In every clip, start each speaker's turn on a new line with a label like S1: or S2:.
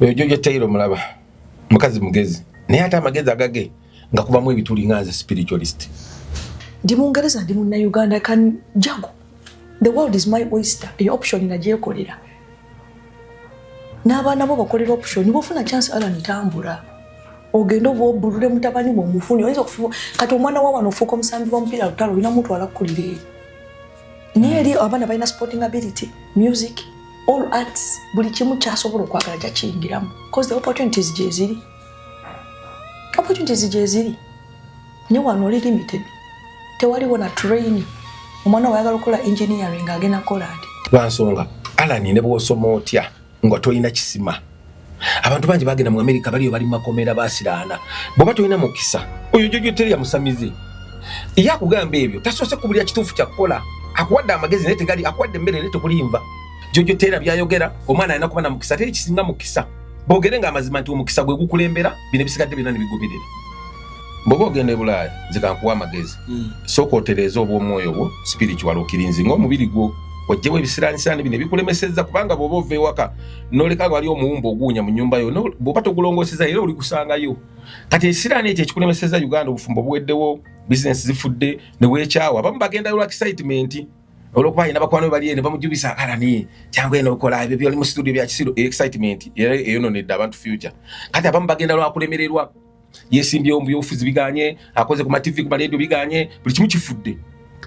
S1: Oyo Jojo Taylor mulaba mukazi mugezi, naye ate amagezi agage nga kubamu ebituli nga nze spiritualist.
S2: Ndi Mungereza, ndi Munnayuganda, can jago. The world is my oyster. Eyo option nagyekolera. N'abaana bo bakolera option. Bw'ofuna chance Alan tambula. Ogende oba obulule mutabani wo omufune. Oyinza okufuba kati omwana wa wano ofuuka omusambi w'omupiira lutalo olina mutwala kukulira eri. Naye eri abaana balina sporting ability, music, all arts, buli kimu kyasobola okwagala jakiyingiramu. Because the opportunities gyeziri. Opportunities gyeziri. Naye wano oli limited. Tewaliwo na train. Omwana wayagala okukola engineering agenda kukola ati.
S1: Lwa nsonga Alan ne bw'osoma otya nga tolina kisima. Abantu bangi bagenda mu Amerika baliyo bali makomera basiraana. Bw'oba tolina mukisa oyo Jojo Taylor musamize. Ye akugamba ebyo tasoose kubulira kituufu kya kukola. Akuwadde amagezi naye tegali, akuwadde emmere naye tekuli nva. Jojo Taylor by'ayogera omwana alina kuba na mukisa, teri kisinga mukisa. Boogere nga amazima nti omukisa gwe gukulembera bino ebisigadde byonna ne bigoberera. Bw'oba ogenda e Bulaaya nze kankuwa amagezi. Sooka otereeze obw'omwoyo bwo spiritual okirinzi ng'omubiri gwo oggyewo ebisiraanisiraani bino ebikulemesezza, kubanga bw'oba ova ewaka n'oleka nga wali omuwumbo oguwunya mu nnyumba yo, bw'oba togulongoosezza era oligusangayo. Kati ekisiraani ekyo ekikulemesezza Uganda, obufumbo buweddewo, bizinesi zifudde, ne weekyawa. Abamu bagendayo lwa excitement olwokuba alina bakwano be bali eno bamujubisa alani kyangu eno okola ebyo byoli mu studio bya kisiru. Excitement era eyononedde abantu future. Kati abamu bagenda lwakulemererwa, yesimbyewo mu byobufuzi biganye, akoze ku ma TV ku ma radio biganye, buli kimu kifudde,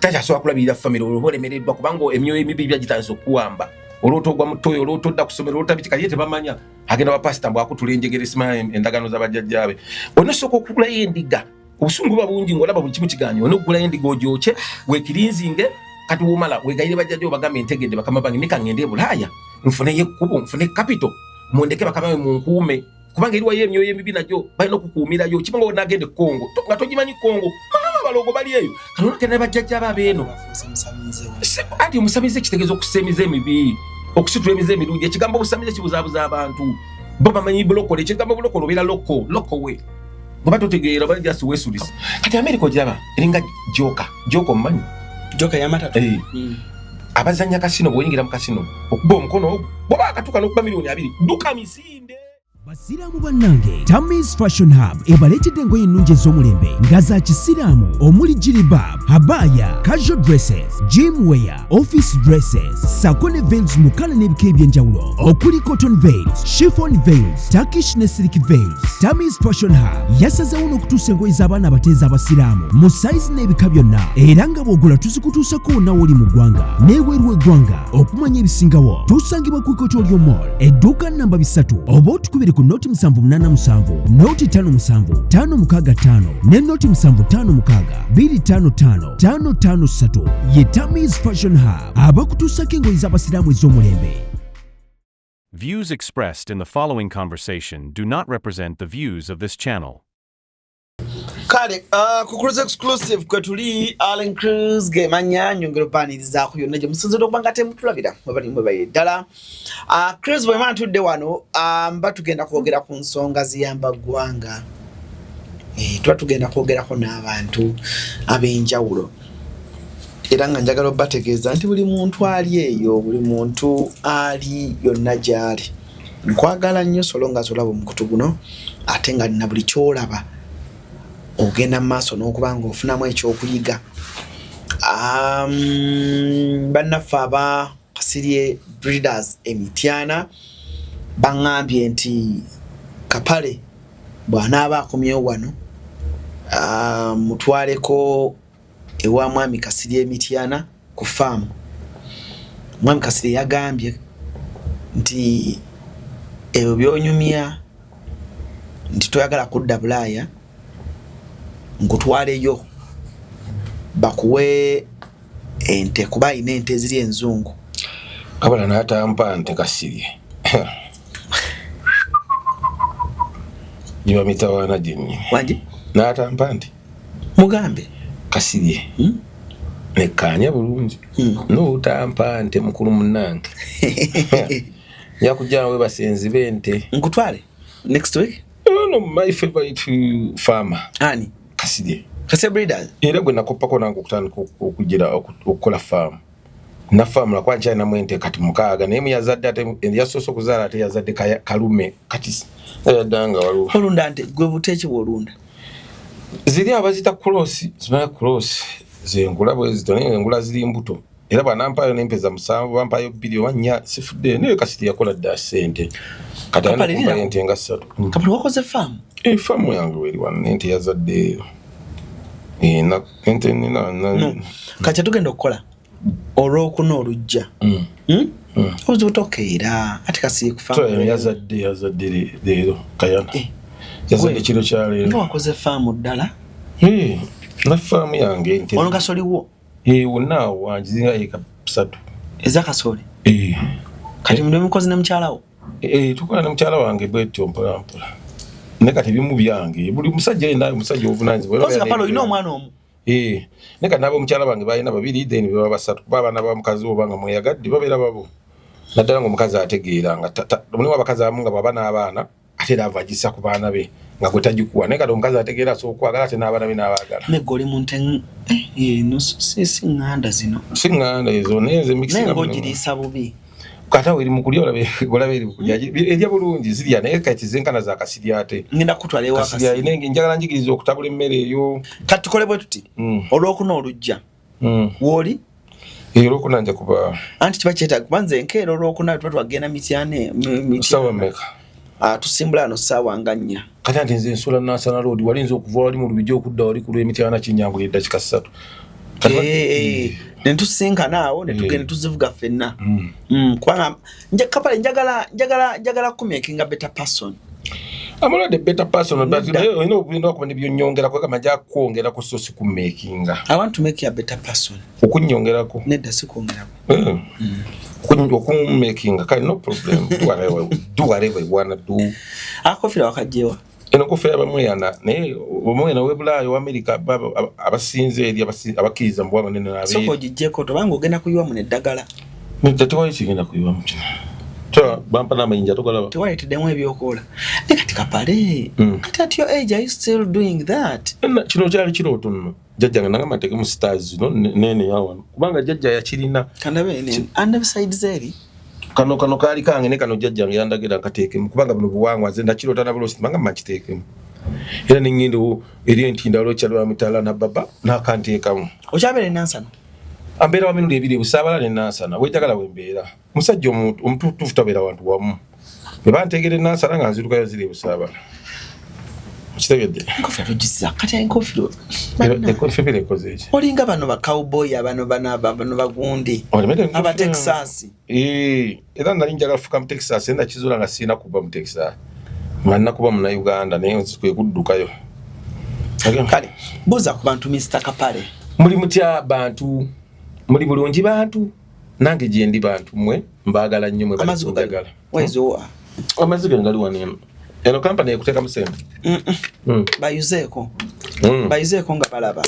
S1: takyasobola kulabirira family. Olwo olemereddwa kubanga emyoyo emibi byagitandise okukuwamba, olwota ogwa mutoyo, olwota odda ku ssomero, olwota biki. Kati ye tebamanya agenda wa pasita mbu akutula enjegere simanya endagaano z'abajjajjaabe. Olina osooka okugulayo endiga, obusungu buba bungi ng'olaba buli kimu kiganye. Olina okugulayo endiga ogyokye weekirinzinge. Kati womala wegayire bajjajja obagambe ntegedde bakama bange, nika ngende e Bulaaya nfuneyo ekkubo, nfune capital, mundeke bakama be munkuume, kubanga eriwayo emyoyo emibi nagyo balina okukuumirayo. Kiba nga onagenda e Congo nga togimanyi Congo, mama balogo bali eyo. Kati onagenda ne bajjajja abo abeeno anti omusamize kitegeeza okussa emize emibi, okusitula emize emirungi. Ekigambo obusamize kibuzaabuza abantu, bo bamanyi bulokole. Ekigambo bulokole obeera loko lokowe bweba totegeera oba just weesulisa. Kati Amerika ogiraba eringa joka joka, omumanyi?
S3: Joka yamatatu.
S1: Abazanya kasino, bw'oyingira mu kasino okuba omukono ogwo bwoba akatuuka n'okuba 20,000,000 dduka misinde.
S4: Basiraamu bannange, Tamis Fashion Hub ebaleetedde engoye ennungi ez'omulembe nga za kisiraamu omuli jilibab, habaya, casual dresses, gym wear, office dresses sako ne veils mu kala n'ebika ebyenjawulo okuli cotton veils, chiffon veils, Turkish ne silk veils. Tamis Fashion Hub yasazeewo n'okutuusa engoye z'abaana abateezi abasiraamu mu sayizi n'ebika byonna, era nga bw'ogula tuzikutuusako wonna w'oli mu ggwanga n'ebweru w'eggwanga. Okumanya ebisingawo tusangibwa ku Equatorial Mall, edduuka namba 3, oba otukubire ku 0787 057 565 ne 0756 255 553. Ye Tamis Fashion Hub abakutuusako engoye z'abasiraamu ez'omulembe.
S5: Views expressed in the following conversation do not represent the views of this channel.
S3: Kale ku Cruise Exclusive kwe tuli, Allen Cruz gemanya nyongera obaanirizaako yonna gye musinzidde okuba nga temutulabira mwebali mwebaire ddala. Cruz, bwe mba ntudde wano mba tugenda kwogera ku nsonga ziyamba ggwanga. Tuba tugenda kwogerako n'abantu ab'enjawulo, era nga njagala obategeeza nti buli muntu ali eyo, buli muntu ali yonna gy'ali, nkwagala nnyo solo nga zolaba omukutu guno, ate nga na buli kyolaba ogenda mu maaso n'okuba nga ofunamu ekyokuyiga. Bannaffe aba Kasirye Breeders Emityana baŋŋambye nti Kapale bw'anaaba akomyewo wano, mutwaleko ewa Mwami Kasirye Emityana ku faamu. Mwami Kasirye yagambye nti ebyo by'onyumya nti toyagala kudda Bulaaya, nkutwaleyo bakuwe ente, kuba alina ente eziri enzungu.
S1: Kabala n'atampa nte Kasirye giba mitawaana gyennyini.
S3: Wangi?
S1: N'atampa nti
S3: Mugambe.
S1: Kasirye nekkaanya bulungi n'otampa nte mukulu munnange, nja kujja nawe basenzi b'ente.
S3: Nkutwale next week.
S1: No, my favorite farmer.
S3: Ani?
S1: Kasirye.
S3: Kasirye Breeders.
S1: Era gwe nakoppako nange okutandika okugira okukola faamu. Nafaamu lwakuba nkyalinamu ente kati 6, naye muyazadde, ate yasoose okuzaala, ate yazadde kalume kati yaddanga waliwo.
S3: Olunda nte gwe buteeki bwolunda?
S1: Ziri abazita cross, zimanya cross zengula bwezito, naye engula ziri mbuto, era bwanampayo nempeza 7, bampayo 2 oba 4, sifudde. Naye Kasiri yakola dda ssente, kati alina kumpayo ente nga 3.
S3: Kapale, wakoze faamu?
S1: Faamu yange weri wano, nente yazadde ente nina.
S3: Kati tugenda okukola olwokuna olujja. Obuzibu tokeera ate Kasiri
S1: kufa. Yazadde leero kayana, yazadde kiro kya leero.
S3: Nga wakoze faamu ddala?
S1: Na faamu yange ente.
S3: Ono kasoli wo?
S1: Wonna awo wangi, zinga eka 3.
S3: Eza kasoli? Kati ndi mukozi ne mukyala wo?
S1: Tukola ne mukyala wange bwetyo mpola mpola. Naye kati ebimu byange, buli musajja yenna musajja obuvunaanyizibwa.
S3: Kozi Kapale olina omwana omu?
S1: Naye kati n'ab'omukyala bange balina 2, then baba 3, kuba abaana ba mukazi wo banga mweyagadde babeera babo. Naddala ng'omukazi ategeera, nga mulimu abakazi abamu nga bw'aba n'abaana ate era ava agissa ku baana be nga gwe tagikuwa, naye kati omukazi ategeera asobola okwagala ate n'abaana be n'abaagala.
S3: Naye gwe oli mu nte eno si ŋŋanda zino.
S1: Si ŋŋanda ezo, naye nze mixinga.
S3: Naye ng'ogiriisa bubi.
S1: Kati awo eri mu kulya, olaba eri mu kulya, erya bulungi zirya, naye kati zenkana za Kasiri ate.
S3: Ngenda kukutwala ewa
S1: Kasiri. Kasiri njagala njigiriza okutabula emmere eyo.
S3: Kati tukole bwe tuti, olwokuna olujja wooli?
S1: Olwokuna nja kuba.
S3: Anti kiba kyetaaga kuba nze nkeera olwokuna tuba twagenda Mityana.
S1: Ssaawa mmeka?
S3: Tusimbula ano ssaawa nga 4.
S1: Kati ate nze nsula Nansana Road, wali nze okuva wali mu Lubigi okudda wali ku lw'Emityana kinyanguye eddakiika 3.
S3: Ne tusinkana awo ne tugenda tuzivuga ffenna. Kubanga Kapale njagala kumakinga better person.
S1: I'm already a better person, but olina okugenda okuba ne byonnyongerako, kama nja kwongerako so si kumakinga.
S3: I want to make you a better person.
S1: Okunyongerako?
S3: Nedda, si kwongerako.
S1: Okumakinga, kale no problem. Do whatever you wanna do.
S3: Akofira wakajjewa?
S1: Eno kofira bamweyana, naye omweyana w'e Bulaya, wa Amerika, abasinze eri abakkiriza mu bwaba nene n'abeeri.
S3: Sooka ogiggyeko, tobanga ogenda kuyiwamu n'eddagala.
S1: Nedda, tewali kigenda kuyiwamu kino. Bampa n'amayinja togalaba.
S3: Tewaleeteddemu ebyokoola. Naye kati Kapale, kati at your age are you still doing that?
S1: Kino kyali kirooto nno. Jjajjange nagamba nteekemu stars zino nene ya wano. Kubanga jjajja yakirina.
S3: Kandabe ene, and sides eri.
S1: Kano kaali kange ne kano jjajjange yandagira nkateekemu, kubanga buno buwangwa nze ndakiroota na bulosi, kubanga nkiteekemu. Era ne ŋŋenda eri Entinda waliwo kyalo Mitala na baba n'akanteekamu.
S3: Okyabeera e Nansana?
S1: Ambeera wa mirundi 2, Busaabala ne Nansana. Wejjagala we mbeera. Omusajja omutuufu tabeera wantu wamu. Bwe banteegera e Nansana nga nzirukayo ziri e Busaabala. Kitegedde?
S3: Enkofira togizza. Kati enkofira.
S1: Enkofira ekoze eki?
S3: Olinga bano ba cowboy, abano bano bagundi. Aba Texas.
S1: Era nali njagala kufuuka mu Texas, era nakizuula nga sirina kuba mu Texas. Nga nina kuba Munnayuganda, naye nze kwe kuddukayo.
S3: Kale, buuza ku bantu Mr. Kapale.
S1: Muli mutya bantu? Muli bulungi bantu? Nange gye ndi bantu mmwe, mbaagala nnyo mwe bali kunjagala. Amazzi gano gali wano eno. Eno kampani ekuteekamu ssente?
S3: Bayuzeeko. Bayuzeeko nga balaba.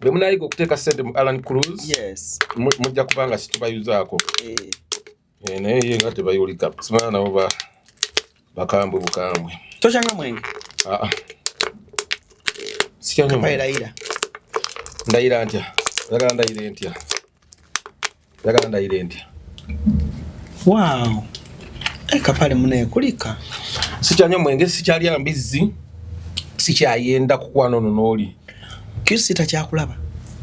S1: Bwe munaayiga okuteeka ssente mu Alan Cruz, mujja kuba nga situbayuzaako. Naye ye nga tebayulika. Simanya nabo bakambwe bukambwe.
S3: Tokyanywa mwenge?
S1: Sikyanywa mwenge.
S3: Ndayira.
S1: Ndayira ntya? Njagala ndayire ntya? Njagala ndayire ntya?
S3: Wow. Kapale muneekulika.
S1: Sikyanywa mwenge, sikyalya mbizzi, sikyayenda kukwana ono n'oli.
S3: QC takyakulaba?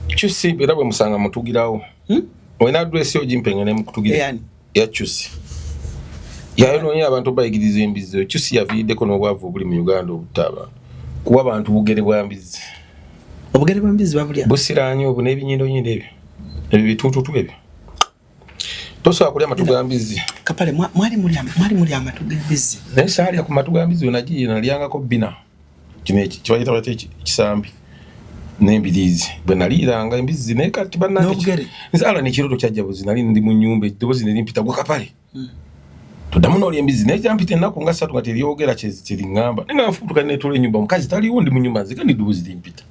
S1: QC era bwe musanga mutugirawo. Olina address yo gimpe ngende mukutugira. Ya QC. Yayonoonya abantu bayigiriza embizzi. QC yaviiriddeko n'obwavu obuli mu Uganda obutta abantu. Kuwa abantu bugere bwa mbizzi.
S3: Obugere bwa mbizzi babulya?
S1: Busiraanye obwo n'ebinyindonyindo ebyo. Ebyo bituututu ebyo. Tosobola kulya amatu ga mbizzi.
S3: Kapale, mwali mulya amatu g'embizzi?
S1: Naye saalya ku matu ga mbizzi, we nagiye nalyangako bina. Kino kibayita batya ekisambi n'embiriizi. Bwe naliiranga embizzi naye kati bannange
S3: N'obugere?
S1: Nze ala ekirooto kyajja buzi, nali ndi mu nnyumba, eddoboozi ne limpita, gwe Kapale. Toddamu n'olya embizzi, naye kyampita ennaku nga 3 nga teryogera kyeriŋŋamba. Naye nga nfubutuka neetoola ennyumba, omukazi taliiwo, ndi mu nnyumba nzeka n'eddoboozi limpita.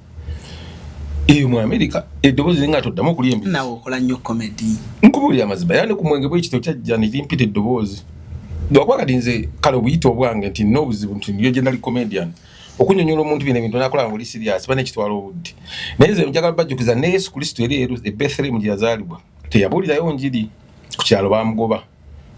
S1: Eyo mu Amerika eddoboozi linga toddamu okulya embizzi.
S3: Naawe okola nnyo comedy.
S1: Nkubuulira amazima, era ne ku mwenge bwe kityo kyajja ne limpita eddoboozi. Lwakuba kati nze kale obuyite obwange nti nina obuzibu nti ndiyo gye nali comedian. Okunnyonnyola omuntu bino ebintu n'akola nga oli serious, bane kitwala obudde. Naye nze njagala bajjukiza ne Yesu Kristo eri e Bethlehem gye yazaalibwa. Teyabuulirayo njiri ku kyalo, bamugoba.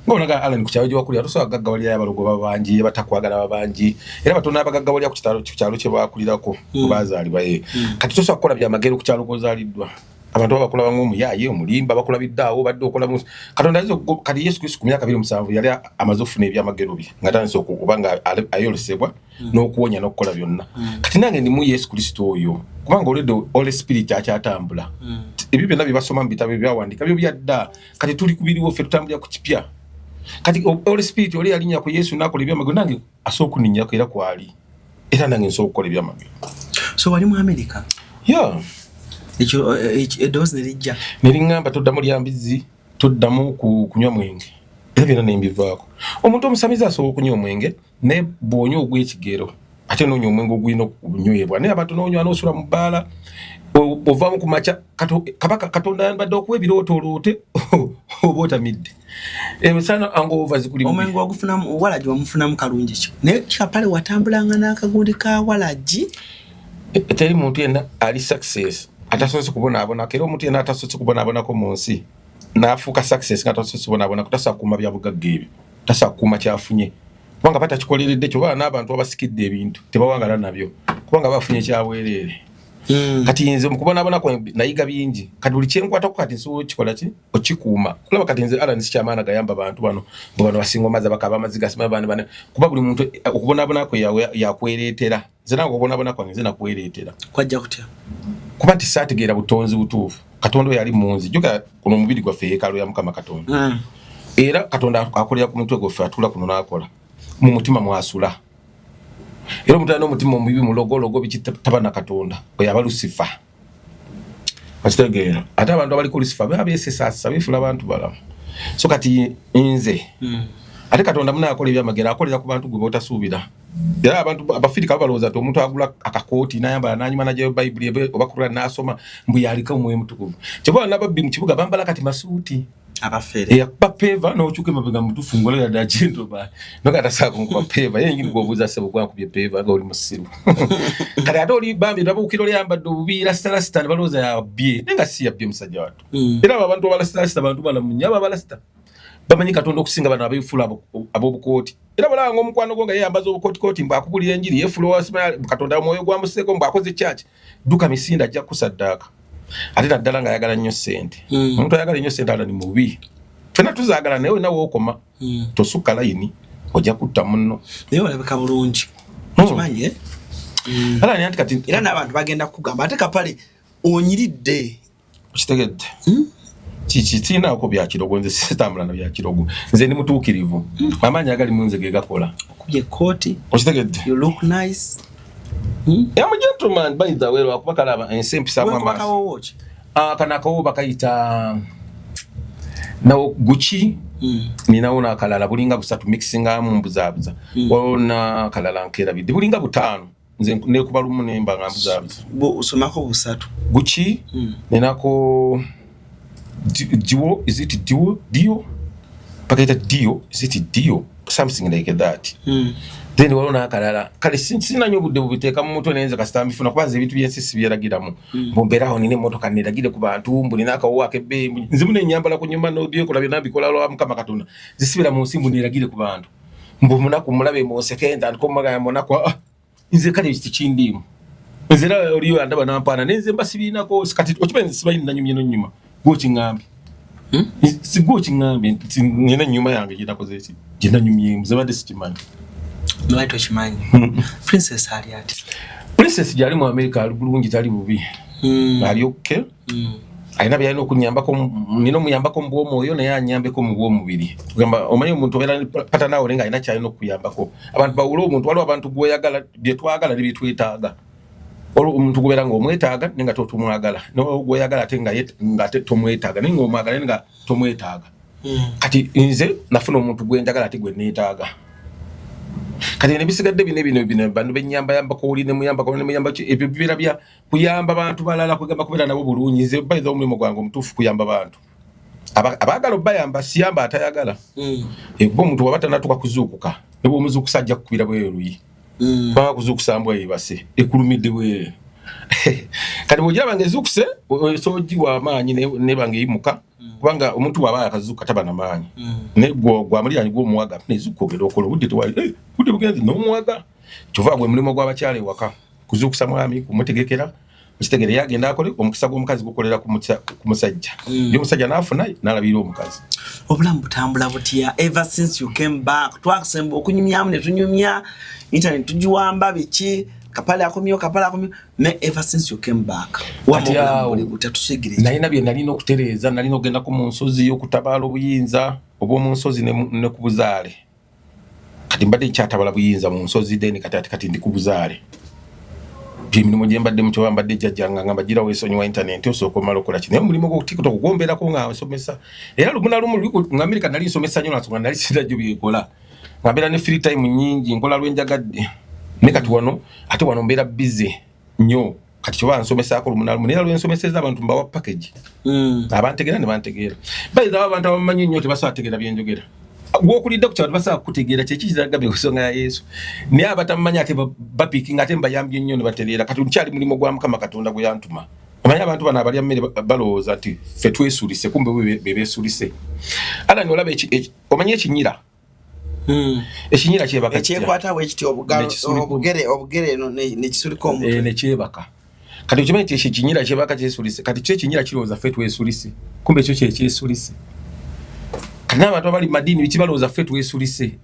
S1: Ngaonaga Alan, ku kyalo gyewakulira tosobola gaggawalirayo abalogo babangi, abatakwagala babangi, era batono abagaggawalira ku kyalo kye bakulirako, kwebazaalibwa ye. Kati tosobola kukola byamagero ku kyalo kwozaaliddwa. Abantu baba bakulaba ngaomuyaaye, omulimba, bakulabidde awo badde okola. Katonda ayinza. Kati Yesu Kristo ku myaka 27 yali amaze okufuna ebyamagero bye, nga atandise okuba nga ayolesebwa n'okuwonya n'okukola byonna. Kati nange ndimu Yesu Kristo oyo, kubanga olwedde Holy Spirit akyatambula. Ebyo byonna byebasoma mu bitabo ebyawandiika byo byadda. Kati tuli kubiriwo, ffe tutambulira ku kipya. Kati Holy Spirit oli yalinnya ku Yesu n'akola ebyamagero, nange asobola okuninnyako, era kwali, era nange nsobola okukola ebyamagero.
S3: So wali mu America?
S1: Yeah.
S3: Ekyo eddoboozi ne lijja?
S1: Neriŋŋamba, toddamu lya mbizzi, toddamu kunywa mwenge, era byonna nembivaako. Omuntu omusamize asobola okunywa omwenge, naye bw'onywa ogw'ekigero, ate noonya omwenge ogulina okunywebwa. Naye abantu nonywa nosula mu bbaala, ovaamu ku makya. Kabaka Katonda yambadde okuwa ebirooto, oloote oba otamidde emisana, hangover zikuli bubi.
S3: Omwenge wagufunamu, walagi wamufunamu kalungi ki? Naye kapale watambulanga n'akagundi ka walagi.
S1: Teri muntu yenna ali success atasoose kubonaabonako, era omuntu yenna atasoose kubonaabonako mu nsi n'afuuka success nga tasoose kubonaabonako, tasobola kukuuma bya bugagga ebyo, tasobola kukuuma kyafunye, kubanga batakikoleredde. Kyoba n'abantu abasikidde ebintu tebawangala nabyo, kubanga bafunye kyabwereere. Kati nze mukubonaabona kwange nayiga bingi. Kati buli kyenkwatako kati nsobola okikola ki, okikuuma. Kulaba kati nze Alan sikyamaana gayamba bantu bano, mbu bano basinga omazzi, bakaba amaziga, simanyi bano bano, kuba buli muntu okubonaabona kwe yakwereetera. Nze nange okubonaabona kwange nze nakwereetera.
S3: Kwajja kutya?
S1: Kuba nti saategeera butonzi butuufu Katonda oyo ali munzi. Jjuka kuno omubiri gwaffe yeekaalo ya Mukama Katonda. Era Katonda akolera ku mutwe gwaffe, atuula kuno n'akola mu mutima mwasula. Era omuntu alina omutima omubi, mulogologo, biki, taba na Katonda, oyo aba Lusifa, okitegeera? Ate abantu abaliko Lusifa baba beesesaasesa, beefula abantu balamu. So kati nze ate Katonda munaye akola ebyamagero, akolera ku bantu gwe botasuubira. Era abantu abafirika balowooza nti omuntu agula akakooti nayambala nanyuma najayo Bayibuli oba Kurani nasoma, mbu yaliko omwoyo mutukuvu. Kyova nababbi mu kibuga bambala kati masuuti.
S3: Abafere.
S1: Eyakuba peva n'okyuka emabega mutufu ngolera dda gentleman nokatasaako nkuba peva ye nyini gwobuuza, sebo gwankubye peva nga oli musiru. Kati ate oli bambi nabuukira oli ayambadde obubi, rasta, ne balowooza yabbye, naye nga si yabbye, musajja wattu. Era abo abantu abalasitalasita bantu balamu nnyo. Abo abalasita bamanyi Katonda okusinga bano abeefuula ab'obukooti. Era balaba nga omukwano gwo nga yeyambaza obukootikooti, mbu akubulira enjiri, yeefuula owasima Katonda, omwoyo gwamuseeko, mbu akoze kyaki, dduka misinde, ajja kukusaddaaka. Ate naddala ng'ayagala nnyo ssente. Omuntu ayagala ennyo ssente ala ni mubi. Fenna tuzaagala, naye olina wookoma. Tosukka layini, ojja kutta munno.
S3: Naye olabika bulungi. Okimanyi, eh?
S1: Ala ni anti kati
S3: era n'abantu bagenda kukugamba ate kapale onyiridde.
S1: Okitegedde? Kiki siinaako bya kirogo, nze sitambula na bya kirogo, nze ndi mutuukirivu. Amaanyi agali mu nze ge gakola.
S3: Okubye ekkooti.
S1: Okitegedde?
S3: You look nice.
S1: I'm a gentleman, by the way, lwakuba kalaba ensi empisaamu
S3: Wekuba
S1: amaaso.
S3: Kawoowo ki?
S1: Ah, kano akawowo bakayita nawo guki. Ninawo n'akalala, bulinga busatu, mixingamu mbuzaabuza. Waliwo n'akalala nkerabidde, bulinga butaano. Nze nekuba lumu nemba nga mbuzaabuza.
S3: Osomako busatu.
S1: Guki. Ninako Dior, is it Dior? Dio, bakayita Dio, is it Dio, something like that. Then waliwo n'akalala. Kale sina nnyo obudde bubiteeka mu mutwe, naye nze kasita mbifuna, kuba nze ebintu byensi sibyeragiramu. Mbu mbeerawo nina emmotoka neragire ku bantu, mbu nina akawowo ak'ebbeeyi, nze muna enyambala ku nyuma n'obyekola byonna mbikola lwa Mukama Katonda. Nze sibeera mu nsi mbu neragire ku bantu, mbu munaku mulabe munseke, ntandika omumagaya munaku. Ah, nze kale ekyo tekindiimu. Nze era oliyo andaba nampaana, naye nze mba sibirinako. Kati okimanyi nze simanyi nanyumye nonyuma, gwokiŋŋambye. Si gwokiŋŋambye nti nina ennyuma yange gyenakoze eki gyenanyumyemu, ze badde sikimanyi.
S3: Lwali tokimanyi? Princess ali ati?
S1: Princess gyali mu America, ali bulungi, tali bubi. Ali okay. Alina byalina okunyambako, nina omuyambako mu bw'omwoyo, naye anyambeko mu bw'omubiri. Kugamba omanyi omuntu obeera patanaawo naye nga alina kyalina okukuyambako. Abantu bawule omuntu, waliwo abantu gwoyagala, byetwagala ne byetwetaaga. Waliwo omuntu gubeera ng'omwetaaga naye nga totumwagala, nogwoyagala ate nga ate tomwetaaga, naye ng'omwagala naye nga tomwetaaga. Kati nze nafuna omuntu gwenjagala ate gwe neetaaga. Kati nebisigadde bino bino bino bano benyambayambako, oli nemuyambako nemuyamba, ebyo bibeera bya kuyamba bantu balala, kwegamba kubeera nabo bulungi. Nze bayiza omulimu gwange omutuufu kuyamba bantu abaagala obayamba, siyamba atayagala. Kuba omuntu waba tanatuuka kuzuukuka, ne bwomuzuukusa ajja kukubira bweyo luyi. Kubanga kuzuukusa mbwa yebase ekulumidde bweyo. Kati bwogiraba nga ezuukuse, osobola ogiwa amaanyi neba nga eyimuka, kubanga omuntu bw'aba yakazuuka taba na maanyi. Naye gwamuliraanye gw'omuwaga, nezuuka ogenda okola, obudde tewali, budde bugenze n'omuwaga. Kyova gwe mulimu gw'abakyala ewaka kuzuukusa mwami, kumutegekera, okitegere, ye agenda akole. Omukisa gw'omukazi gukolera ku musajja. Ye omusajja n'afuna n'alabirira omukazi.
S3: Obulamu butambula butya ever since you came back? Twakusemba okunyumyamu ne tunyumya, internet tugiwamba, biki, kapale akomyewo, kapale akomyewo, ne ever since you came back, wama
S1: Kati
S3: obulamu
S1: awo,
S3: buli butya? Tusigire.
S1: Nalina bye nalina okutereeza. Nalina okugendako mu nsozi okutabaala obuyinza obw'omu nsozi ne ku buzaale. Kati mbadde nkyatabala buyinza mu nsozi, then kati ate kati ndi ku buzaale. Gyemirimu gye mbadde mukyoba mbadde jjajjanga ngamba gira weesonyiwa internet, osooka omala okola ki. Naye omulimu gwo TikTok gwombeerako nga nsomesa, era lumu na lumu mu America nali nsomesa nnyo, nansonga nali sirina byekola, nga mbeera ne free time nnyingi, nkola lwenjagadde. Naye kati wano ate wano mbeera busy nnyo. Kati kyoba nsomesaako lumu na lumu, naye lwensomeseza abantu mbawa package. Abantegeera ne bantegeera. Bayinza abantu abamanyi nnyo tebasobola tegeera byenjogera. Gwokulidde ku kyalo tebasobola kukutegeera kyeki kiragambye ku nsonga ya Yesu, naye abatamumanyi ate bapiikinga, ate mbayambye nnyo ne batereera. Kati nkyali mulimu gwa Mukama Katonda gwe yantuma. Omanyi abantu bano abalya mmere balowooza nti ffe twesulise, kumbe bo be beesulise. Alani, olaba omanyi ekinyira? Ekinyira kyebaka kitya?
S3: Ekyekwata bwe kiti obugalo. Obugere eno nekisulika omutwe.
S1: Eh, nekyebaka. Kati okimanyi nti ekyo ekinyira kyebaka kyesulise? Kati kyo ekinyira kirowooza ffe twesulise, kumbe ekyo kyekyesulise. Kati n'abantu abali mu madiini biki balowooza ffe twesulise,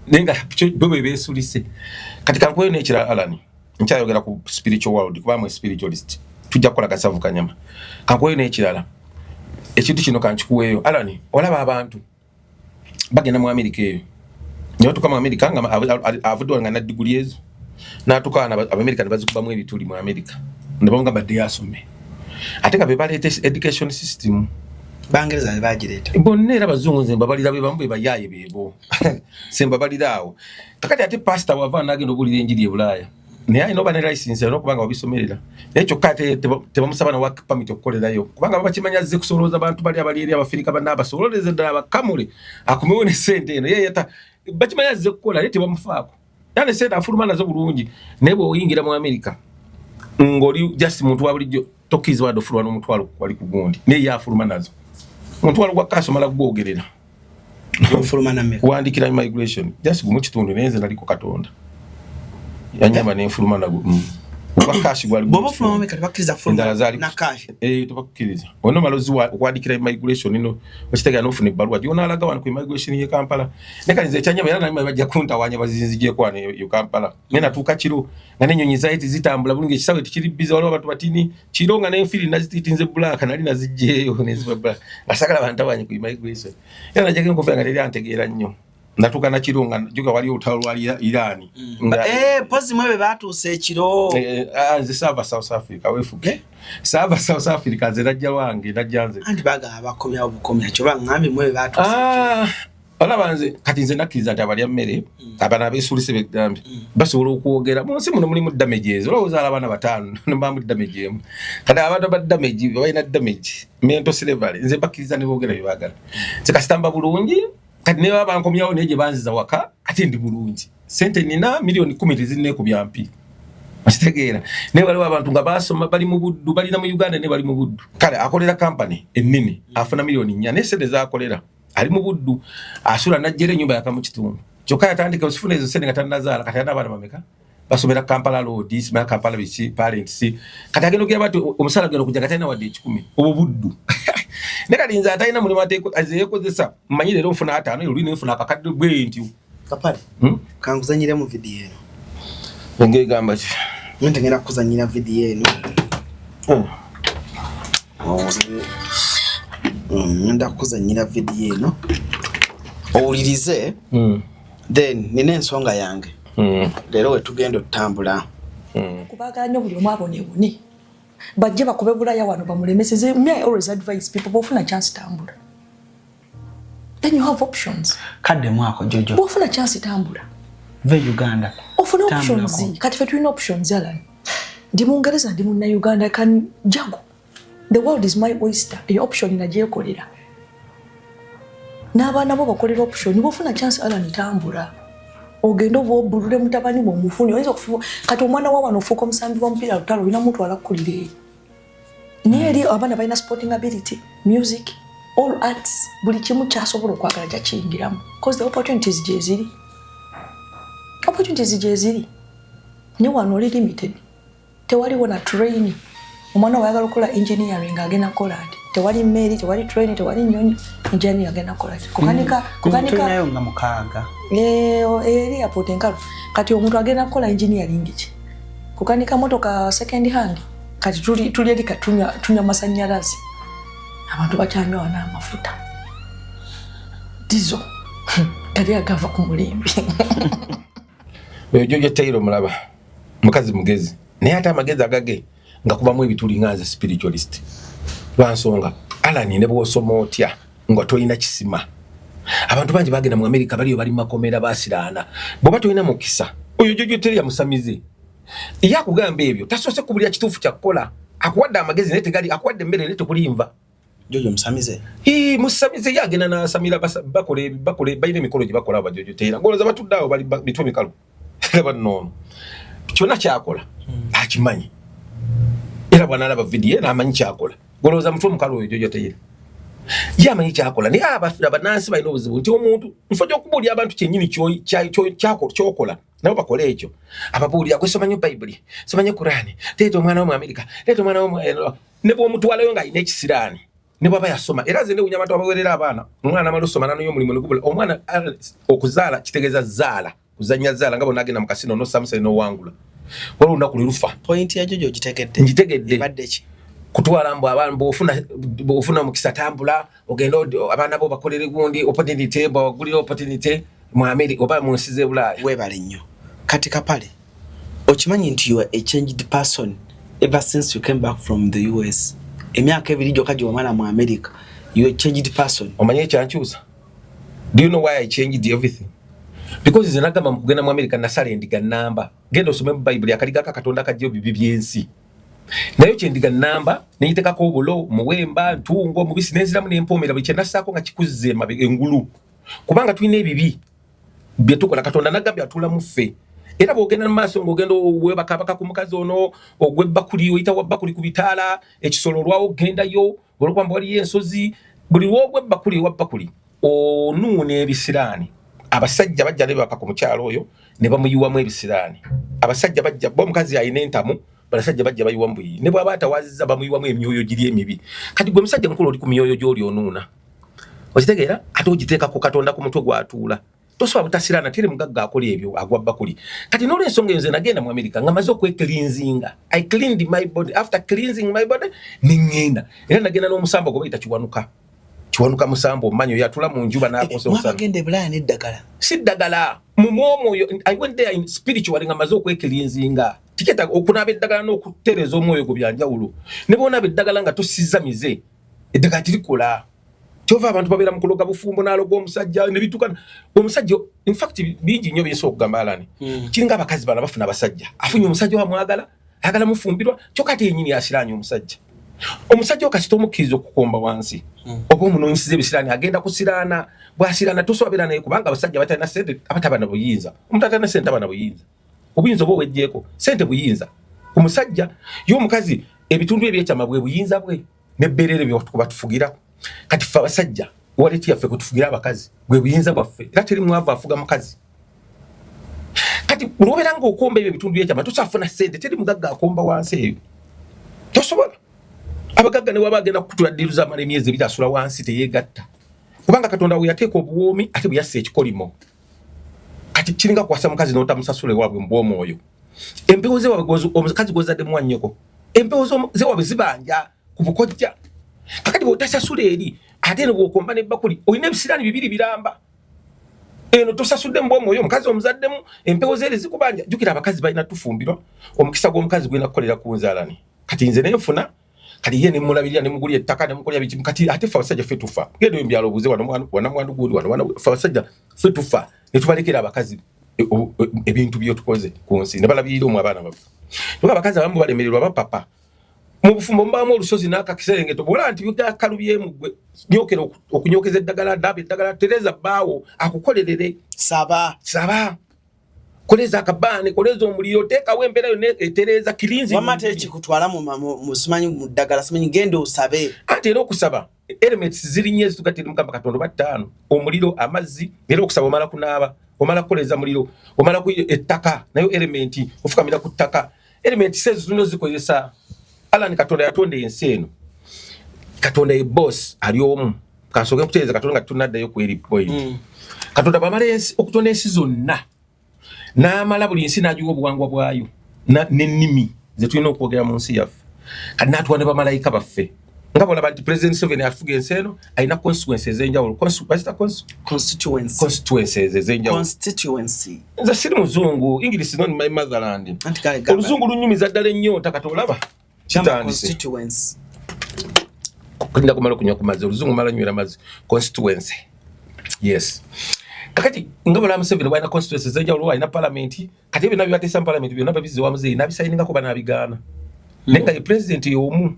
S1: naye nga bo be beesulise. Kati kankuweyo n'ekirala, Alani, nkyayogera ku spiritual world, kuba mwe spiritualist tujja kukola kasavu kanyama. Kankuweyo n'ekirala, ekintu kino kankikuweeyo, Alani. Olaba abantu bagenda mu Amerika eyo, ne batuuka mu Amerika nga avudde wano nga na diguli ezo, n'atuuka wano Abamerika ne bazikubamu ebituli mu Amerika, ne bamugamba ddeyo asome, ate nga be baleeta education system.
S3: Bangereza be bagireeta.
S1: Bonna era bazungu. Nze mbabalira be bamu, be bayaaye beebo, se mbabalira awo. Kakati ate pasita wava nagenda obuulira enjiri e Bulaaya, naye alina oba ne license, alina okuba nga wabisomerera, naye kyokka ate tebamusaba na work permit okukolerayo, kubanga baba kimanya azze kusolooza bantu bali abali eri Abafirika banna, abasololeze ddala abakamule, akomewo ne sente eno. Ye yata bakimanya azze kukola, naye tebamufaako, era ne sente afuluma nazo bulungi. Naye bw'oyingira mu Amerika ng'oli just muntu wa bulijjo, tokkirizibwa wadde ofuluma n'omutwalo wali ku gundi, naye ye afuluma nazo. Omutwalo gwa kaasi omala gwogerera.
S3: Ofuluma na mmeka?
S1: Wandikira immigration just gumu kitundu, naye nze naliko Katonda yanyamba nenfuluma nagwo. Ogwa kaasi gwali
S3: Bw'oba ofuluma mu Amerika tebakkiriza
S1: endala
S3: kufuluma
S1: zaali
S3: na cash?
S1: Eh, tebakukkiriza. Olina omala oziwa okuwandikira immigration no okitegeera, n'ofuna ebbaluwa gyonalaga wano ku immigration ye Kampala. Naye kati nze ekyanyama era nali bajja kuntawanya, bazinzigyeko wano e Kampala, naye natuuka kiro nga n'ennyonyi zaali tezitambula bulungi, ekisawe tekiri busy, waliwo abantu batini kiro, nga n'enfiri nazitiitinze black, nali nazigyeyo neziba black, nga sagala bantawanye ku immigration. Era najjako enkofiira nga teri antegeera nnyo. Natuuka nakiro nga juga waliyo olutalo lwa Iran.
S3: Eh, pozi mwe be batuuse ekiro.
S1: Eh, ah, nze saava South Africa, weefuge, saava South Africa, nze najja wange, najja nze.
S3: Anti bagamba bakomyawo bukomya, kyoba ŋŋambye mwe be batuuse ekiro.
S1: Ah, olaba nze kati nze nakkiriza nti abalya mmere, abana abeesulise begambye basobola okwogera. Mu nsi muno mulimu damages. Olaba ozaala abaana bataano nembamu damage emu. Kati abantu ba damage balina damage, mental slavery. Nze bakkiriza ne boogera bye baagala, nze kasitamba bulungi. Kati ne baba bankomyawo, naye gye banziza waka ate ndi bulungi, sente nina 10 million tezinneekubya mpi, okitegeera? Naye waliwo abantu nga basoma bali mu buddu, balina mu Uganda naye bali mu buddu. Kale akolera kampany ennene, afuna 4 million, naye sente zakolera ali mu buddu, asula najjera ennyumba yakamu kitundu. Kyokka yatandika osifuna ezo sente nga tannazaala. Kati alina abaana bameka basomera Kampala Road, simanya Kampala biki, parents. Kati agenda ogira bati omusala agenda okujja nga talina wadde 100. Obwo buddu. Naye kati nze atalina mulimu azeyekozesa, mmanyi leero nfuna 50, oluli nenfuna akakadde bwe ntyo.
S3: Kapale. Kankuzanyire mu vidiyo eno.
S1: Engegamba ki?
S3: Nte ngenda kukuzanyira vidiyo eno. Ngenda kukuzanyira vidiyo eno owulirize. Then nina ensonga yange. Leero wetugenda otutambula.
S2: Kubaagala nnyo buli omu aboneebone, bajje bakube Bulaya wano bamulemeseze. Me, I always advise people, bwofuna chance tambula, then you have options.
S3: Kaddemu ako, Jojo.
S2: Bwofuna chance tambula.
S3: Ve Uganda.
S2: Ofune options.
S3: Tambulako.
S2: Kati fe tulina options, Alan. Ndi Mungereza, ndi Munnauganda, I can juggle. The world is my oyster. Eyo option nagyekolera, n'abaana bo bakolera option. Bwofuna chance, Alan, tambula. Ogende oba obulule mutabani wo omufune. Oyinza okufuba kati omwana wa wano ofuuka omusambi w'omupiira lutalo, olina mutwala kukulira eri. Naye eri abaana balina sporting ability, music, all arts, buli kimu kyasobola okwagala jakiyingiramu, cause the opportunities gyeziri, opportunities gyeziri. Naye wano oli limited, tewaliwo na train. Omwana wayagala okukola engineering, agenda kukola ati? Tewali mmeeri, tewali train, tewali nnyonyi. Engineering agenda kukola ati? Kukanika, kukanika.
S6: Tulinayo nga 6.
S2: Eri airport enkalu. Kati omuntu agenda kukola engineering ki? Kukanika motoka second hand? Kati tuli eri tunywa masanyalaze, abantu bakyanywa n'amafuta diesel gali agava ku mulembe.
S1: Oyo Jojo Taylor mulaba mukazi mugezi, naye ate amagezi agage nga kubamu ebituli. Nga nze spiritualist, lwansonga Alan, ne bwosoma otya nga tolina kisima, abantu bangi bagenda mu Amerika, baliyo bali makomera basiraana. Bw'oba tolina mukisa, oyo Jojo Taylor musamize, ye akugamba ebyo tasoose kubulya kituufu kyakukola. Akuwadde amagezi naye tegali, akuwadde emmere naye tekulimva.
S3: Jojo musamize?
S1: Ii, musamize. Ye agenda n'asamira, bakola balina emikolo gye bakola. Abo bajojo Taylor ngolooza batudde awo bali mitwe mikalu. Laba nnoono, kyonna kyakola akimanyi, era bwanalaba vidiyo n'amanyi kyakola. Golowooza mutwe omukalu oyo Jojo Taylor ye amanyi kyakola. Naye abannansi balina obuzibu nti omuntu nfo gy'okubuulira abantu kyennyini kyokola nabo bakole ekyo, ababuulira gwe soma nnyo Bayibuli, soma nnyo Kurani, leeta omwana wo mu Amerika, leeta omwana wo ne bw'omutwalayo ng'alina ekisiraani, ne bwaba yasoma. Era nze ndewunya abantu abawerera abaana. Omwana amala osoma nanoyo omulimu negubula. Omwana okuzaala kitegeeza zaala, kuzanya zaala, nga bonna agenda mu kasino nosamusale nowangula, waliwo olunaku lwe lufa.
S3: Point ya Jojo ogitegedde?
S1: Ngitegedde.
S3: Ebadde ki?
S1: Kutwala mbu abaana bw'ofuna omukisa tambula ogende abaana bo bakolere gundi opportunity, bawagulire opportunity mu America oba mu nsi z'e Bulaaya.
S3: Weebale nnyo. Kati Kapale, okimanyi nti you are a changed person ever since you came back from the US? Emyaka 2 gyokka gye wamala mu America, you are a changed person.
S1: Omanyi ekyankyusa? Do you know why I changed everything? Because nze nagamba mu kugenda mu America nasala endiga namba. Genda osome mu Bayibuli, akaliga ka Katonda kajja ebibi by'ensi. Naye kyendiga namba neyitekako obulo, muwemba, ntungo, mubisi, nenziramu nempoomera buli kyenassaako nga kikuzza emabega engulu, kubanga tulina ebibi byetukola. Katonda nagambye atuula mu ffe. Era bwogenda mu maaso ng'ogenda webakabaka ku mukazi ono, ogw'ebbakuli, oyita wa bbakuli ku bitaala, ekisolo olwawo ogendayo olwokuba waliyo ensozi. Buli lwogw'ebbakuli wa bbakuli onuuna ebisiraani. Abasajja bajja ne bebaka ku mukyalo oyo ne bamuyiwamu ebisiraani. Abasajja bajja bo, omukazi alina entamu, abasajja bajja bayiwamu buyi, ne bw'aba atawaziza bamuyiwamu emyoyo giri emibi. Kati gwe musajja mukulu oli ku myoyo gy'oli onuuna, okitegeera? Ate ogiteeka ku Katonda ku mutwe gw'atuula, tosobola butasiraana. Teri mugagga akola ebyo agwa bakuli. Kati n'olwensonga eyo nze nagenda mu America nga maze okwecleansinga. I cleaned my body. After cleansing my body neŋŋenda. Era nagenda n'omusambo gwe bayita Kiwanuka. Kiwanuka musambo omumanyi, oyo atula mu njuba n'akosa omusana.
S3: Mwabagenda ebulaaya n'eddagala?
S1: Si ddagala, mu mwomwoyo. I went there in spiritually nga maze okwecleansinga. Tikyetaaga okunaaba eddagala n'okutereeza omwoyo gwo byanjawulo. Ne bwonaaba eddagala nga tosizza mize, eddagala tirikola. Kyova abantu babeera mu kuloga bufumbo, n'aloga omusajja ne bituuka omusajja. In fact bingi nnyo byensobola okugamba Alani. Kiringa abakazi bano bafuna abasajja, afunye omusajja wamwagala, ayagala mufumbirwa, kyokka ate yenyini asiraanye omusajja. Omusajja okasita omukkiriza okukomba wansi oba omunoonyisiza ebisiraani, agenda kusiraana. Bwasiraana tosobola beera naye, kubanga abasajja batalina sente abataba na buyinza. Omuntu atalina sente aba na buyinza. Obuyinza oba owejjeeko sente, buyinza ku musajja. Ye omukazi ebitundu ebyekyama bwe buyinza bwe nebbeerere byebatufugira. Kati ffe abasajja waleti yaffe kwetufugira abakazi bwe buyinza bwaffe, era teri mwavu afuga mukazi. Kati lwobeera nga okomba ebyo ebitundu byekyama, tokyafuna sente. Teri mugagga akomba wansi eyo, tosobola. Abagagga ne waba agenda kukutula ddiiru zamala emyezi 2 asula wansi, teyeegatta, kubanga Katonda we yateeka obuwoomi ate bwe yassa ekikolimo. Kati kiringa kuwasa mukazi n'otamusasula ewaabwe mu bw'omwoyo. Empewo zewaabwe, omukazi gwozadde muwannyoko, empewo zewaabwe zibanja ku bukojja. Kakati bw'otasasula eri, ate eno bw'okomba n'ebbakuli olina ebisiraani bibiri biramba. Eno tosasudde mu bw'omwoyo, omukazi omuzaddemu, empewo zeeri zikubanja. Jjukira abakazi balina tufumbirwa, omukisa gw'omukazi gulina kukolera ku nzaalani. Kati nze nenfuna, kati ye nemulabirira, nemugulira ettaka, nemukolera biki. Kati ate ffe abasajja ffe tufa. Genda oyo mubyalo obuuze wano wanamwandu gundi wano. Ffe abasajja ffe tufa ne tubalekera abakazi ebintu byotukoze ku nsi ne balabirira omwe abaana baffe. Naye abakazi abamu balemererwa, bapapa mu bufumbo, mubaamu olusozi n'akakiserengeto. Bwolaba nti bigakalubyemu, gwe nyokera okunyokeza eddagala, naaba eddagala, tereza bbaawo akukolerere.
S3: Saba.
S1: Saba. Koleza akabaane, koleza omuliro, teekawo embeera yonna etereeza kirinzi.
S3: Wamma tekikutwala mu simanyi mu ddagala, simanyi, genda osabe.
S1: Anti era okusaba elements ziri nnyo ezitugatta eri Mukama Katonda oba ttaano: omuliro, amazzi. Era okusaba omala kunaaba, omala kukoleza muliro, omala ku ettaka, nayo element, ofukamira ku ttaka. Element ezo tulina ozikozesa. Alan, Katonda yatonda ensi eno. Katonda ye boss, ali omu. Kansooke nkutereeza Katonda nga tunaddayo ku eri point. Katonda bwamala okutonda ensi zonna, n'amala buli nsi n'agiwa obuwangwa bwayo n'ennimi ze tulina okwogera mu nsi yaffe. Kati n'atuwa ne bamalayika baffe, nga bwolaba nti President Museveni afuga ensi eno, alina constituency ez'enjawulo. Bazita
S3: Constituency.
S1: Constituencies ez'enjawulo.
S3: Constituency.
S1: Nze siri muzungu, English is not my motherland.
S3: Anti kale gamba.
S1: Oluzungu lunyumiza ddala ennyonta. Kati olaba
S3: Gamba.
S1: kitandise.
S3: Constituency.
S1: Kulinda kumala okunywa ku mazzi, oluzungu mala nywera mazzi. Constituency, yes. Kakati nga bala Museveni balina constituency ez'enjawulo, alina parliament. Kati ebyo byonna byebateesa mu parliament byonna babizze wa muzeeyi, n'abisayiningako, banaabigaana, naye nga ye president y'omu.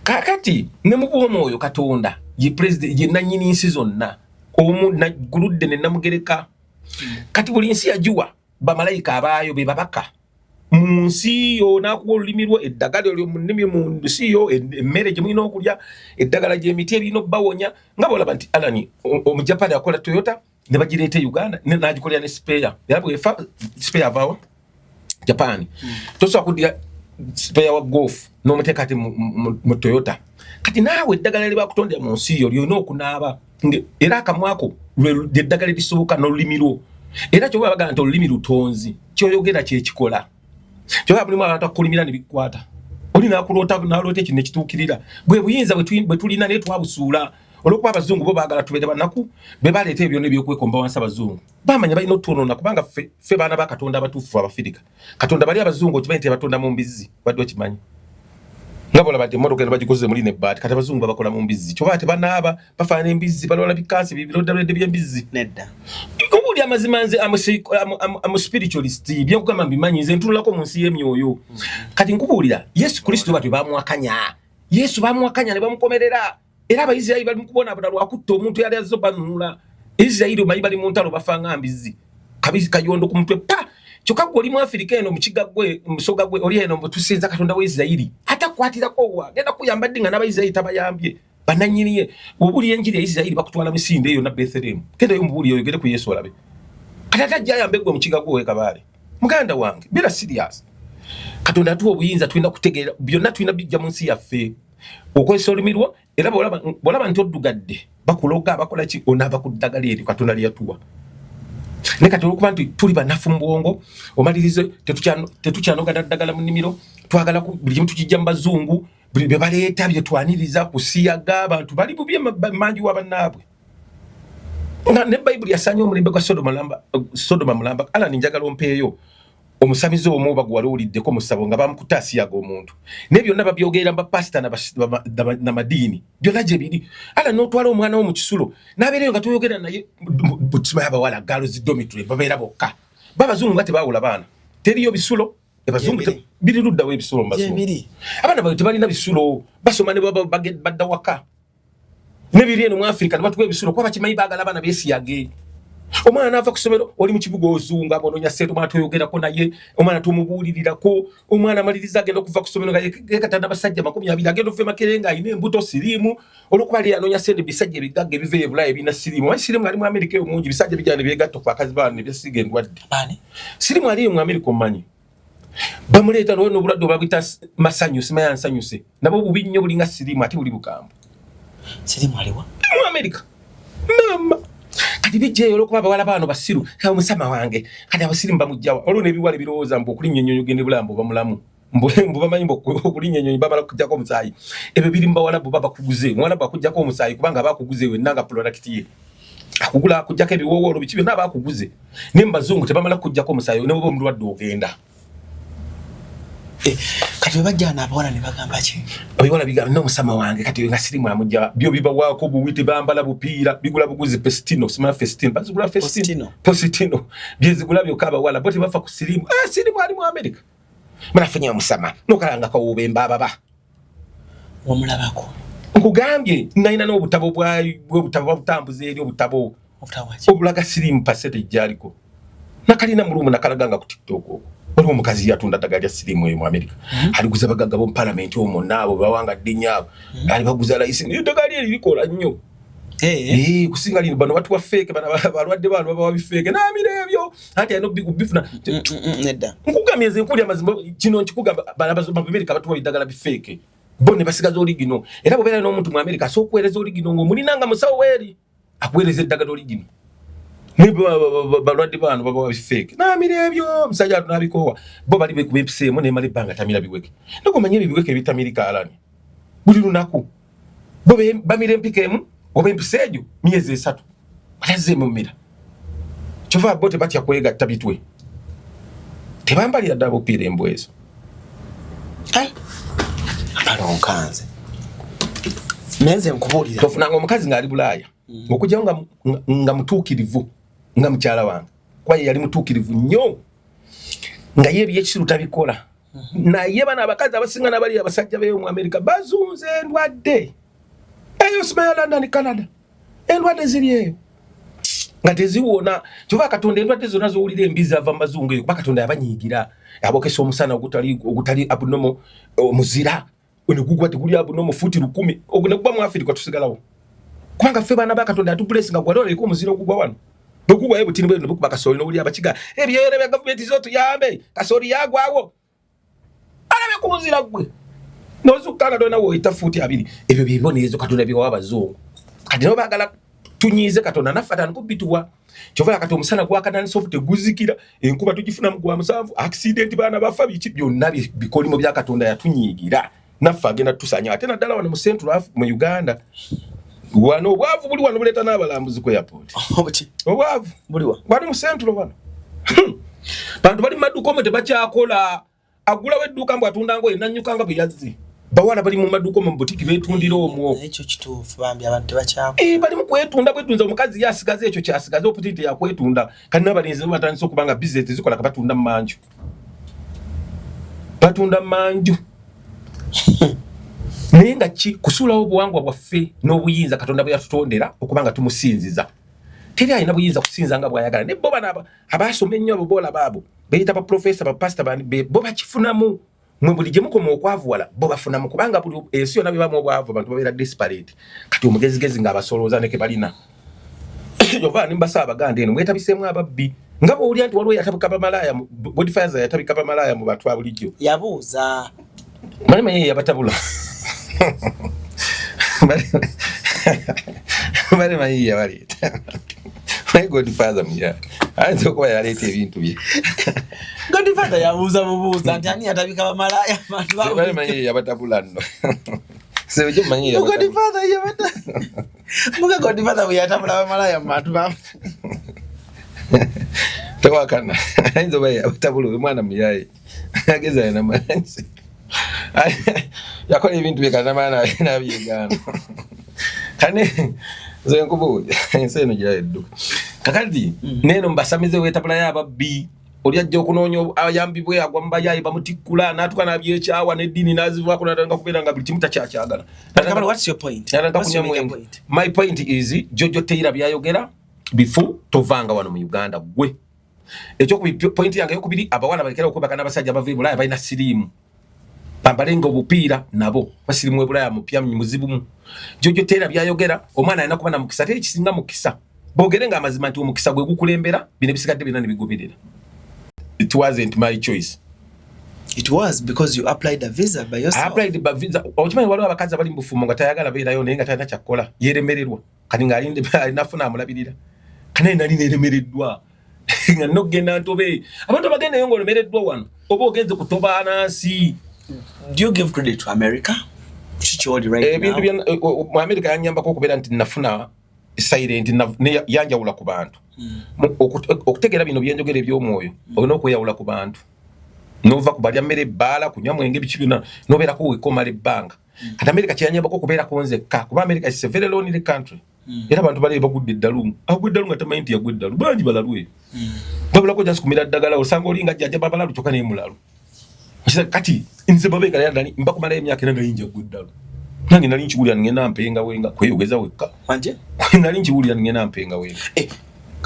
S1: Kakati ne mu bw'omwoyo, Katonda ye president, ye nannyini nsi zonna omu, nagguludde ne namugereka. Kati buli nsi yagiwa bamalayika abaayo, be babaka mu nsi yo, n'akuwa olulimi lwo, eddagala eryo mu nnimi mu nsi yo, emmere gye mulina okulya, eddagala gy'emiti ebirina obbawonya. Nga bwolaba nti Alani, Omujapani akola Toyota ne bagireeta e Uganda, n'agikolera ne spare, era bwefa spare avaawa Japan. Tosobola kuddira spare wa Golf n'omuteeka ate mu Toyota. Kati naawe eddagala lye bakutondera mu nsi yo lyolina okunaaba, era akamwako lyeddagala erisooka n'olulimi lwo. Era kyoba bagamba nti olulimi lutonzi, kyoyogera kyekikola. Kyoba mulimu abantu akukulimira ne bikukwata, oli nakuloota, naloota ekintu nekituukirira. Bwe buyinza bwe tulina, naye twabusuula olwokuba abazungu bo baagala tubeere banaku. Be baleeta ebyo byonna ebyokwekomba wansi. Abazungu bamanya balina otwonoona, kubanga ffe baana ba Katonda abatuufu, Abafirika. Katonda bali abazungu okimanyi nti batonda mu mbizzi? Badde okimanyi? Nga bolaba nti emmotoka eno bagikoze muli nebbaati, kati abazungu babakola mu mbizzi. Kyoba tebanaaba, bafaanana embizzi, balwala bikansi, birodalwedde by'embizzi.
S3: Nedda.
S1: Obuuli amazima, nze am spiritualist, byenkugamba mbimanyi, nze ntunulako mu nsi y'emyoyo. Kati nkubuulira, Yesu Kristo batyo bamuwakanya. Yesu bamuwakanya ne bamukomerera, era Abaisirayiri bali mukubonaabona lwakutta omuntu yali azze banunula Isirayiri. Omanyi bali mu ntalo, bafa nga mbizzi, kabizi kayondo ku mutwe pa. Kyokka gwe oli mu Afirika eno, mukiga gwe, musoga gwe, oli eno tusinza Katonda wa Isirayiri, atakwatirako wa genda kuyamba ddi nga n'Abaisirayiri tabayambye bananyiniye? Obuulira enjiri ya Isirayiri, bakutwala misinde eyo na Bethlehemu. Gendayo mubuulire, oyogere ku Yesu olabe. Kati ate ajja ayambe gwe mukiga gwe wekabaale. Muganda wange, beera serious. Katonda atuwa obuyinza, tulina kutegeera byonna, tulina bijja mu nsi yaffe. Okozesa olulimi lwo, era bw'olaba nti oddugadde, bakuloga, bakola ki, onaaba ku ddagala eryo Katonda lyeyatuwa. Naye kati olwokuba nti tuli banafu mu bwongo, omalirize tetukyanoga na ddagala mu nnimiro. Twagala buli kimu tukijja mu bazungu, buli bye baleeta bye twaniriza kusiyaga. Abantu bali bubi mangi wa bannaabwe, nga ne Bayibuli yasaanya omulembe gwa Sodoma mulamba, Sodoma mulamba. Alani, njagala ompeeyo omusamize omu oba gwe wali owuliddeko mu ssabo nga bamukutte asiyaga omuntu. Naye byonna babyogerera mu bapasita n'amadiini, byonna gye biri. Ala n'otwala omwana wo mu kisulo n'abeereyo nga toyogera naye. Busimayo abawala, girls dormitory, babeera bokka. Babazungu nga tebaawula baana, teriyo bisulo. Abazungu
S3: Gyebiri.
S1: Biri luddawo ebisulo mu bazungu?
S3: Gyebiri.
S1: Abaana bawe tebalina bisulo, basoma ne baba badda waka. Nebiri eno mu Afirika ne batuwa ebisulo kuba bakimanyi baagala abaana beesiyage. Omwana naava ku ssomero, oli mu kibuga ozunga, bononya ssente, omwana toyogerako naye, omwana tomubuulirirako. Omwana amaliriza agenda okuva ku ssomero nga yekatanda basajja 20, agenda okuva emakerere nga alina embuto, siriimu, olwokuba ali anoonya ssente. Bisajja ebigagga ebiva e Bulaaya ebirina siriimu. Omanyi siriimu ali mu Amerika eyo mungi, bisajja bijja ne byegatta ku bakazi baano ne byasiiga endwadde.
S3: Baani?
S1: Siriimu ali eyo mu Amerika, omumanyi bamuleeta n'obulwadde obabuyita masanyu, simanya nsanyuse, nabo bubi nnyo, bulinga siriimu ate buli bukambwe.
S3: Siriimu aliwa?
S1: Mu Amerika, mama. Kati bijja eyo olwokuba abawala baano basiru. Omusama wange kati abasirimu bamugjawa olwo n'ebiwala ebirowooza mbu okulinnya ennyonyi ogende Bulaya oba mulamu, mbu bamanyi mbu okulinnya ennyonyi bamala kujjako omusaayi. Ebyo biri mu bawalabu, baba bakuguze. Omuwalabu akujjako omusaayi kubanga aba akuguze wenna nga product ye, akugula, akujjako ebiwoowoolo, biki byonna, aba akuguze. Naye mu bazungu tebamala kujjako omusaayi, ne bwoba omulwadde ogenda.
S3: Eh, kati bwe bajja wano abawala ne bagamba ki?
S1: Ebiwala bigamba n'omusama wange kati nga sirimu amujja, byo bibawaako buwi, tebambala bupiira, bigula buguzi Festino, simanya Festino bazigula Festino.
S3: Postino.
S1: Postino byezigula byokka. Abawala bo tebafa ku sirimu. Ah, sirimu ali mu Amerika, munafunye omusama nokalanga kawuuba embaababa.
S3: Wamulabako?
S1: Nkugambye nalina n'obutabo bwobutabo babutambuza eri, obutabo
S3: Obutabo bwaki?
S1: Obulaga sirimu percentage gyaliko. Nakalina mu room, nakalaganga ku TikTok okwo. Waliwo omukazi yatunda ddagala lya siriimu eyo mu America, aliguza bagagga b'omu palamenti omwo naabo bawanga ddinya abo, alibaguza layisi. Eddagala lyeri likola nnyo. Eh, kusinga lino bano batuwa fake. Bano balwadde bano babawa bifake namira ebyo, anti alina obifuna.
S3: Nedda.
S1: Nkugambye nze, nkulya amazima. Kino nkikugamba, Amerika batuwa eddagala bifake, bo ne basigaza original. Era bw'obeera n'omuntu mu Amerika, asobola okuweereza original ng'omulina nga musawo weeri akuweereza eddagala original, naye balwadde bano babawa bifake namira ebyo. Omusajja atu nabikoowa, bo bali bekuba empisa emu nemala ebbanga tamira biweke. Nogomanya ebyo biweke ebitamirika alani buli lunaku, bo bamira empika emu oba empisa egyo myezi 3, batazzeemu mumira. Kyova bo tebatya kwegatta bitwe, tebambalira ddala bupiira embwa ezo.
S3: Balonkanze, naye nze nkubuulira.
S1: Tofunanga omukazi ng'ali Bulaaya okugyawo nga mutuukirivu nga mukyala wange, kuba ye yali mutuukirivu nnyo, nga ye ebyekisiru tabikola. Naye bano abakazi abasinga nabali abasajja beyo mu Amerika bazunze endwadde eyo, simaya London, Canada, endwadde ziri eyo nga teziwona. Kyova Katonda endwadde zonna zowulira embi zava mu bazungu eyo, kuba Katonda yabanyiigira, abokesa omusana ogutali abnormal, omuzira negugwa teguli abnormal futi 1000, ogwo negugwa mu Afirika, tusigalawo, kubanga ffe baana ba Katonda yatublessinga. Gwali olabika omuzira ogugwa wano bwegugwayo butini bwe nebukuba kasooli, nowulira abakiga ebyere bya gavumenti zotuyambe, kasooli yagwawo. Alabe ku muzira gwe nozukka nga tolina woyita fuuti 20. Ebyo byebibonerezo Katonda byewa abazungu. Kati nabo baagala tunyiize Katonda, naffe atandika obituwa. Kyova kati omusana gwakananisa obu teguzikira, enkuba tugifunamu gwa musanvu, accident, baana bafa, biki byonna bikolimo bya Katonda. Yatunyiigira, naffe agenda tusanya, ate naddala wano mu Central mu Uganda wano obwavu buli wano buleeta n'abalambuzi ku airport.
S3: Obuki?
S1: Obwavu.
S3: Buliwa?
S1: Wano mu Central wano. Bantu bali mu maduuka omwo tebakyakola. Agulawo edduuka mbu atunda ngoye, nanyuka nga bwe yazze. Bawala bali mu maduuka omwo mu butiki beetundira omwo.
S3: Ekyo kituufu bambi, abantu tebakyako.
S1: Eh, bali mu kwetunda bwetunza. Omukazi ye asigaze ekyo kyasigaze opportunity yakwetunda. Kati n'abalenzi nabo batandise okuba nga bizinesi zikola, ka batunda manju, batunda manju. Naye nga ki kusuulawo obuwangwa bwaffe n'obuyinza Katonda bwe yatutondera okuba nga tumusinziza. Teri alina buyinza kusinza nga bw'ayagala. Ne bo bano abasoma ennyo, abo boolaba abo beyita baprofesa, bapasita, bani, bo bakifunamu. Mwe buli gye mukoma okwavuwala, bo bafunamu, kubanga buli ensi yonna bebamu obwavu, abantu babeera desperate. Kati omugezigezi ng'abasolooza ne ke balina ova nimbasa. Abaganda eno mwetabiseemu ababbi, nga bw'owulira nti waliwo yatabika bamalaaya, Godfather yatabika bamalaaya mu bantu abulijjo.
S3: Yabuuza.
S1: Mani manyi yabatabula, bali manyi yabaleeta. Naye Godfather muya ayinza okuba yaleeta ebintu bye.
S3: Godfather yabuuza bubuuza nti ani yatabika bamalaaya abantu.
S1: Bali manyi yabatabula nno, sebekyo manyi yabatabula.
S3: Godfather yabata muga Godfather bwe yatabula bamalaaya mu bantu ba
S1: Tewakana, ayinza oba yabatabula. Oyo mwana muyaye ageza yanamanyi yakola ebintu bye kanamala nabyegaana. Kane nze nkubuulira, ensi eno gira edduka kakati. Neeno mubasamize wetabulayo ababbi. Oli ajja okunoonya ayambibwe, agwa mubayayi, bamutikkula n'atuka nabyekyawa n'eddiini n'azivaako, natandika kubeera nga buli kimu takyakyagala.
S3: Kabala, what's your point?
S1: Natandika
S3: What's your
S1: kunywa
S3: major
S1: mwenge.
S3: point?
S1: My point is, Jojo Taylor byayogera bifu, tovanga wano mu Uganda gwe. Ekyokubiri, point yange eyokubiri, abawala balekera okwebaka n'abasajja abava e Bulaaya, balina siriimu, bambalenga obupiira nabo basirimu. E Bulaaya mupya muzibumu. Jojo Taylor byayogera, omwana alina kuba na mukisa, ate ekisinga mukisa. Boogere nga amazima nti omukisa gwe gukulembera, bino ebisigadde byonna ne bigoberera. It wasn't my choice.
S3: It was because you applied a visa by
S1: I
S3: yourself.
S1: applied ba visa. Okimanyi waliwo abakazi abali mu bufumbo nga tayagala beerayo, naye nga talina kyakkola, yeremererwa. Kati ng'alinafuna amulabirira. Kanaye nali neremereddwa nga nina okugenda ntobe. Abantu abagendayo ng'olemereddwa wano, oba ogenze kutoba anansi.
S3: Do you give credit to America? Kikyoli right
S1: Ebintu
S3: now?
S1: bya mu America yanyambako okubeera nti nafuna silent yanjawula ku bantu. Okutegeera bino byenjogera eby'omwoyo, olina okweyawula ku bantu, nova ku balya mmere, ebbaala, kunywa mwenge, biki byonna, nobeerako wekka omala ebbanga. Kati America kyeyanyambako okubeerako nzekka, kuba America is a very lonely country. Era abantu bali bagudde eddalu, agwa eddalu nga tamanyi nti yagwa eddalu. Bangi balalu eyo, babulako just kumira ddagala. Osanga oli nga jjajja babalalu, kyokka naye mulalu. Kati nze babeeka nali mba kumalayo emyaka ena, nali njagwa eddalu. Nange nali nkiwulira ngenda mpenga wenga kweyogeza wekka.
S3: Wanje?
S1: Nali nkiwulira ngenda mpenga wenga.
S3: Eh,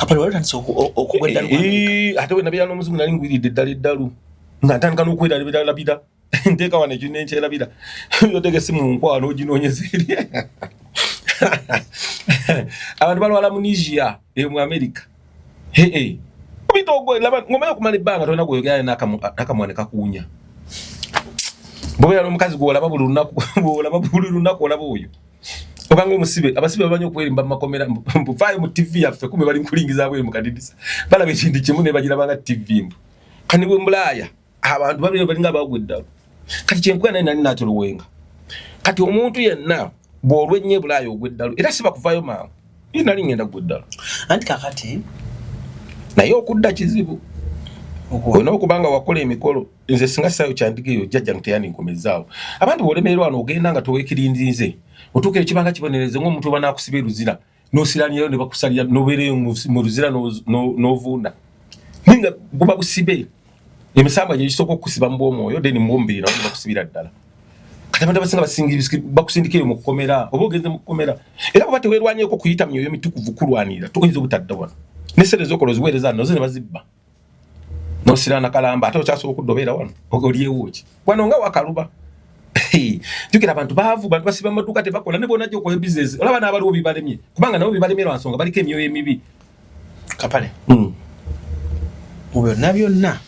S3: Kapale wali otandise okugwa eddalu?
S1: Ate we nabeera n'omuzungu nali ngwiridde eddala eddalu, nga ntandika n'okwerabiralabira, nteeka wano ekintu nenkyerabira, oteeka esimu mu nkwawa n'oginoonyeza eri. Abantu balwala amnesia eyo mu America. Ee, ngomanyi okumala ebbanga tolina gweyogera nakamwa ne kakuwunya. Bwobeera n'omukazi gwolaba buli lunaku, bwolaba buli lunaku, olaba oyo obanga omusibe. Abasibe bamanyi okwerimba mu makomera, mbuvaayo mu TV yaffe, kumbe bali nkulingiza bweru mu kadidisa, balaba ekintu kimu ne bagirabanga TV mbu. Kani bwe mbulaaya abantu babiri balinga bagwa eddalu. Kati kyenkuya naye nali natera owenga. Kati omuntu yenna bw'olwa ennyo ebulaaya ogwa eddalu, era si bakuvaayo mangu. Ye nali ngenda gwa eddalu.
S3: Anti kakati
S1: Naye okudda kizibu, olina okuba nga wakola emikolo. Nze singa sayo kyandigeyo jjajja nteyaninkomezaawo. Abantu bw'olemererwa wano ogenda nga toweekirinzinze, otuuka ekibanga kibonereze ng'omuntu oba naakusiba eruzira n'osiranirayo ne bakusalira n'obeereyo mu luzira n'ovunda, naye nga buba busibe. Emisambwa gye gisooka okukusiba mu bw'omwoyo, then mu bw'omubiri nawo ne bakusibira ddala. Kati abantu abasinga bakusindika eyo mu kkomera, oba ogenze mu kkomera, era bweba teweerwanyeko kuyita myoyo mitukuvu kulwanirira, toyinza obutadda wano ne sente zokola oziweereza nozo ne bazibba nosirana kalamba. Ate okyasobola okudda obeera wano olyewo ki wano nga wakaluba? Jjukira abantu baavu, bantu basiba mu maduuka, tebakola, ne bwonajja okola bizinesi olaba n'abaliwo bibalemye, kubanga nabo bibalemye lwa nsonga baliko emyoyo emibi.
S3: Kapale, mu byonna byonna,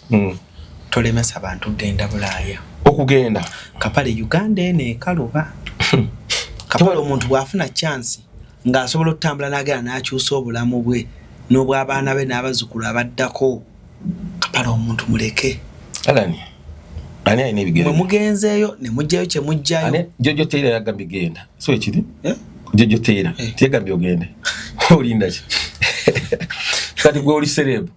S3: tolemesa bantu kugenda Bulaaya.
S1: Okugenda.
S3: Kapale, Uganda eno ekaluba. Kapale, omuntu bw'afuna chance ng'asobola okutambula n'agenda n'akyusa obulamu bwe n'obw'abaana be n'abazzukulu abaddako, Kapale, omuntu muleke.
S1: Alani, ani alina ebigere?
S3: Mwe mugenzeeyo ne mugjayo kye mugjayo.
S1: Ani? Jojo Taylor yagambye genda, so ekiri?
S3: Eh?
S1: Jojo Taylor.
S3: Eh.
S1: Tiyagambye ogende, olinda ki? Kati gwe oli celeb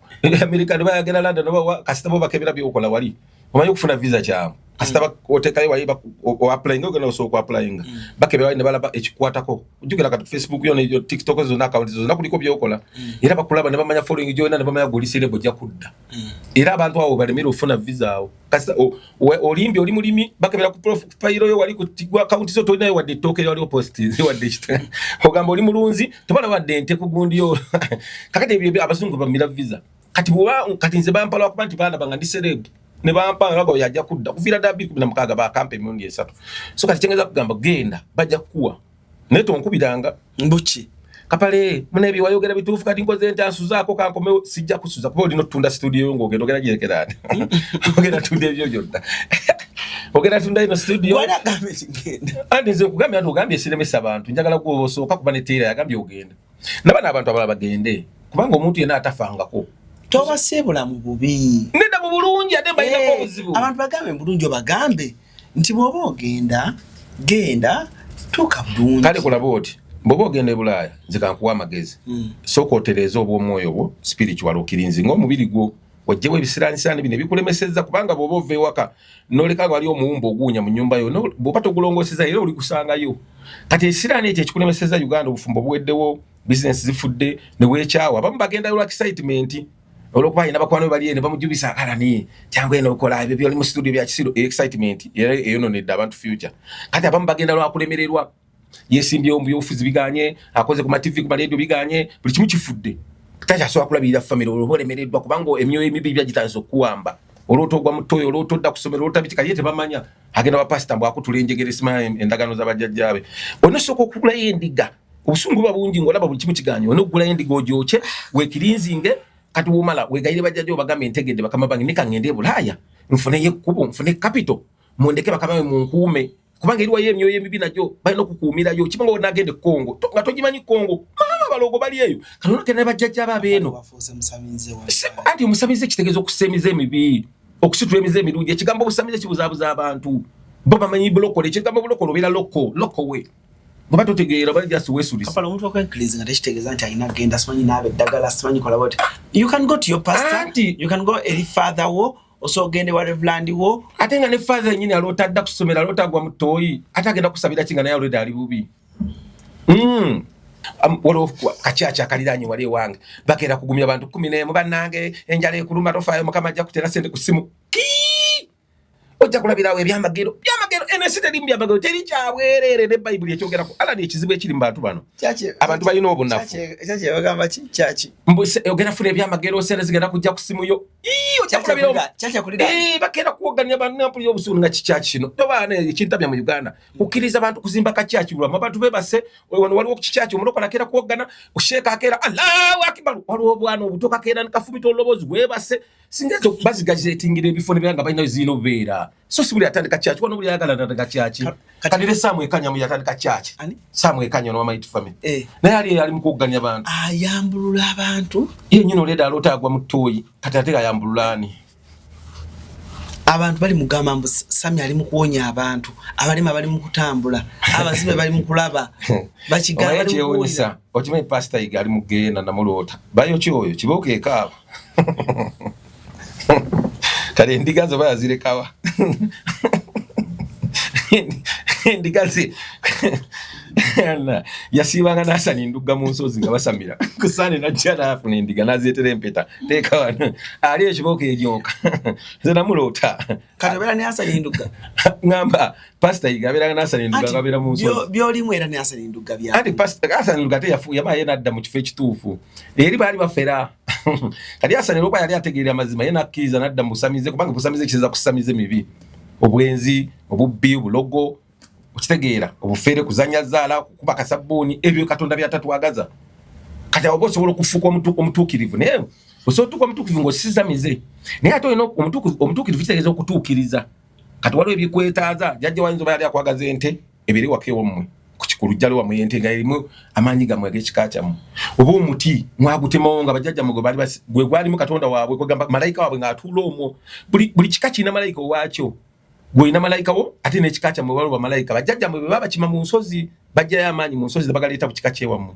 S1: America ne bayagala London oba kasita bo bakebera byokola wali, omanyi okufuna visa kyangu kasita oteekayo wali oapplyinga, ogenda osobola okuapplyinga, bakebera wali ne balaba ekikwatako. Ojjukira kati Facebook yo ne TikTok zonna, account zonna kuliko byokola, era bakulaba ne bamanya following gyolina, ne bamanya gwe oli celeb, ojja kudda. Era abantu abo balemere ofuna visa awo. Kasita olimbye oli mulimi, bakebera ku profile yo wali ku account zo, tolinayo wadde ettooke, waliwo post wadde ekita, ogamba oli mulunzi, tebala wadde ente ku gundi yo. Kakati ebyo abazungu bamira visa. Kati bwoba kati nze bampa lwakuba nti balaba nga ndi celeb ne bampa nga oyo ajja kudda. Kuviira ddala 2016 bakampa emirundi 3. So kati kyengeza kugamba, genda, bajja kukuwa, naye tonkubiranga.
S3: Mbuki?
S1: Kapale, munebi wayogera bituufu, kati nkoze nti ansuzaako kankomewo. Sijja kusuza kuba olina otunda studio yo ng'ogenda, ogenda girekerani, ogenda tunda ebyo byonna, ogenda tunda ino studio.
S3: Wali agambye nti genda.
S1: Anti nze nkugambye, anti ogambye siremesa bantu, njagala gwe osooka kuba ne Taylor yagambye ogenda, naba n'abantu abalala bagende, kubanga omuntu yenna atafangako.
S3: Tobasiibula mu bubi.
S1: Nedda, mu bulungi, ate mbalinako obuzibu.
S3: Abantu bagambe mu bulungi, obagambe nti bw'oba ogenda, genda tuuka bulungi.
S1: Kale kulaba oti bw'oba ogenda e Bulaaya, nze kankuwa amagezi. Sooka otereeze obw'omwoyo bwo, spiritual, okirinzi ng'omubiri gwo, ojjewo ebisiraanisiraani bino ebikulemesezza, kubanga bw'oba ova ewaka n'oleka nga wali omuwumba oguwunya mu nnyumba yo, bw'oba togulongooseza era oli kusangayo. Kati ekisiraani ekyo ekikulemesezza Uganda, obufumbo buweddewo, bizinesi zifudde, ne weekyawa. Abamu bagendayo lwa excitement, olwokuba alina bakwano be bali eno bamujubisa, alani kyangu eno okola ebyo byoli mu studio bya kisiru. Excitement era eyononedde abantu future. Kati abamu bagenda lwakulemererwa, yesimbyewo mu byobufuzi biganye, akoze ku ma TV, ku ma radio biganye, buli kimu kifudde, takyasobola kulabirira family. Olwo oba olemereddwa, kubanga emyoyo emibi byagitandise okukuwamba, olwota ogwa mu toyi, olwota odda ku ssomero, olwota biki. Kati ye tebamanya, agenda wa pasita mbw akutula enjegere, simanya endagaano z'abajjajjaabe. Olina osooka okugulayo endiga. Obusungu buba bungi ng'olaba buli kimu kiganye. Olina okugulayo endiga ogyokye, weekirinzinge. Kati womala wegayire bajjajja, obagambe, ntegedde bakama bange, nika ngende e Bulaaya nfuneyo ekkubo, nfune capital, mundeke bakama be munkuume, kubanga eriwayo emyoyo emibi nagyo balina okukuumirayo. Kibanga onagenda e Kongo nga togimanyi Kongo, maama balogo bali eyo. Kati onagenda ne bajjajja babeeno.
S3: Wafuuse musamize wa
S1: Anti omusamize kitegeeza okussa emize emibi, okusitula emize emirungi. Ekigambo obusamize kibuzaabuza abantu, bo bamanyi bulokole. Ekigambo bulokole obeera loko lokowe, oba totegeera, oba just weesulisa.
S3: Kapala, omuntu okwekkiriza nga tekitegeeza nti alina kugenda simanyi naaba eddagala, simanyi kola bwoti. You can go to your pastor.
S1: Anti-
S3: You can go eri father wo, osobola ogende wa reverend wo.
S1: Ate nga ne father yennyini aloota adda ku ssomero, aloota agwa mu ttooyi, ate agenda kusabira ki nga naye already ali bubi? Waliwo kakyaki akaliraanye wali ewange, bakeera kugumya abantu 11, bannange enjala ekuluma, tofaayo, Mukama ajja kuteera sente ku ssimu. Kii! Ojja kulabirawo ebyamagero, byamagero. Byamagero, ensi terimu byamagero, teri kyabwereere ne Bayibuli ekyogerako. Alani, ekizibu ekiri mu bantu bano, abantu balina obunafu.
S3: Kyaki bagamba ki? Kyaki?
S1: Ogenda funa ebyamagero, sente zigenda kujja ku simu yo. Ii, ojja kulabira
S3: Kyaki akulira.
S1: Bagenda kuwoganya banampulira obusuulu nga kikyaki kino. Tobaana ekintabya mu Uganda kukkiriza abantu kuzimba kakyaki lwamu abantu bebase. Wano waliwo kikyaki, omulokola akeera kuwogana, osheeka akeera Allahu akibaru, waliwo obwana obuto kakeera nekafumita oluloboozi bwebase. Singa ezo bazigazetingira ebifo nebeera nga balina zirina obubeera, so si buli atandika kyaki wano, buli ayagala atandika kyaki. Kati ne Saamu Ekanya mu yatandika kyaki.
S3: Ani?
S1: Saamu Ekanya no Mighty Family. Naye ali mu kuwoganya bantu.
S3: Ayambulula abantu.
S1: Ye nyina oleda aloota agwa mu ttooyi, kati ate ayambulula ani?
S3: Abantu bali mugamba mbu Sami ali mu kuwonya abantu, abalema bali mu kutambula, abazibe bali mu kulaba, bakigamba
S1: Omanyi
S3: bali mu kuwulira.
S1: ekyewunyisa, okimanyi Pasita Yiga ali mu ggeena, namuloota bayo ki oyo kibooko ekaaba. Kale endiga zo bayazirekawa? Endiga ze yasiibanga n'asana endugga mu nsozi nga basamira ku saani, najja n'afuna endiga n'azeetera empeta, teeka wano ali ekibooko eryoka. Nze namuloota.
S3: Kati obeera ne Hasani Ndugga.
S1: Ŋŋamba Pasita Yiga abeeranga n'asana enduga
S3: Anti
S1: nga abeera mu nsozi.
S3: Byolimu era ne Hasani Ndugga bya.
S1: Anti Hasani Luga ate yamala ye n'adda mu kifo ekituufu. Eri baali bafera. Kati Hasani olwokuba yali ategeerera amazima, ye n'akkiriza n'adda mu busamize, kubanga busamize kiyinza kusamize mibi, obwenzi, obubbi, obulogo, okitegeera, obufere, kuzanya zaala, kukuba kasabbuuni, ebyo Katonda byatatwagaza. Kati awo oba osobola okufuuka omutuukirivu, naye osobola otuuka omutuukirivu ng'osizamize, naye ate olina omutuukirivu kitegeeza okutuukiriza. Kati waliwo ebikwetaaza. Jjajja wayinza oba yali akwagaza ente ebiri waka ewammwe ku kikulu, jjale wammwe ente nga erimu amaanyi gammwe ag'ekika kyammwe, oba omuti mwagutemawo nga bajjajjammwe gwe baali gwe gwalimu katonda waabwe, kwegamba malayika waabwe ng'atuula omwo. Buli kika kirina malayika owaakyo. Gwolina malayika wo, ate n'ekika kyammwe waliwo bamalayika bajjajjammwe bwe babakima mu nsozi, bajjayo amaanyi mu nsozi ne bagaleeta ku kika kyewammwe.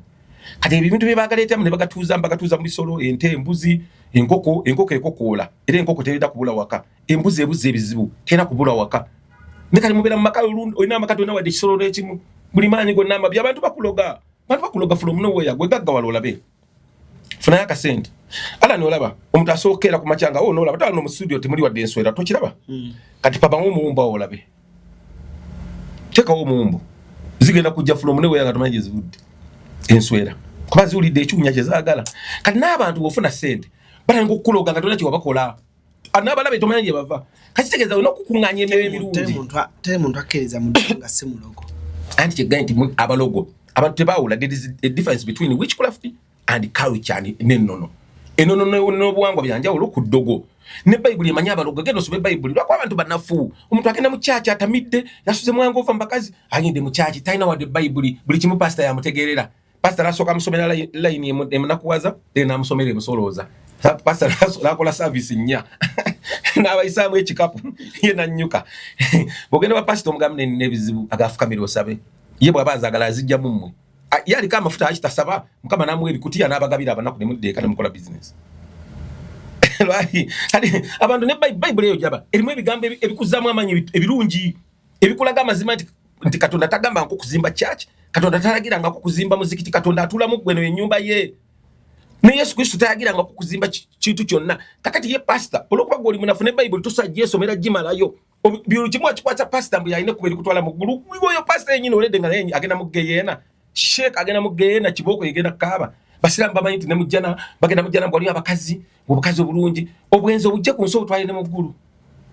S1: Kati ebyo ebintu bye bagaleetamu ne bagatuuza, bagatuuza mu bisolo, ente, embuzi, enkoko. Enkoko ekokoola, era enkoko terina kubula waka. Embuzi ebuza ebizibu, terina kubula waka. Ne kati mubeera mu maka, olina amaka tolina wadde ekisolo n'ekimu. Buli maanyi gonna amabi, abantu bakuloga, abantu bakuloga from nowhere. Gwe gaggawala olabe funayo akasente ala nolaba omuntu asookera ku makya nga o nolaba tala no mu studio temuli wadde enswera, tokiraba. Kati pabamu omuwumbo awo olabe, teekawo omuwumbo, zigenda kujja from nowhere nga tomanyi gye zivudde enswera, kuba ziwulidde ekiwunya kye zaagala. Kati n'abantu bw'ofuna ssente batandika okukuloga nga tolina kyewabakola, n'abalabe tomanyi gye bava. Kati kitegeeza olina okukuŋŋaanya emyoyo
S3: Teri
S1: emirungi.
S3: Teri muntu akkiriza mu ddiini nga si mulogo.
S1: Anti kyegaye nti abalogo abantu tebawula. There is a difference between witchcraft and culture n'ennono. Ennono n'obuwangwa byanjawulo ku ddogo. Ne Bayibuli emanyi abalogo, genda osome Bayibuli. Lwakuba abantu banafu, omuntu agenda mu kyaki atamidde, yasuze mwangu ova mu bakazi, agende mu kyaki talina wadde Bayibuli, buli kimu pasita yamutegeerera. Pasita nasooka amusomera layini emunakuwaza, then namusomera emusolooza. Pasita nakola service nnya n'abayisaamu ekikapu, ye nannyuka. Bwogenda ba pasita omugambe nenina ebizibu, agafukamira osabe. Ye bw'aba azaagala azijjamu mmwe. Ye aliko amafuta akitasaba Mukama n'amuwa ebikutiya n'abagabira abanaku ne mudda eka ne mukola bizinesi. Lwaki kati abantu ne Bayibuli eyo gyaba erimu ebigambo ebikuzzaamu amaanyi, ebirungi ebikulaga amazima nti Katonda tagambangako kuzimba church, Katonda talagirangako kuzimba muzikiti. Katonda atuulamu ggwe, eno ennyumba ye. Ne Yesu Kristo tayagirangako kuzimba kintu kyonna. Kakati ye pasita olwokuba gwe oli munafu ne Bayibuli tosobola gyesomera gimalayo, buli kimu akikwasa pasita mbu yalina ekkubo erikutwala mu ggulu. Oyo pasita yenyini oledde nga naye agenda mu geyeena, sheeka agenda mu geyeena, kibooko egenda kukaaba. Basiraamu bamanyi nti ne mujjana bagenda mujjana mbu waliyo abakazi, obukazi obulungi. Obwenzi obujje ku nsi obutwale ne mu ggulu,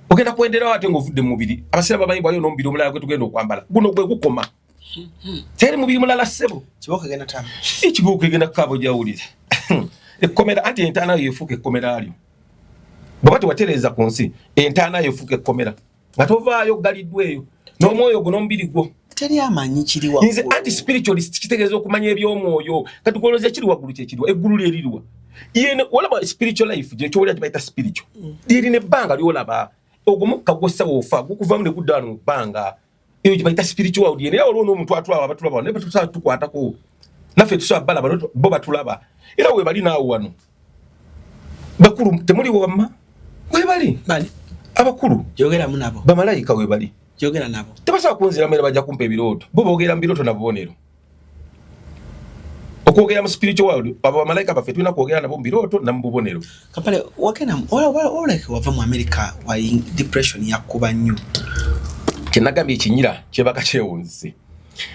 S1: ogenda kwenderawo ate ng'ovudde mu mubiri. Abasiraamu bamanyi bwaliyo n'omubiri omulala gwe tugenda okwambala, guno gwe gukoma, teri mubiri mulala ssebo.
S3: Kibooko egenda tamba.
S1: Ekibooko egenda kukaaba, ojawulire ekkomera. Anti entaana yo efuuka ekkomera lyo bw'oba tewatereeza ku nsi. Entaana yo efuuka ekkomera nga tovaayo, oggaliddwa eyo n'omwoyo gwo n'omubiri gwo.
S3: Teri amanyi kiri
S1: Nze
S3: waggulu.
S1: Anti spiritualist kitegeeza okumanya eby'omwoyo. Kati gwolowooza ekiri waggulu kyekiriwa? Eggulu lyeririwa? Yene olaba spiritual life gyekyowulira kibayita spiritual, lyerina ebbanga lyolaba. Ogwo mukka gwossa woofa gukuvamu ne gudda wano mu bbanga, eyo gyebayita spiritual world. Yene era waliwo n'omuntu atulaba, abatulaba naye batusobola tukwatako, naffe tusobola balaba, bo batulaba era webali naawe wano. Bakulu temuliwo wamma? Webali.
S3: Bali.
S1: Abakulu.
S3: Yogeramu nabo.
S1: Bamalayika webali.
S3: Yogera nabo.
S1: Tebasobola kunziramu era bajja kumpa ebirooto. Bo boogera mu birooto na bubonero. Okwogera mu spiritual world, abo bamalayika baffe tulina kwogera nabo mu birooto na mu bubonero.
S3: Kampale wagenda oleke wava mu America wa depression yakkuba nnyo.
S1: Kyenagambye, ekinyira kyebaka kyewunzise.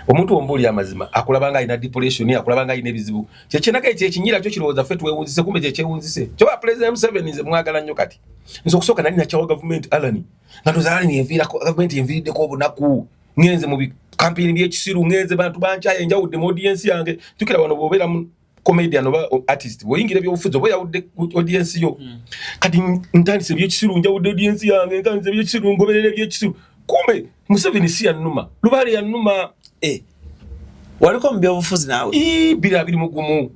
S1: Omuntu ombuuli amazima akulaba nga alina depression, akulaba nga alina ebizibu. Kyekyenaga ekyo ekinyira kyo kirowooza ffe twewunzise, kumbe kyekyewunzise. Kyoba President Museveni nze mwagala nnyo. Kati nze okusooka nali nakyawa gavumenti, Alani, nga ndoza Alani enviirako gavumenti enviiriddeko obunaku. Ngenze mu bikampeyini byekisiru, ngenze bantu bankyaye, enjawudde mu audience yange. Jukira wano bw'obeera mu comedian oba artist, bw'oyingira ebyobufuzi oba oyawudde audience yo. Kati ntandise ebyekisiru, njawudde audience yange, ntandise ebyekisiru, ngoberera ebyekisiru. Kumbe Museveni si yannuma, Lubaale yannuma.
S3: Eh, waliko mu byobufuzi naawe?
S1: Ii, 2021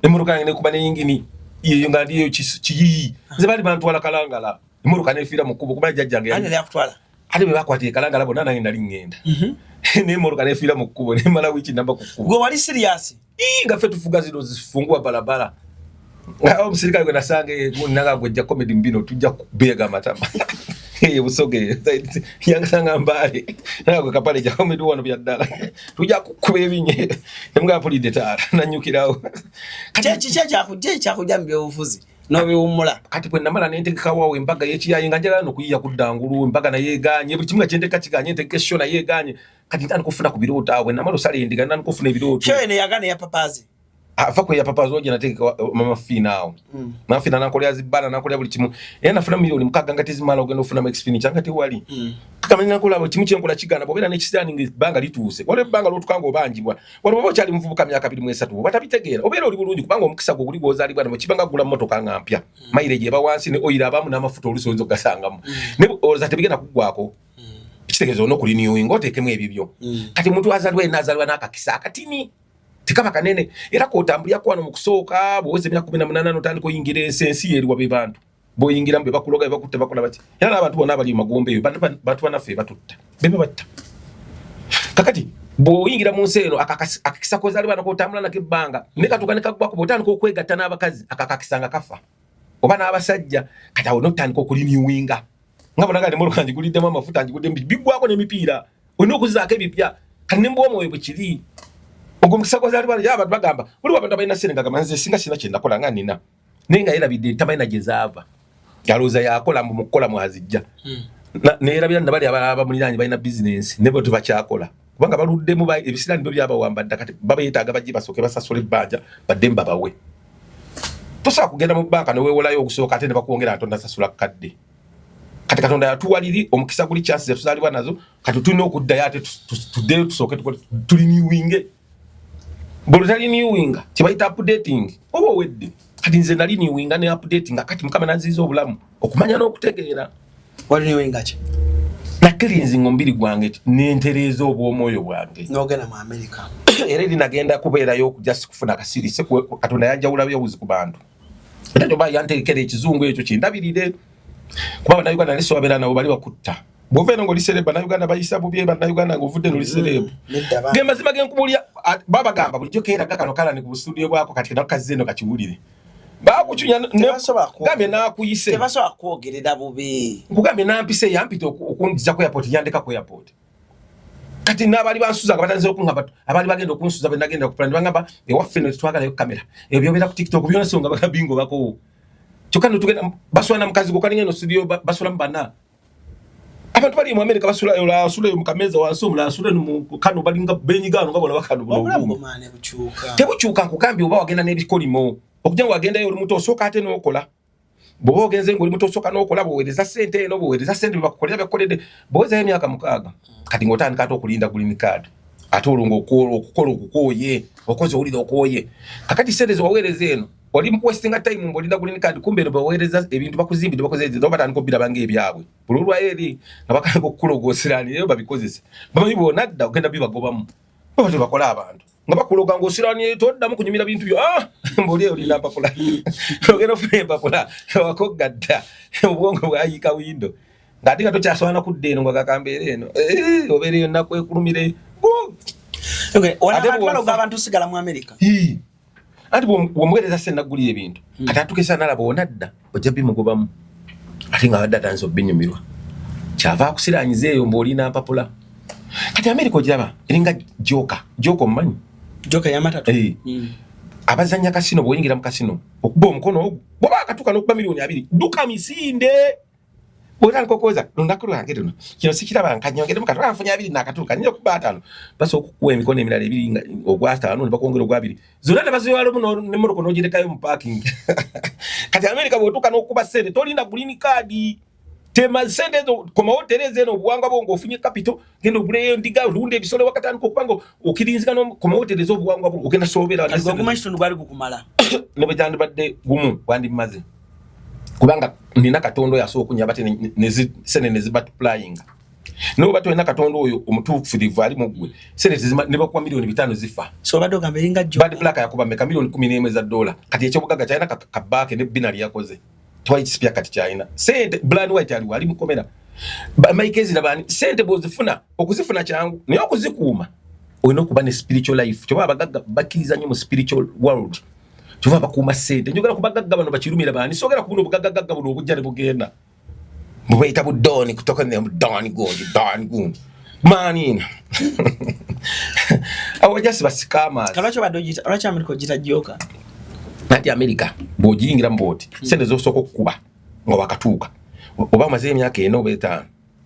S1: emmotoka yange nekuba neyingini yeyo nga ndiyo kiyiyi. Nze baali bantwala Kalangala, emmotoka nefiira mu kkubo, kuba jjajjange
S3: Ani yali akutwala?
S1: Ate bwe bakwatira e Kalangala bonna, nange nali ŋŋenda, n'emmotoka nefiira mu kkubo, nemala wiiki namba ku kkubo.
S3: Gwe wali serious?
S1: Ii, nga ffe tufuga zino zifungua barabara. Nga omusirikale gwe nasanga nanga gwejja comedy mbino, tujja kubeega amatama eyo Busoga eyo yangasanga Mbaale, nanga gwe kapale ja comedy wano bya ddala, tujja kukuba ebinye. Nemugamba mpulidde taata, nanyukirawo.
S3: Kiki ekyakujja mu byobufuzi n'obiwummula?
S1: Kati bwe namala nentegekawo embaga y'ekiyayi, nga njagala nokuyiya ku ddangulu, embaga naye eganye, buli kimu nga kyentegeka kiganye, ntegeka eshow naye eganye. Kati ntandika okufuna ku birooto awo. Bwe namala osala endiga, ntandika okufuna ebirooto.
S3: Show eno yagana eya Papazi?
S1: Ava kwe ya Papazi oja nategeka Mama Fina awo. Mama Fina nankolera zibbana, nankolera buli kimu, era nafuna 6 million nga tezimala. Ogenda ofunamu expenditure nga tewali. Kakamanya nakola buli kimu kyenkola kigana. Bw'obeera n'ekisiraani nga ebbanga lituuse, waliwo ebbanga lwotuka nga obanjibwa. Waliwo oba okyali muvubuka myaka 23, oba tabitegeera, obeera oli bulungi, kubanga omukisa gwo guli gw'ozaalibwa nabwo kiba nga gula mmotoka nga mpya, mileage eba wansi, ne oil abamu n'amafuta oluusi oyinza okugasangamu, ne olowooza tebigenda kuggwako. Kitegeeza olina okurenewinga oteekemu ebibyo. Kati omuntu azaalibwa yenna azaalibwa n'akakisa akatini, tekaba kanene, era kotambulirako wano mu kusooka. Bw'oweza emyaka 18 n'otandika oyingira ensi, ensi yeeriwa be bantu b'oyingiramu, be bakuloga, be bakutta, bakola bati. Era n'abantu bonna abali mu magombe eyo bantu banaffe batutta, beba batta. Kakati bw'oyingira mu nsi eno, akakisa kozaalibwa nako otambula nako ebbanga, ne katuuka ne kaggwako. Bw'otandika okwegatta n'abakazi, akakakisa nga kafa, oba n'abasajja. Kati awo notandika okurenewinga, nga bonaga nemmotoka ngiguliddemu amafuta, ngiguddemu biggwako n'emipiira, olina okuzizaako ebipya. Kati nembuwa omwoyo bwe kiri, ogwo omukisa gwazaalibwa. Ye abantu bagamba waliwo abantu abalina sente nga gamba nze singa sina kyenakola nga nina, naye nga yerabidde tamanyi na gye zaava, alowooza yakola, mbu mukukola mwazijja. Neyerabira nabali abalala bamuliraanye balina bizinensi, ne bo tebakyakola kubanga baluddemu, ebisiraani byo byabawamba dda. Kati baba yeetaaga bajje basooke basasule ebbanja, baddemu babawe. Tosobola kugenda mu banka newewolayo ogusooka ate ne bakwongera nti tonasasula kadde. Kati Katonda yatuwa liri omukisa guli, chance zetuzaalibwa nazo. Kati tulina okuddayo ate tuddeyo tusooke tukole turenewinge. Buli tarenewinga kyebayita updating oba owedde. Kati nze narenewinga ne updating, kati Mukama nanziiza obulamu, okumanya n'okutegeera.
S3: Warenewinga ki?
S1: Nacleansinga omubiri gwange, nentereeza obwomwoyo bwange.
S3: N'ogenda mu America?
S1: Era eri nagenda kubeerayo just kufuna akasirise. Katonda yanjawula byawuzi ku bantu, era kyoba yanterekera ekizungu ekyo kindabirire, kuba Bannayuganda nali sobabeera nabo, bali bakutta. Bwova eno ng'oli celeb, Bannayuganda bayisa bubi. Bannayuganda ng'ovudde noli celeb,
S3: Nedda ba.
S1: Ge mazima genkubulya, babagamba bulijjo keeraga kano kalani ku bustudio bwako. Kati nakazze eno kakiwulire, bakucunya. Gambye nakuyise.
S3: Tebasobola kwogerera bubi.
S1: Nkugambye nampise, yampita okunziza ku airport, yandeka ku airport. Kati n'abaali bansuza nga batandise okuŋŋamba, abaali bagenda okunsuza bwe nagenda ku plan, bangamba ewaffe no tetwagalayo kamera, ebyo byobeera ku TikTok byona, so nga bagabingo bako. Kyokka notugenda basula na mukazi gwokalinga eno studio, basulamu bana. Abantu bali mu America basula, asula eyo mu kameeza wansi, omulala asula eno mu kano, balinga benyigaano nga bolaba kano buno
S3: Obulamu
S1: obuuma.
S3: bumaane bukyuka.
S1: Tebukyuka. Nkugambye oba wagenda n'ebikolimo okujja nga wagendayo oli muto, osooka ate n'okola. Bw'oba ogenze ng'oli muto, osooka n'okola, bw'oweereza ssente eno, bw'oweereza ssente, byebakukolera byakukoledde. Bw'owezayo emyaka 6, kati ng'otandika ate okulinda green card, ate olwo ng'okukola okukooye, okoze owulira okooye. Kakati ssente zewaweereza eno oli mu kuwastinga time ng'olinda green card. Kumbe eno bwewaweereza ebintu bakuzimbidde, bakoze, nabo batandika obiraba ng'ebyabwe. Buli olwayo eri nga bakandika okukulogoosera, eyo babikozesa, bamanyi bw'onadda ogenda bibagobamu. Baba tebakola abantu nga bakuloga ng'osiranye, toddamu kunyumira bintu byo. Ah, mbuli olina mpapula, ogenda ofuna empapula wakogga dda, obwongo bwayiika windo, ng'ate nga tokyasobola nakudda eno nga gakambeera eno. Eh, obeera eyo nnaku ekulumire.
S3: Okay, wano
S1: Ate
S3: abantu baloga
S1: bw'ofa-
S3: abantu sigala mu America.
S1: Hii. Anti bw'omuweereza sente naggulira ebintu, kati atukesa nalaba onadda ojja bimugobamu, ate nga abadde atandise obinyumirwa, kyava akusiranyiza eyo mbw'olina mpapula. Kati Amerika ogiraba eringa joker. Joker omumanyi?
S3: Joker yamatatu.
S1: Eh. Abazanya casino, bw'oyingira mu casino okuba omukono ogwo, bwoba akatuuka n'okuba 20 million, dduka misinde. Bwotandika okwoza lunaku lwange luno, kino sikiraba, nkanyongeremu katono, nfunye 2 nakatuuka nyinza okuba 5. Basobola okukuwa emikono emirala ebiri nga ogwataano ne bakwongera ogwabiri, zonna tebaziwalamu nemmotoka n'ogirekayo mu parking. Kati Amerika bw'otuuka n'okuba ssente, tolinda green card, tema sente ezo, komawo tereza eno obuwangwa bwo ng'ofunye capital, genda oguleyo endiga, olunda ebisolo, wakatandika okuba nga okirinzika, komawo tereza obuwangwa bwo, ogenda sobeera.
S3: Guma ekitundu gwali gukumala?
S1: Ne bwe gyandibadde gumu gwandimaze, kubanga nina Katonda oyo asobola okunyamba, ate sente nezimultiplyinga. Naye oba tolina Katonda oyo omutuukirivu ali mu ggwe, sente ne bakuwa 5 miliyoni zifa.
S3: So obadde ogamba eringa jjo.
S1: Bad Black yakuba meka? Miliyoni 11 eza dola. Kati ekyobugagga kyalina kabaake ne binali yakoze, tewali kisipya. Kati kyalina sente. Brian White aliwo, ali mukomera. Mike Ezra bani. Sente bwozifuna, okuzifuna kyangu, naye okuzikuuma olina okuba ne spiritual life. Kyoba abagagga bakkiriza nnyo mu spiritual world, kyova bakuuma sente. Njogera ku bagagga bano bakirumira bani, sogera ku buno obugaggagagga buno obujja ne bugenda bubayita budoni kutoka ne budoni gundi doni gundi manina abo bajasi basikamas.
S3: Lwaki obadde ogiyita, lwaki Amerika ogiyita joka?
S1: Anti Amerika bw'ogiyingiramu bwoti, sente zosooka okukuba nga wakatuuka, oba omaze emyaka 4 oba 5,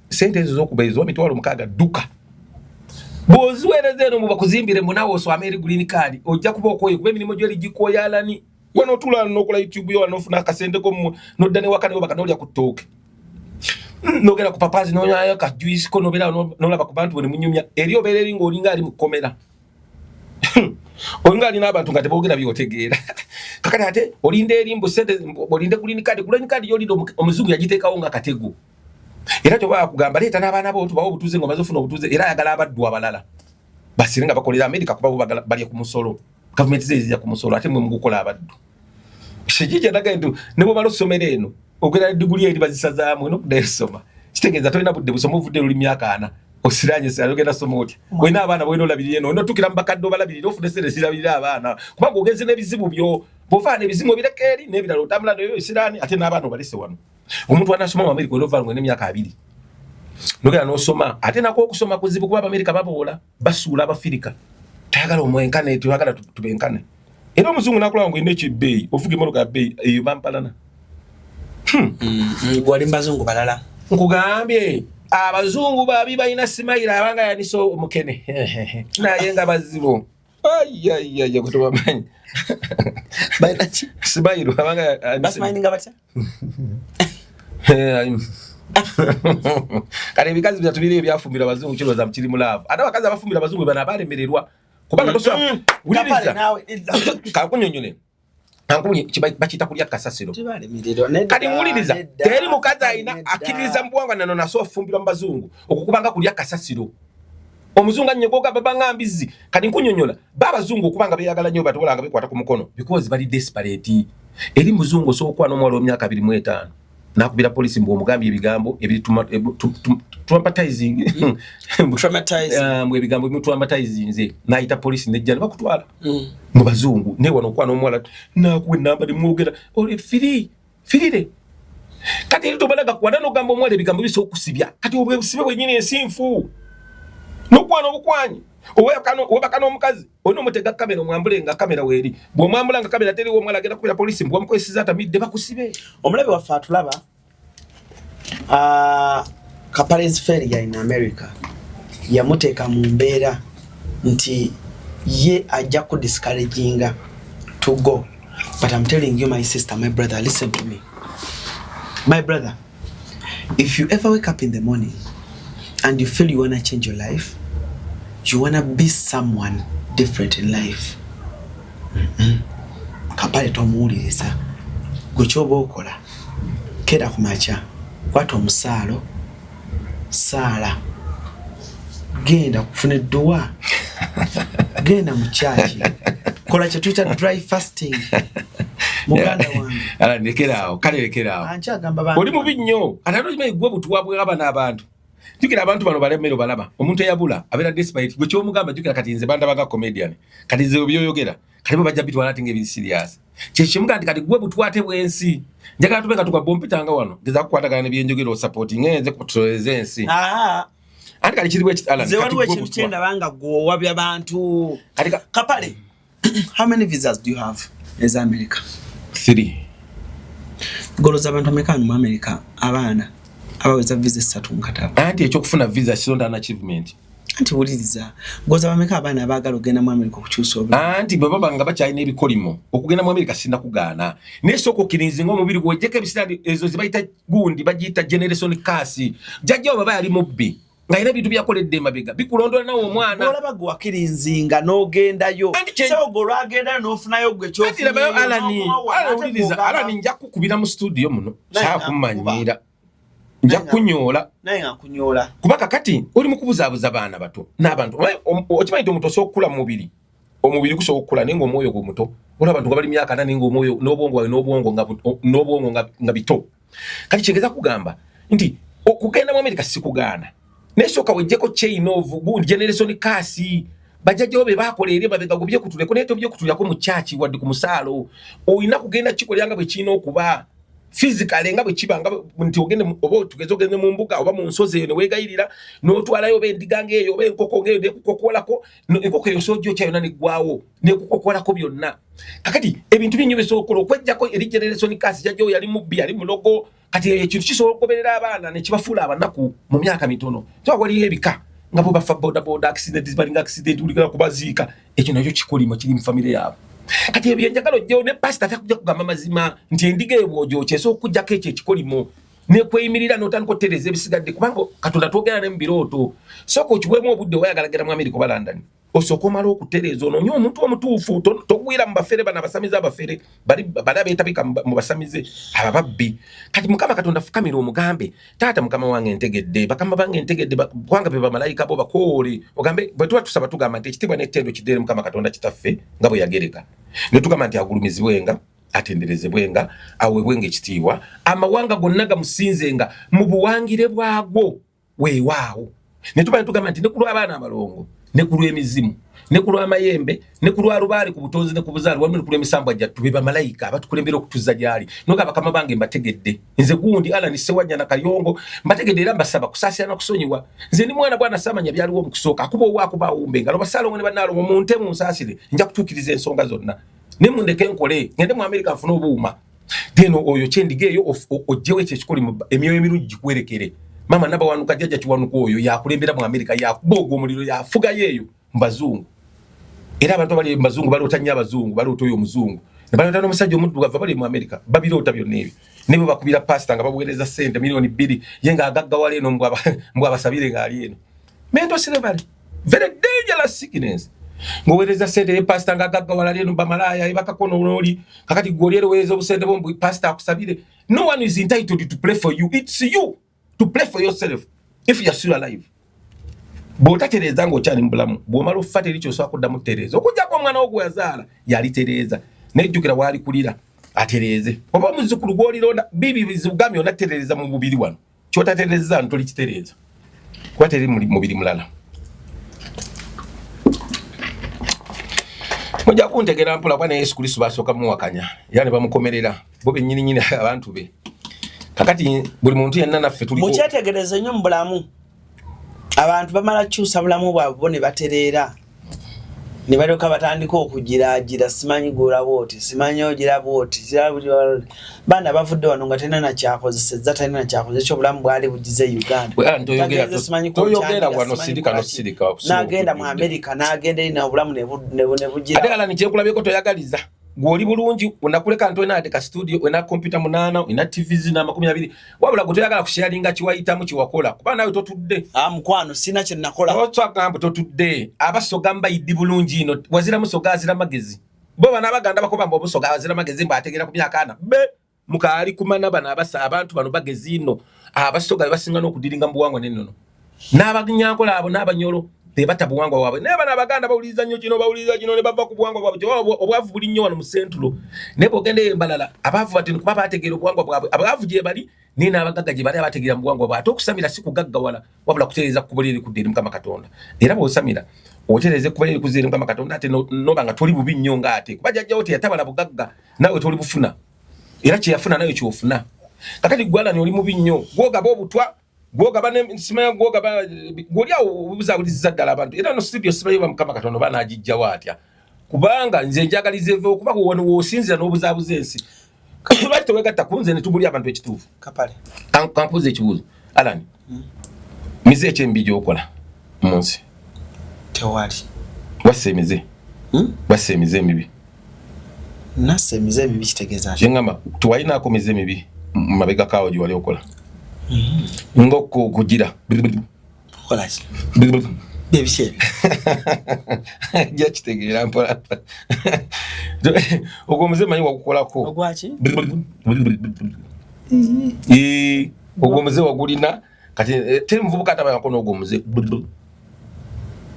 S1: sente ezo zokuba ezo 60,000, dduka bw'oziweereza eno mbu bakuzimbire, mbu naawe oswame eri green card, ojja kuba okwoye, kuba emirimu gyeri gikwoyalani. Wano otula nokola YouTube yo, nofuna akasente ko, nodda newaka newebaka nolya ku ttooke, nogenda ku papazi nonywayo ka juice ko, nobeera nolaba ku bantu bwe nemunyumya. Eri obeera eri ng'olinga ali mu kkomera, olinga alina abantu nga teboogera byotegeera. Kakati ate olinda eri mbu sente, olinde green card. Green card yolinda, omuzungu yagiteekawo nga katego. Era kyoba akugamba leeta n'abaana bo tubawe obutuuze, ng'omaze ofuna obutuuze, era ayagala abaddu abalala basire nga bakolera Amerika, kuba bo balya ku musolo, gavumenti ze zijja ku musolo, ate mwe mugukola abaddu. Kiki kyendaga nti ne bwomala osomera eno, ogera diguli eri bazisazaamu nokuddayo soma, kitegeeza tolina budde busoma, ovudde luli myaka 40 osiranye siranye, ogenda soma otya? Olina abaana bolina olabirira eno, olina otuukira mu bakadde obalabirira, ofune sente zirabirira abaana, kubanga ogenze n'ebizibu byo. Bw'ofaana ebizibu obireka eri n'ebirala, otambula nabyo ebisiraani, ate n'abaana obalese wano. Omuntu anasoma mu Amerika olina ova ng'olina emyaka 20, nogenda n'osoma. Ate nako okusoma kuzibu, kuba Abamerika baboola, basuula Abafirika, tayagala omwenkane, tebagala tubenkane. Era omuzungu nakulaba nga olina ekibbeeyi, ovuga emmotoka ya bbeeyi, eyo bampalana.
S3: Gwali mubazungu balala.
S1: Nkugambye abazungu babi, balina smile abanga yanisa omukene, naye nga bazibu. Ayayaya, kutebamanyi.
S3: Balina ki?
S1: Smile abanga
S3: Basmilinga batya?
S1: Kale ebikazi byatu biri ebyafumbira abazungu, kirowooza kiri mu love. Ate abakazi abafumbira abazungu bano abalemererwa, kubanga tosobola
S3: Kapale.
S1: wuliriza.
S3: Naawe.
S1: Kakunyonyole ankunye, bakiyita kulya kasasiro.
S3: Tebalemererwa, nedda,
S1: Kati nwuliriza,
S3: nedda,
S1: teri mukazi alina
S3: nedda.
S1: akkiririza mu buwangwa nano nasobola okufumbirwa mu bazungu, okukubanga kulya kasasiro. Omuzungu annyogoga babanga mbizzi. Kati nkunyonyola, ba abazungu okubanga beeyagala nnyo, batobola nga bekwata ku mukono because bali desperate. Eri muzungu osobola okuba n'omuwala w'emyaka 25 nakubira polisi mbu omugambye ebigambo ebiri traumatizing.
S3: Traumatizing.
S1: Mbu ebigambo bimutraumatizinze, n'ayita polisi nejja ne bakutwala mu bazungu. Naye wano okwana omuwala nakuwa enamba nemwogera oli firi firire. Kati eri tobalaga kwana nogamba omuwala ebigambo bisobola okusibya. Kati obwe busibe bwenyini, ensi nfu nokwana obukwanyi. Webaka n'omukazi olina omutega kamera, omwambule nga kamera weeri. Bw'omwambula nga kamera teriwo, omuwala agenda kubira polisi mbu wamukozeseza atamidde, bakusibe.
S3: Omulabe waffe atulaba, Kapale's failure in America yamuteeka mu mbeera nti ye ajja ku discouraginga to go, but I'm telling you, my sister, my brother, listen to me, my brother, if you ever wake up in the morning and you feel you wanna change your life, you wanna be someone different in life, Kapale tomuwuliriza. Gwe kyoba okola, kera ku makya, kwata omusaalo, saala, genda kufuna edduwa, genda mu kyaki, kola kyetuyita dry fasting, muganda wange.
S1: Ala lekeraawo, kale lekeraawo.
S3: Ankyagamba bantu.
S1: Oli mubi nnyo. Ate ate okimanyi gwe butwa bw'abano abantu. Jjukira abantu bano balemere balaba omuntu eyabula abeera desperate. Gwe kyomugamba, jjukira kati nze bandabaga comedian, kati nze byoyogera kati bo bajja bitwala ati ngaebiri serious. Kyekimuga nti kati gwe butwate bwensi, njagala tube nga tukwa bompitanga wano, geza kukwatagana nebyenjogera, osupporting nze kutusoleza ensi.
S3: Ah,
S1: Anti kati kiri bwe kiti, Alan,
S3: nze
S1: kati
S3: waliwo
S1: gwe
S3: ekintu
S1: butwa.
S3: kyendaba nga gwe owabya bantu.
S1: Kati
S3: Kapale, how many visas do you have eza America?
S1: Three.
S3: Goloza abantu ameka mu America, abaana Abaweza visa 3 mu katabo.
S1: Anti ekyokufuna visa is not an achievement.
S3: Anti wuliriza, goza bameka abaana abaagala okugenda mu Amerika okukyusa obulamu?
S1: Anti bwe baba nga bakyalina ebikolimo okugenda mu Amerika sinna kugaana, naye sooka okkirize ng'omubiri gwo ojjeko ebisiraani ezo ze bayita gundi, bagiyita generation curse. Jjajja wo baba yali mubbi ng'alina ebintu byakoledde emabega bikulondola nawe omwana.
S3: Olaba gwe wakirinzinga n'ogendayo.
S1: Anti kye-
S3: Sebo gwe olwagendayo n'ofunayo gwe
S1: Anti labayo
S3: ky'ofunyeeyo,
S1: Alani,
S3: n'okomawo wano,
S1: Alani
S3: ate
S1: wuliriza,
S3: gw'ogamba-
S1: Alani nja kukubira mu studio muno,
S3: Naye nga
S1: saakumanyiira. Nja
S3: Naye nga-
S1: kunyoola.
S3: Naye nga nkunyoola.
S1: Kuba kakati oli mu kubuzaabuza baana bato n'abantu. Omanyi, okimanyi nti omuntu osobola okukula mu mubiri, omubiri gusobola okukula naye ng'omwoyo gwo muto. Waliwo abantu nga bali myaka ana naye ng'omwoyo n'obwongo bwabwe n'obwongo nga bu-, o-, n'obwongo nga, nga bito. Kati kyengeza kugamba nti okugenda mu Amerika sikugaana, naye sooka weggyeko chain of good generation curse. Bajjajjawo be baakola eri emabega gwe byekutuleko, naye tobyekutulirako mu church wadde ku musaalo. Olina kugenda kikolera nga bwe kirina okuba physically, nga bwe kiba nga bwe, nti ogende mu, oba tugeze ogende mu mbuga oba mu nsozi eyo ne weegayirira n'otwalayo oba endiga ng'eyo oba enkoko ng'eyo n'ekukokoolako, enkoko eyo osobola ogyokya yonna n'eggwawo, n'ekukokoolako byonna. Kakati ebintu bingi bisobola okukola okweggyako eri generation curse. Jjajjawo yali mubbi, yali mulogo. Kati ekintu kisobola okugoberera abaana ne kibafuula abanaku mu myaka mitono. Kyokka waliyo ebika nga bo bafa boda boda accident, balinga accident, uligala kubaziika. Ekyo nakyo kikolimo kiri mu famire yaabwe. Kati ebyo njagala ojjewo ne pastor atakujja kugamba mazima nti endiga eyo bw'ogyokya esobola okuggyako ekyo ekikolimo nekweyimirira n'otandika okutereeza ebisigadde, kubanga Katonda twogera ne mu birooto. Sooka okiweemu obudde oyagala genda mu Amerika oba London, osooke omale okutereeza onoonye omuntu omutuufu. Togwira mu bafere bano abasamize abafere bali abeetabika mu basamize abo ababbi. Kati Mukama Katonda fukamira omugambe, taata Mukama wange ntegedde, bakama bange ntegedde, kubanga be bamalayika bo bakoole. Ogambe bwe tuba tusaba tugamba nti ekitiibwa n'ettendo kiddire Mukama Katonda kitaffe nga bwe yagereka, ne tugamba nti agulumizibwenga, atenderezebwenga, aweebwenga ekitiibwa, amawanga gonna gamusinzenga mu buwangire bwagwo. Weewaawo ne tuba ne tugamba nti ne ku lw'abaana abalongo, ne ku lw'emizimu, ne ku lw'amayembe, ne ku lwa lubaale ku butonzi ne ku buzaale, wamu ne ku lw'emisambwa gyattu, be bamalayika abatukulembera okutuzza gy'ali. Noga bakama bange mbategedde, nze gundi Allan Ssewanyana Kayongo mbategedde, era mbasaba kusaasira na kusonyiwa. Nze ndi mwana bwana saamanya byaliwo mu kusooka, akuba owa akuba awumbe engalo, basaalongo ne bannaalongo munte munsaasire, nja kutuukiriza ensonga zonna, ne mundeke nkole, ngende mu Amerika nfune obuuma. Then oyo kyendiga eyo oggyewo ekyo ekikoli, emyoyo emirungi gikuwerekere. Maama Nabawanuka, jjajja Kiwanuka oyo yakulembera mu Amerika, yakuba ogwo omuliro, yafugayo eyo mu bazungu. Era abantu abali mu bazungu baloota nnyo abazungu, baloota oyo omuzungu. Ne baloota n'omusajja omuddugavu abali mu Amerika, babiroota byonna ebyo. Ne bwe bakubira pasita nga babuweereza ssente miliyoni 2, ye ng'agaggawala eno mbw abasabire ng'ali eno. Mental slavery, very dangerous sickness. Ng'oweereza ssente ye pasita ng'agaggawala ali eno bamalaaya, ebakako n'oli. Kakati gwe oli ero oweereza obusente bwo mbu pasita akusabire. No one is entitled to pray for you. It's you to pray for yourself if you are still alive. Bw'otatereeza ng'okyali mu bulamu, bw'omala okufa teri ky'osobola kuddamu kutereeza. Okuggyako omwana wo gwe yazaala yalitereeza, naye jjukira w'alikulira atereeze. Oba omuzzukulu gw'olironda, bibi bizibu gambye onatereeza mu mubiri wano, ky'otatereeza wano tolikitereeza kuba teri mubiri mulala. Mujja kuntegeera mpola, kuba ne Yesu Kristo basooka muwakanya era ne bamukomerera bo bennyini nnyini abantu be. Kakati buli muntu yenna naffe tuliko.
S3: Mukyetegereze nnyo mu bulamu, abantu bamala kukyusa bulamu bwabwe bo ne batereera, ne balyoka batandika okugiraagira, simanyi gw'olaba oti, simanyi ogiraba oti, baana bavudde wano nga talina nakyakozesezza, talina nakyakozesa, ekyo obulamu bwali bugize e Uganda.
S1: Bwe, ah, ntoyogera
S3: Tagenze simanyi
S1: toyogera
S3: kukyandika,
S1: wano,
S3: simanyi
S1: sirika no
S3: kukola ki.
S1: sirika, okusobola
S3: N'agenda mu
S1: okujjudde.
S3: Amerika, n'agenda eri obulamu ne bugira.
S1: Ate Alani kyenkulabyeko toyagaliza. Gw'oli bulungi, onakuleka nti olina ate ka studio, olina computer 8, olina TV zino amakumi abiri. Wabula gwe toyagala kusharinga kiwayitamu kiwakola, kuba naawe totudde.
S3: Ah, mukwano, sina kye nakola.
S1: Otwagamba totudde. Abasoga mbayiddi bulungi ino, wazira musoga azira magezi. Bo bano Abaganda bakoba mbu omusoga azira magezi mbu ategeera ku myaka ana. Be mukaali kumana bano abasa abantu bano bagezi ino. Abasoga be basinga n'okudiringa mu buwangwa n'ennono. N'abanyankola abo n'abanyolo be bata buwangwa bwabwe. Naye bano Abaganda bawuliriza nnyo kino, bawuliriza kino ne bava ku buwangwa bwabwe. Kyova obwavu buli nnyo wano mu Central. Naye bw'ogenda eyo embalala, abaavu bati kuba baategeera obuwangwa bwabwe. Abaavu gye bali, naye n'abagagga gye bali abategeera mu buwangwa bwabwe. Ate okusamira si kugaggawala, wabula kutereeza kkubo lye erikudda eri Mukama Katonda. Era bw'osamira, otereeza ekkubo lye erikuzza eri Mukama Katonda, ate n'oba nga toli bubi nnyo ng'ate. Kuba jjajjawo teyatabala bugagga, naawe toli bufuna. Era kye yafuna nawe ky'ofuna. Kakati ggwe Alani oli mubi nnyo, gw'ogaba obutwa, gw'ogaba ne simanya gw'ogaba, gw'oli awo obuzaabulizza ddala abantu. Era no studio simanyi oba Mukama Katonda oba anaagiggyawo atya. Kubanga nze njagaliza eveewo, kuba wano w'osinziira n'obuzaabuza ensi. Lwaki teweegatta ku nze ne tubulya abantu ekituufu?
S3: Kapale.
S1: Kampuuze ekibuuzo. Alan, mize ekyembi gyokola mu nsi?
S3: Tewali.
S1: Wassa emize? Wassa emize emibi?
S3: Nassa emize emibi kitegeeza ki?
S1: Kyengamba tewalinaako mize mibi mu mabega kaawo gye wali okola, nga okugira
S3: Okola ki? Byebiki ebyo?
S1: Ajja kitegeera mpola. Ogwo omuze manyi wagukolako.
S3: Ogwaki?
S1: Eh, ogwo omuze wagulina. Kati teri muvubuka atabayako n'ogwo omuze.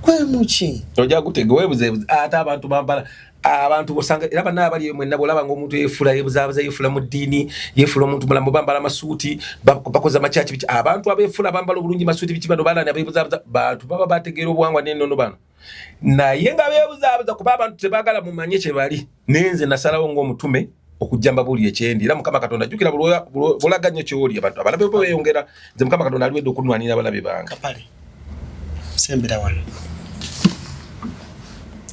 S3: Gwemuki?
S1: Ojja gutega weebuzeebuze. Ate abantu bambala, abantu bosanga era banna abali mwenna bwolaba nga omuntu yeefula, yeebuzaabuza, yeefula mu ddiini, yeefula omuntu mulamu, bambala amasuuti, bakoze amakyaki biki. Abantu abeefula bambala obulungi masuuti biki, bano balani abeebuzaabuza, bantu baba bategeera obuwangwa n'ennono bano, naye nga beebuzaabuza kuba abantu tebaagala mumanye kye bali. Naye nze nasalawo ng'omutume okujja mbabuulire kyendi. Era Mukama Katonda, jjukira bw'olaga nnyo ky'oli, abantu abalabe bo beeyongera. Nze Mukama Katonda aliwedde okunwanira abalabe bange.
S3: Kapale, sembera wano.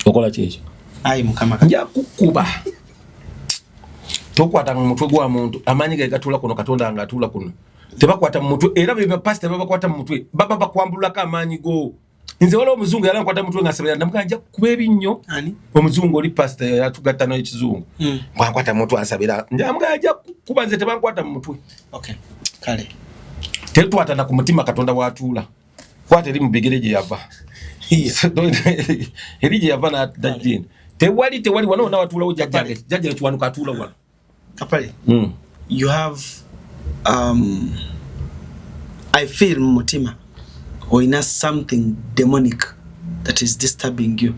S1: Okola ki ekyo?
S3: Ayi Mukama.
S1: Nja kukuba. Tokwata mu mutwe gwa muntu, amaanyi ge gatuula kuno, Katonda nga atuula kuno. Tebakwata mu mutwe, era be bapasita babakwata mu mutwe, baba bakwambulako amaanyi go. Nze waliwo omuzungu yali ankwata mutwe nga nsabira, namugamba nja kukuba ebinnyo.
S3: Ani?
S1: Omuzungu oli pasita yatugatta n'ekizungu. Bwankwata mu mutwe ansabira, namugamba nja kukuba, nze tebankwata mu mutwe.
S3: Okay. Kale.
S1: Tetwatana ku mutima, Katonda w'atuula. Kwata eri mu bigere gye yava. Eri gye yava n'adda. Tewali, tewali wano wonna watuulawo jjajjange, jjajja Kiwanuka atuula wano.
S3: Kapale. You have I feel mu mutima olina something demonic that is disturbing you.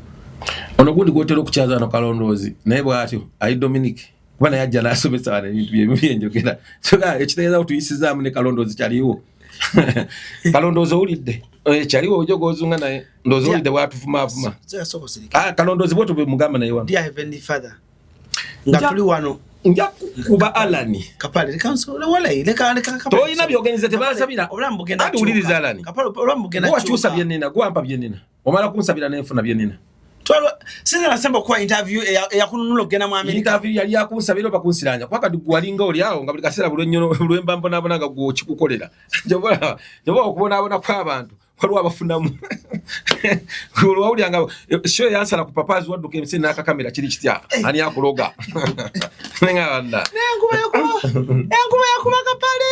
S1: Ono gundi gwotera okukyaza wano Kalondoozi, naye bw'atyo ali Dominic, kuba naye ajja n'asomesa wano ebintu byebimu byenjogera. Kyokka ekitegeeza tuyisizaamu ne Kalondoozi kyaliwo. Kalondoozi owulidde? Eh, kyaliwo ojoga ozunga naye ndowooza owulidde bw'atuvumaavuma.
S3: Sooka osirike.
S1: Ah, Kalondoozi bw'otyo bwe mugamba naye wano.
S3: Dear Heavenly Father, nga tuli wano.
S1: Nja kukuba, Alani.
S3: Kapale, leka nsobola, walayi, leka leka Kapale.
S1: Tolina by'ogenze, tebansabira.
S3: Obulamu bugenda
S1: Ati wuliriza,
S3: kyuka.
S1: Alani.
S3: Kapale, obulamu bugenda
S1: Gwe wakyusa
S3: kyuka.
S1: byenina, gwampa byenina, omala kunsabira nenfuna byenina.
S3: Sinza nasemba okuwa interview eyakununula okugenda mu America.
S1: Interview yali yakunsabira oba kunsiranya? Kuba kati gwe walinga oli awo nga buli kaseera bulwenyono lwemba mbonaabona nga gwe okikukolera. Njoba okubonaabona kw'abantu waliwo abafunamu. Olwawulira nga sho yansala ku papazi, wadduka emisi n'akakamera, kiri kitya? Ani akuloga? Nenga
S3: Enkuba yakuba, enkuba yakuba, Kapale.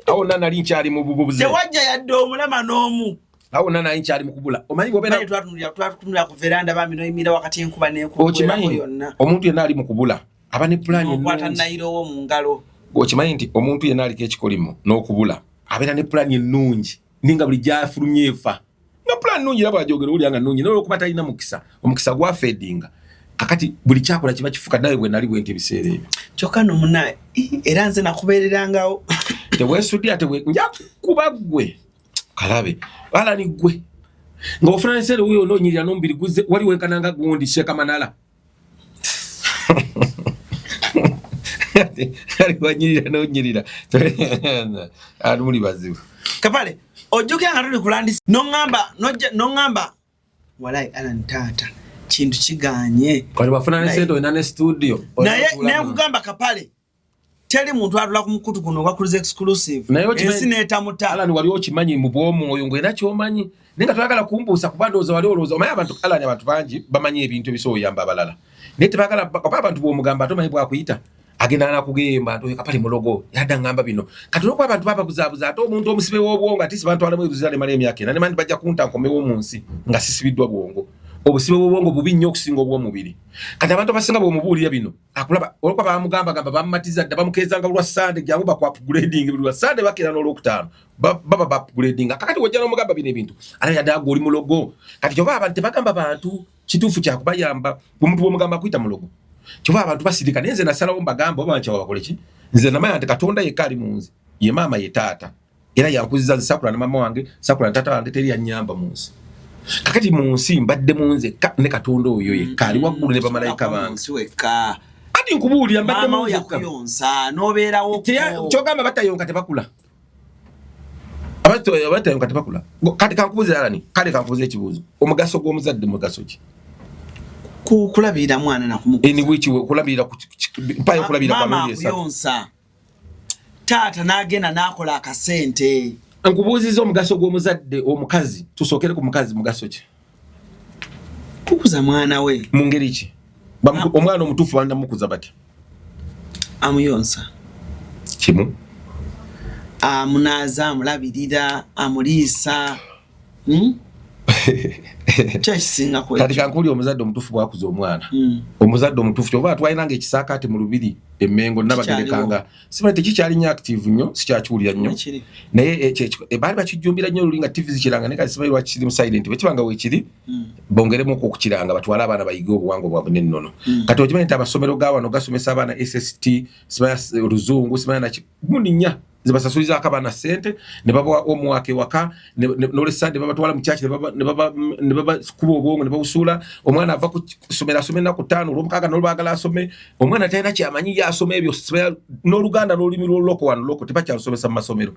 S1: Awo nna nali nkyali mu bubuze.
S3: Tewajja yadde omulama n'omu.
S1: Awo nna nali nkyali mu kubula, omanyi bw'obeera
S3: Bali twatunulira ku veranda, bambi, noyimira wakati enkuba n'ekuba
S1: Okimanyi
S3: yonna.
S1: omuntu yenna ali mu kubula aba ne pulaani
S3: Okwata
S1: ennungi.
S3: nayirowo mu ngalo.
S1: Okimanyi nti omuntu yenna aliko ekikolimo n'okubula abeera ne pulaani ennungi, naye nga buli gyafulumya efa, nga pulaani nnungi, era bwajogera owulira nga nnungi, naye olwokuba talina mukisa, omukisa gwafedinga, kakati buli kyakola kiba kifuka. Nawe bwe nali bwenti ebiseera ebyo.
S3: Kyokka no muna era nze nakubeererangawo.
S1: Teweesudya, tewe nja kuba ggwe kalabe Alani, ggwe ng'ofuna neseere wuyo onoonyirira n'omubiri guzze wali wenkananga gundi Shekamanala ali wanyirira n'onyirira, ati muli bazibu.
S3: Kapale, ojjukira nga tuli kulandisa noŋŋamba noŋŋamba walayi Alan, taata, kintu kiganye.
S1: Kati bafuna ne sente, olina ne studio.
S3: Naye nenkugamba, Kapale, teri muntu atula ku mukutu guno ogwa Cruise Exclusive
S1: Naye okimanyi-
S3: ensi n'etamuta.
S1: Alan, wali okimanyi mu bw'omwoyo ng'olina kyomanyi, naye nga toyagala kumbuusa kuba ndowooza wali olowooza omanyi abantu. Alan, abantu bangi bamanyi ebintu ebisobola oyamba abalala, naye tebagala oba abantu bw'omugamba ate omanyi bwakuyita agenda nakugamba nti oyo Kapale mulogo, yadda ngamba bino. Kati olwokuba abantu bababuzaabuza, ate omuntu omusibe w'obwongo, ate si bantwalamu eruzira nemala emyaka 4, nemani bajja kunta nkomewo mu nsi nga sisibiddwa bwongo. Obusibe bw'obwongo bubi nnyo okusinga obw'omubiri. Kati abantu abasinga bw'omubuulira bino akulaba olwokuba bamugamba gamba bamumatiza dda, bamukeezanga lwa Sande, jangu baku upgrading buli lwa Sande, bakeera n'Olwokutaano baba ba upgrading. Kakati wojja n'omugamba bino ebintu, ala yadde agwe oli mulogo. Kati kyova abantu tebagamba bantu kituufu kyakubayamba. Omuntu bwomugamba akuyita mulogo, kyova abantu basirika. Naye nze nasalawo mbagamba oba nkyawa bakole ki. Nze namanya nti Katonda yekka ali mu nze, ye maama, ye taata, era yankuziza. Nze sakula ne maama wange, sakula ne taata wange, teri yanyamba mu nsi. Kakati mu nsi mbadde mu nze ne Katonda oyo yekka ali waggulu ne bamalayika bange.
S3: Nsi wekka.
S1: Ati nkubuulira, mbadde
S3: Maama
S1: mu
S3: wo
S1: nze yekka.
S3: yakuyonsa n'obeerawo.
S1: Kyogamba batayonka tebakula? Abatayonka tebakula. Kati kankubuuze, Alani, kale kankubuuze ekibuuzo: omugaso gw'omuzadde mugaso ki?
S3: Kulabirira mwana nakumukuza.
S1: Anyway, okulabirira mpayo okulabirira kwa
S3: Maama
S1: mirundi esatu.
S3: akuyonsa. Taata n'agenda n'akola akasente.
S1: Nkubuuziza omugaso gw'omuzadde omukazi, tusookere ku mukazi, mugaso ki?
S3: Kukuza mwana we.
S1: Mu ngeri ki? Omwana omutuufu banamukuza batya?
S3: Amuyonsa.
S1: Kimu.
S3: Amunaaza, amulabirira, amuliisa. Kyekisinga.
S1: Kati kankuli, omuzadde omutuufu bwakuza omwana, omuzadde omutuufu, kyova twalinanga ekisaakaate mu lubiri Emmengo nabagerekanga, simanyi tekikyali nnyo active nnyo, sikyakiwulira nnyo, naye baali bakijjumbira nnyo luli nga TV zikiranga, naye kati simanyi lwaki kiri mu silent. Bwe kiba nga weekiri, bongeremuku okukiranga, batwale abaana bayige obuwangwa bwabwe n'ennono. Kati okimanyi nti amasomero ga wano gasomesa abaana SST, simanya oluzungu, simanya naki, gundi nnya zebasasulizaako abaana ssente ne babawa omwaka ewaka, nolwesande babatwala mu kyaki ne babakuba obwongo ne babusuula. Omwana ava ku ssomero, asoma ennaku 5, olwomukaaga nolwagala asome. Omwana talina kyamanyi, ye asoma ebyo n'Oluganda n'olulimi lw'oluloko wano local tebakyalusomesa mu masomero.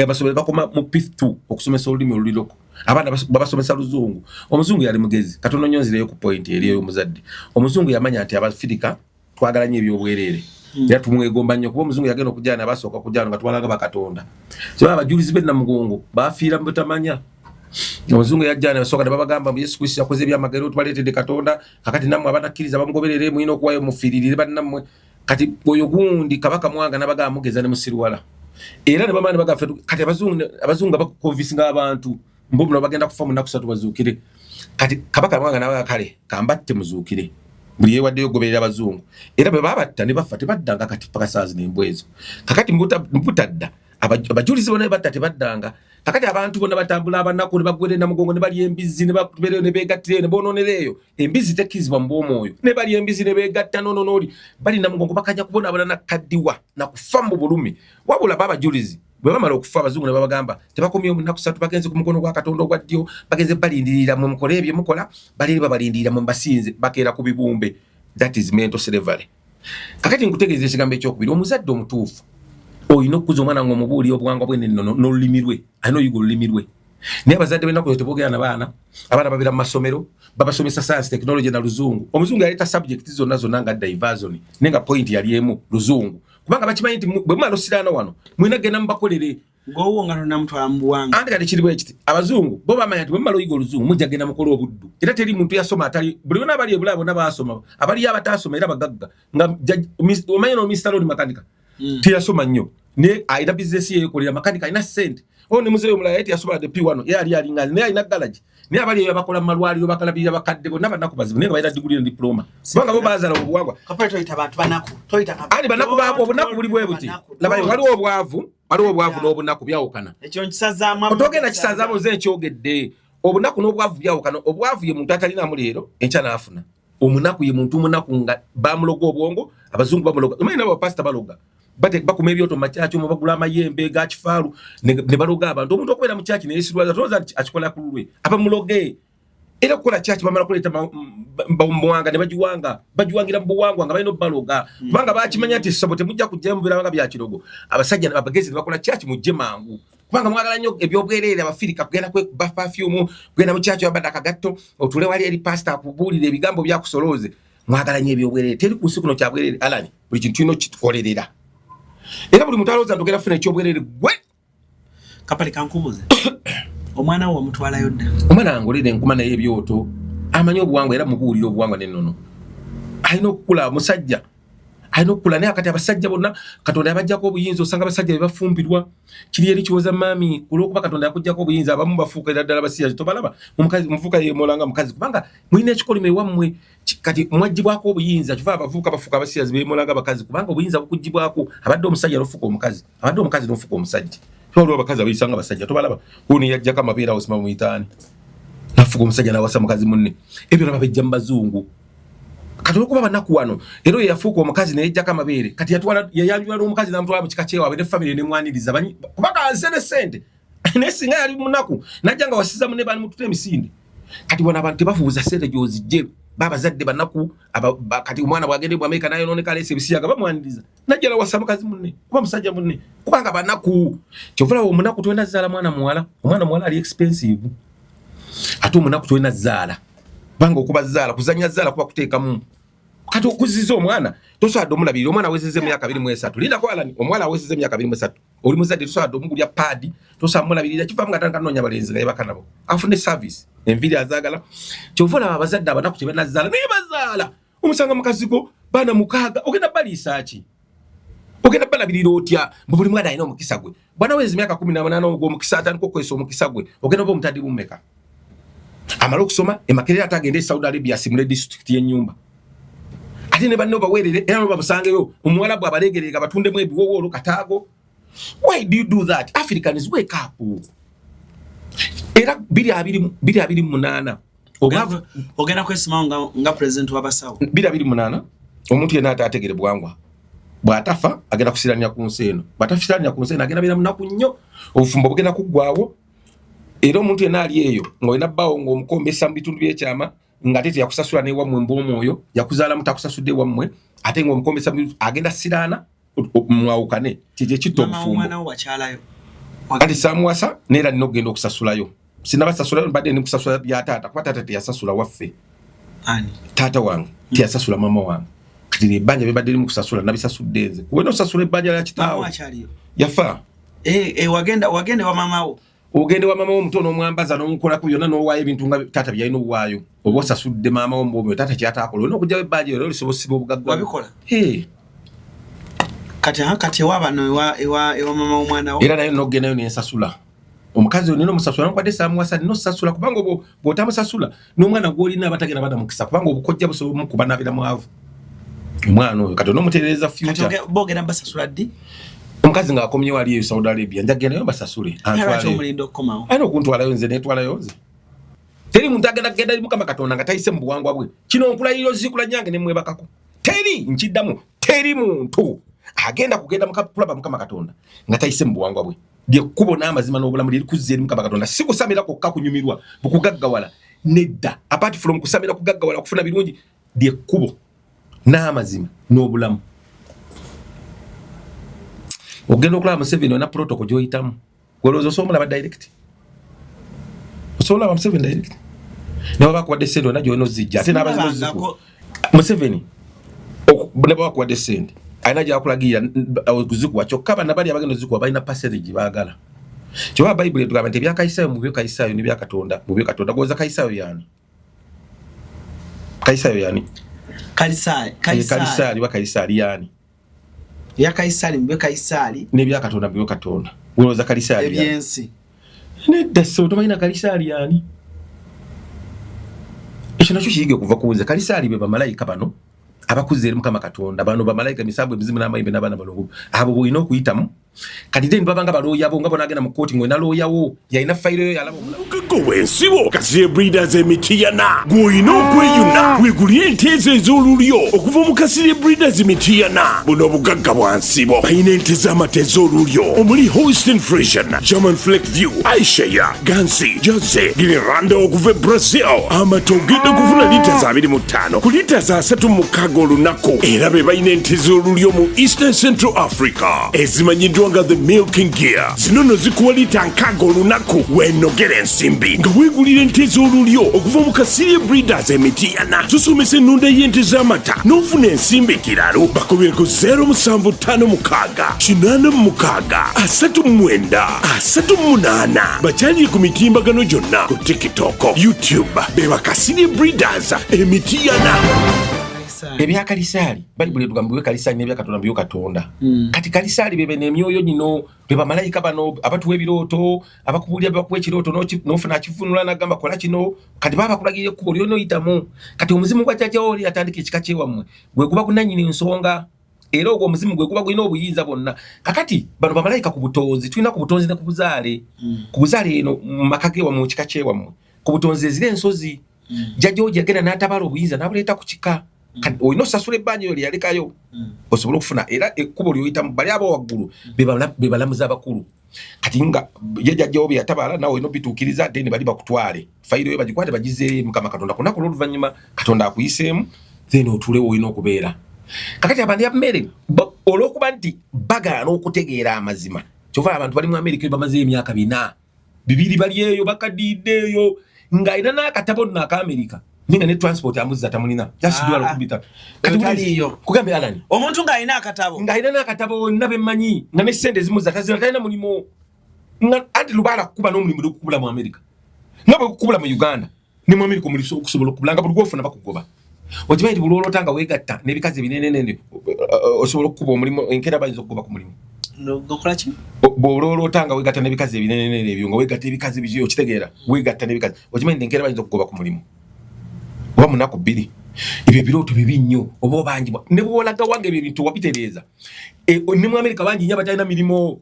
S1: Amasomero bakoma mu P2 okusomesa olulimi oluli local, abaana babasomesa luzungu. Omuzungu yali mugezi. Katono nnyo nzireyo ku point eri ey'omuzadde. Omuzungu yamanya nti Abafirika twagala nnyo ebyobwereere era tumwegomba nnyo, kuba omuzungu yagenda okujana, basooka okujana nga twalanga bakatonda. Kiba abajulizi b'e Namugongo bafiira mu butamanya. Omuzungu yajja ne basooka ne babagamba mbu Yesu Kristo yakoze ebyamagero, tubaleetedde Katonda, kakati nammwe abanakkiriza bamugoberere, mulina okuwayo mufiiririre bannammwe. Kati oyo gundi Kabaka Mwanga nabagamba mugeza ne musiruwala, era ne bamala ne bagamba kati abazungu nga bakuconvincinga abantu mbu muno bagenda kufa mu nnaku 3 bazuukire. Kati Kabaka Mwanga nabaga, kale kambatte muzuukire, buli yewaddeyo okugoberera abazungu. Era bwe babatta ne bafa, tebaddanga kati paka saa zino embwa ezo. Kakati mubutadda, abajulizi bonna batta tebaddanga. Kakati abantu bonna batambula abanaku ne bagwera Namugongo ne balya embizzi ne babeereyo ne beegattira ne bonoonera eyo. Embizzi tekkirizibwa mu bw'omwoyo, ne balya embizzi ne beegatta nononooli bali Namugongo, bakajja kubonaabona nakaddiwa nakufa mu bulumi. Wabula babajulizi bwe bamala okufa, abazungu ne babagamba tebakomyewo mu nnaku 3, bagenze ku mukono gwa Katonda ogwa ddyo, bagenze balindirira mwe mukole ebyo mukola, bali babalindirira mwe mbasinze, bakeera ku bibumbe. That is mental slavery. Kakati nkutegeeza ekigambo ekyokubiri, omuzadde omutuufu olina okukuza omwana nga omubuulira obuwangwa bwe nennono n'olulimi lwe, alina oyiga olulimi lwe. Naye abazadde b'ennaku ezo teboogera na baana. Abaana babeera mu masomero, babasomesa science, technology na luzungu. Omuzungu yaleeta subject zonna zonna nga diversion, naye nga point yali emu, luzungu, kubanga bakimanyi nti bwe mumala osiraana wano mulina genda mubakolere.
S3: Gowo nga tonamutwala mu buwanga.
S1: Anti kati kiri bwe kiti, abazungu bo bamanya nti bwe mumala oyiga oluzungu mujja genda mukola obuddu, era teri muntu yasoma atali buli bonna abali ebulaya bonna baasoma, abaliyo abataasoma era bagagga nga omanyi no Mr. Lord makanika teyasoma nnyo, naye alina bizinesi ye yekolera, makanika, alina ssente. O ne muzeeyi omulala ye teyasoma the P1, ye ali alinga naye alina garage. Naye abali eyo bakola mu malwaliro, bakalabirira bakadde, bonna banaku bazibu, naye nga balina diguli ne diploma, kubanga bo baazala obuwangwa.
S3: Kapale, toyita bantu banaku, toyita.
S1: Anti banaku baabwe, obunaku buli bwe buti. Laba, waliwo obwavu, waliwo obwavu n'obunaku byawukana.
S3: Ekyo nkisazaamu.
S1: Otogenda kisazaamu, nze nkyogedde. Obunaku n'obwavu byawukana. Obwavu ye muntu atalinamu leero, enkya n'afuna. Omunaku ye muntu munaku nga bamuloga obwongo, abazungu bamuloga. Omanyi nabo bapasita baloga. Bakuma ebyoto mu makyaki omwo, bagula amayembe ga kifaalu ne baloga abantu. Omuntu okubeera mu kyaki neyesirwaza, tolowooza nti akikola ku lulwe, abamuloge. Era okukola kyaki bamala kuleeta muwanga ne bagiwanga, bagiwangira mu buwangwa nga balina obbaloga, kubanga bakimanya nti essabo temujja kujjayo mubirabanga bya kirogo. Abasajja abagezi ne bakola kyaki mujje mangu, kubanga mwagala nnyo ebyobwereere. Abafirika kugenda kwekuba perfume, kugenda mu kyaki wabadde akagatto, otule wali eri pasita akubuulira ebigambo byakusolooze. Mwagala nnyo ebyobwereere. Teri ku nsi kuno kyabwereere, Alani. Buli kintu tulina okukikolerera, era buli muntu alowooza nti ogenda kufuna ekyobwereere gwe.
S3: Kapale, kankubuuze, omwana wo wamutwalayo dda?
S1: Omwana wange olere enkuma naye ebyoto, amanyi obuwangwa, era mubuulira obuwangwa n'ennono. Alina okukula, musajja alina okukula. Naye akati abasajja bonna Katonda yabajjako obuyinza. Osanga abasajja bebafumbirwa kiri eri kiwoza maami, olwokuba Katonda yakuggyako obuyinza, abamu bafuuka era ddala basiyazi. Tobalaba omuvuka yemolanga mukazi, kubanga mulina ekikolimo ewammwe. Kati mwaggyibwako obuyinza, kiva abavubuka bafuuka abasiyazi, bemolanga bakazi, kubanga obuyinza bukuggyibwako. Abadde omusajja nofuuka omukazi, abadde omukazi nofuuka omusajja. Waliwo abakazi abayisanga abasajja, tobalaba? Ono yajjako amabeere awo, sima muyitaani, nafuuka omusajja nawasa mukazi munne. Ebyo naba bijja mu bazungu. Kati olwokuba banaku wano, era oyo yafuuka omukazi neyejjako amabeere, kati yatwala, yayanjula n'omukazi namutwala mu kika kyewaabwe ne famire nemwaniriza, kubanga nse ne sente. Naye singa yali munaku najja nga wasiza munne, bali mututa emisinde. Kati wano abantu tebafuuza sente gyozijje, babazadde banaku. Kati omwana bwagende mu Amerika nayononeka, aleesa ebisiyaga, bamwaniriza, najja nawasa mukazi munne kuba musajja munne, kubanga banaku. Kyova olaba omunaku tolina zaala mwana muwala. Omwana muwala ali expensive, ate omunaku tolina zaala, kubanga okuba zaala kuzanya zaala, kuba kuteekamu. Kati okuziza omwana tosobola omulabirira. Omwana awezezza emyaka 23, lindako Alani, omwana awezezza emyaka 23, oli muzadde, tosobola omugulya pad, tosobola mulabirira. Kivaamu nga atandika noonya balenzi nga yebaka nabo afune service, enviiri azaagala. Kyova olaba abazadde abanaku tebanazaala, naye bazaala. Omusanga mukazigo baana 6, ogenda baliisa ki? Ogenda balabirira otya? Mbu buli mwana alina omukisa gwe. Bwana wezi emyaka 18, ogwo omukisa atandika okukozesa omukisa gwe, ogenda oba omutadde bumeka? Amale okusoma emakerera, ate agende e Saudi Arabia asimule disitulikiti y'ennyumba, ate ne banne obaweerere, era nobamusangeyo omuwalabu abaleegerega batundemu ebiwowoolo kataago. Why do you do that? Africans, wake up! Era 2028
S3: obwavu. Ogenda kwesimawo nga president w'abasawo.
S1: 2028, omuntu yenna ate ategere buwangwa bw'atafa agenda kusiranira ku nsi eno. Bw'atafisiranira ku nsi eno, agenda beera munaku nnyo, obufumbo bugenda kuggwawo. Era omuntu yenna ali eyo ng'olina bbaawo ng'omukombesa mu bitundu by'ekyama, ng'ate teyakusasula n'ewammwe, mbw'omwoyo yakuzaalamu takusasudde ewammwe, ate ng'omukombesa agenda siraana, mwawukane. Kyekyo ekitta
S3: mama
S1: obufumbo.
S3: Omwana wo wakyalayo?
S1: Kati saamuwasa, neera nina okugenda okusasulayo. Sinabasasulayo, mbadde ndi kusasula bya taata, kuba taata teyasasula waffe.
S3: Ani?
S1: Taata wange teyasasula mama wange. Kati ebbanja byebadde limu kusasula nabisasudde nze, kuba nosasula ebbanja lya
S3: mama
S1: kitaawo.
S3: Akyaliyo?
S1: Yafa.
S3: Eh, eh, wagenda wa mama wo?
S1: Ogende wa mama wo omuto n'omwambaza n'omukolako byonna n'owaayo ebintu nga taata byalina owaayo, oba osasudde maama wo mbwomyo taata kyataakola. Olina okugyawo ebbanja era olisobola osiba obugagga.
S3: Wabikola?
S1: Eh.
S3: Kati aha, kati ewa bano, ewa mama w'omwana wo?
S1: Era naye nokugendayo nensasula omukazi oyo, nina omusasula nokwadde saamuwasa, nina osasula, kubanga bw'otamusasula n'omwana gw'olina aba tagenda bada mukisa, kubanga obukojja busobola omukuba n'abeera mwavu omwana oyo. Kati onoomutereereza
S3: Kati
S1: future.
S3: Bogenda basasula ddi?
S1: Omukazi ng'akomyewo ali eyo Saudi Arabia, nja kugendayo basasule.
S3: Lwaki
S1: Antwaleyo.
S3: omulinda okukomawo?
S1: Alina okuntwalayo, nze netwalayo nze. Teri muntu agenda kugenda eri Mukama Katonda nga tayise mu buwangwa bwe. Kino nkulayirira, oziikula nyange nemwebakako, teri, nkiddamu, teri muntu agenda kugenda kulaba Mukama Katonda nga tayise mu buwangwa bwe. Lyekkubo n'amazima n'obulamu lirikuzza eri Mukama Katonda. Si kusamira kwokka kunyumirwa bukugaggawala, nedda. Apart from kusamira, kugaggawala, kufuna birungi, lyekkubo n'amazima n'obulamu. Ogenda okulaba Museveni, olina protocol gy'oyitamu. Olowooza osobola omulaba direct? Osobola olaba Museveni direct? Ne baba bakuwadde sente, olina gyolina ozijja, ate n'abazina ozikuwa. Museveni ne baba bakuwadde sente, alina gyakulagirira okuzikuwa. Kyokka bana bali abagenda ozikuwa balina percentage gye baagala. Kyova Bayibuli etugamba nti ebya Kayisayo mubyo Kayisayo, nebya Katonda mubyo Katonda. Goza Kayisayo yani? Kayisayo yani?
S3: Kalisaali.
S1: Kalisaali oba Kayisaali yani?
S3: Ebya Kayisaali mubyo Kayisaali.
S1: Nebya Katonda mubyo Katonda. Olowooza Kalisaali yani?
S3: Ebyensi.
S1: Nedda, so tomanyi na Kalisaali yani. Ekyo nakyo kiyige okuva ku nze. Kalisaali be bamalayika bano abakuza eri Mukama Katonda. Bano bamalayika, emisanvu, emizimu n'amayimbe n'abaana balongo, abo bwolina okuyitamu. Kati then babanga balooya bo nga bonagenda mu kooti ng'olina looyawo yalina fayiro yo yalaba omulamu.
S6: Omugagga ow'ensibo Kasirye Breeders Emitiyana gw'olina okweyuna weegulye ente ezo ez'olulyo okuva mu Kasirye Breeders Mitiyana. Buno obugagga bwa nsibo. Balina ente z'amata ez'olulyo omuli Holstein Friesian, German Fleckvieh, Ayrshire, Guernsey, Jersey, Girolando okuva e Brazil. Amata ogenda kufuna lita za 25 ku lita za 36 olunaku. Era be balina ente z'olulyo mu Eastern Central Africa ezimanyiddwa nga the Milking Gear. Zino nno zikuwa lita 60 olunaku. Weenogera ensimbi nga weegulira ente z'olulyo okuva mu Kasirye Breeders Emitiyana. Tusomesa ennunda y'ente z'amata n'ofuna ensimbi ekiralo. Bakubireko 0756 86 39 38. Bakyalire ku mitimbagano gyonna, ku TikTok, YouTube, be Bakasirye Breeders Emitiyana.
S1: Ebya Kalisaali, Bayibuli etugamba biwe Kalisaali, n'ebya Katonda biwe Katonda. Kati Kalisaali bebe n'emyoyo gino, be bamalayika bano abatuwa ebirooto, abakubuulira, bebakuwa ekirooto n'ofuna akivunula n'agamba kola kino. Kati baba bakulagirira ekkubo lyona oyitamu. Kati omuzimu gwa jjajjawo oli atandika ekika kyewammwe gwe guba gunannyini nsonga, era ogwo omuzimu gwe guba gulina obuyinza bwonna. Kakati bano bamalayika ku butonzi, tulina ku butonzi ne ku buzaale. Ku buzaale eno mu maka gewammwe, mu kika kyewammwe, ku butonzi ezira ensozi, jjajjawo gyagenda n'atabala obuyinza n'abuleeta ku kika. Kati olina osasula ebbanja eyo lyeyalekayo osobola okufuna era ekkubo lyoyitamu. Bali abo waggulu be balamuzi abakulu. Kati nga ye jjajjawo bye yatabala, nawe olina obituukiriza, then bali bakutwale fayiro yo bagikwate bagizeeyo Mukama Katonda ku lunaku olw'oluvannyuma. Katonda akuyiseemu, then otuulewo olina okubeera. Kakati abantu ya mmere olw'okuba nti bagaana okutegeera amazima, kyova abantu bali mu Amerika bamazeyo emyaka 4 2 bali eyo bakadiidde eyo ng'alina n'akatabo nno ak'Amerika. Ninga ne transport amuzza tamulina. Just dola 15.
S3: Kati taliyo.
S1: Kugambe Alan.
S3: Omuntu ng'alina akatabo.
S1: Ng'alina n'akatabo nabe mmanyi nga ne ssente zimuzza tazina, talina mulimu. Nga anti lubaala kukuba n'omulimu n'okukubula mu America. Nga bwe kukubula mu Uganda ne mu America omulimu okusobola okukubula nga buli gw'ofuna bakugoba. Okimanyi nti buli lw'oloota nga weegatta n'ebikazi ebinenenene osobola okukuba omulimu, enkeera bayinza okugoba ku mulimu.
S3: Okola ki?
S1: Bw'oloota nga weegatta n'ebikazi ebinenenene ebyo nga weegatta ebikazi biki okitegeera, weegatta n'ebikazi, okimanyi nti enkeera bayinza okugoba ku mulimu oba mu nnaku 2. Ebyo ebirooto bibi nnyo oba obanjibwa ne bw'olaga wange ebyo ebintu wabitereeza. Ne mu America bangi nnyo abatalina mirimu.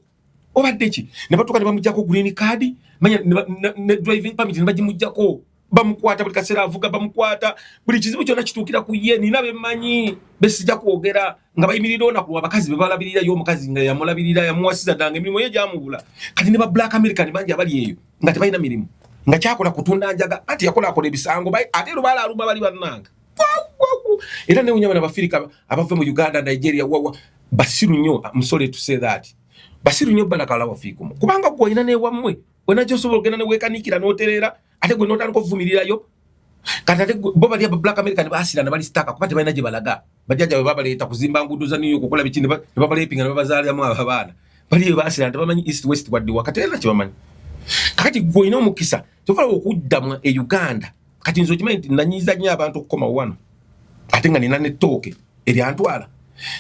S1: Obadde ki? Ne batuuka ne bamuggyako green card, manya ne driving permit ne bagimuggyako. Bamukwata buli kaseera avuga, bamukwata buli kizibu kyonna kituukira ku ye. Nina bemmanyi besijja kwogera nga bayimirira olunaku lwa bakazi be balabirira, ye omukazi nga yamulabirira yamuwasiza ddala ng'emirimu ye gyamubula. Kati ne ba Black American bangi abali eyo nga tebalina mirimu, nga kyakola kutunda njaga, anti yakolakola ebisango, ate lubaala aluma bali bannanga. Era newunya bano Abafirika abava mu Uganda, Nigeria, wawa basiru nnyo. I'm sorry to say that, basiru nnyo barakallahu fiikum, kubanga gwe olina newammwe olina gyosobola ogenda neweekanikira n'otereera, ate gwe n'otandika okuvumirirayo. Kati ate bo bali aba Black American baasirana bali sitaka kuba tebalina gye balaga. Bajjajja bwe babaleeta kuzimba nguudo za New York okukola biki ne babalepinga ne babazaaliramu abo abaana bali eyo baasirana tebamanyi east west wadde wakati era kyebamanyi. Kakati gwe olina omukisa tosobola okudda e Uganda. Kati nze okimanyi nti nanyiiza nnyo abantu okukomawo wano ate nga nina n'ettooke eryantwala.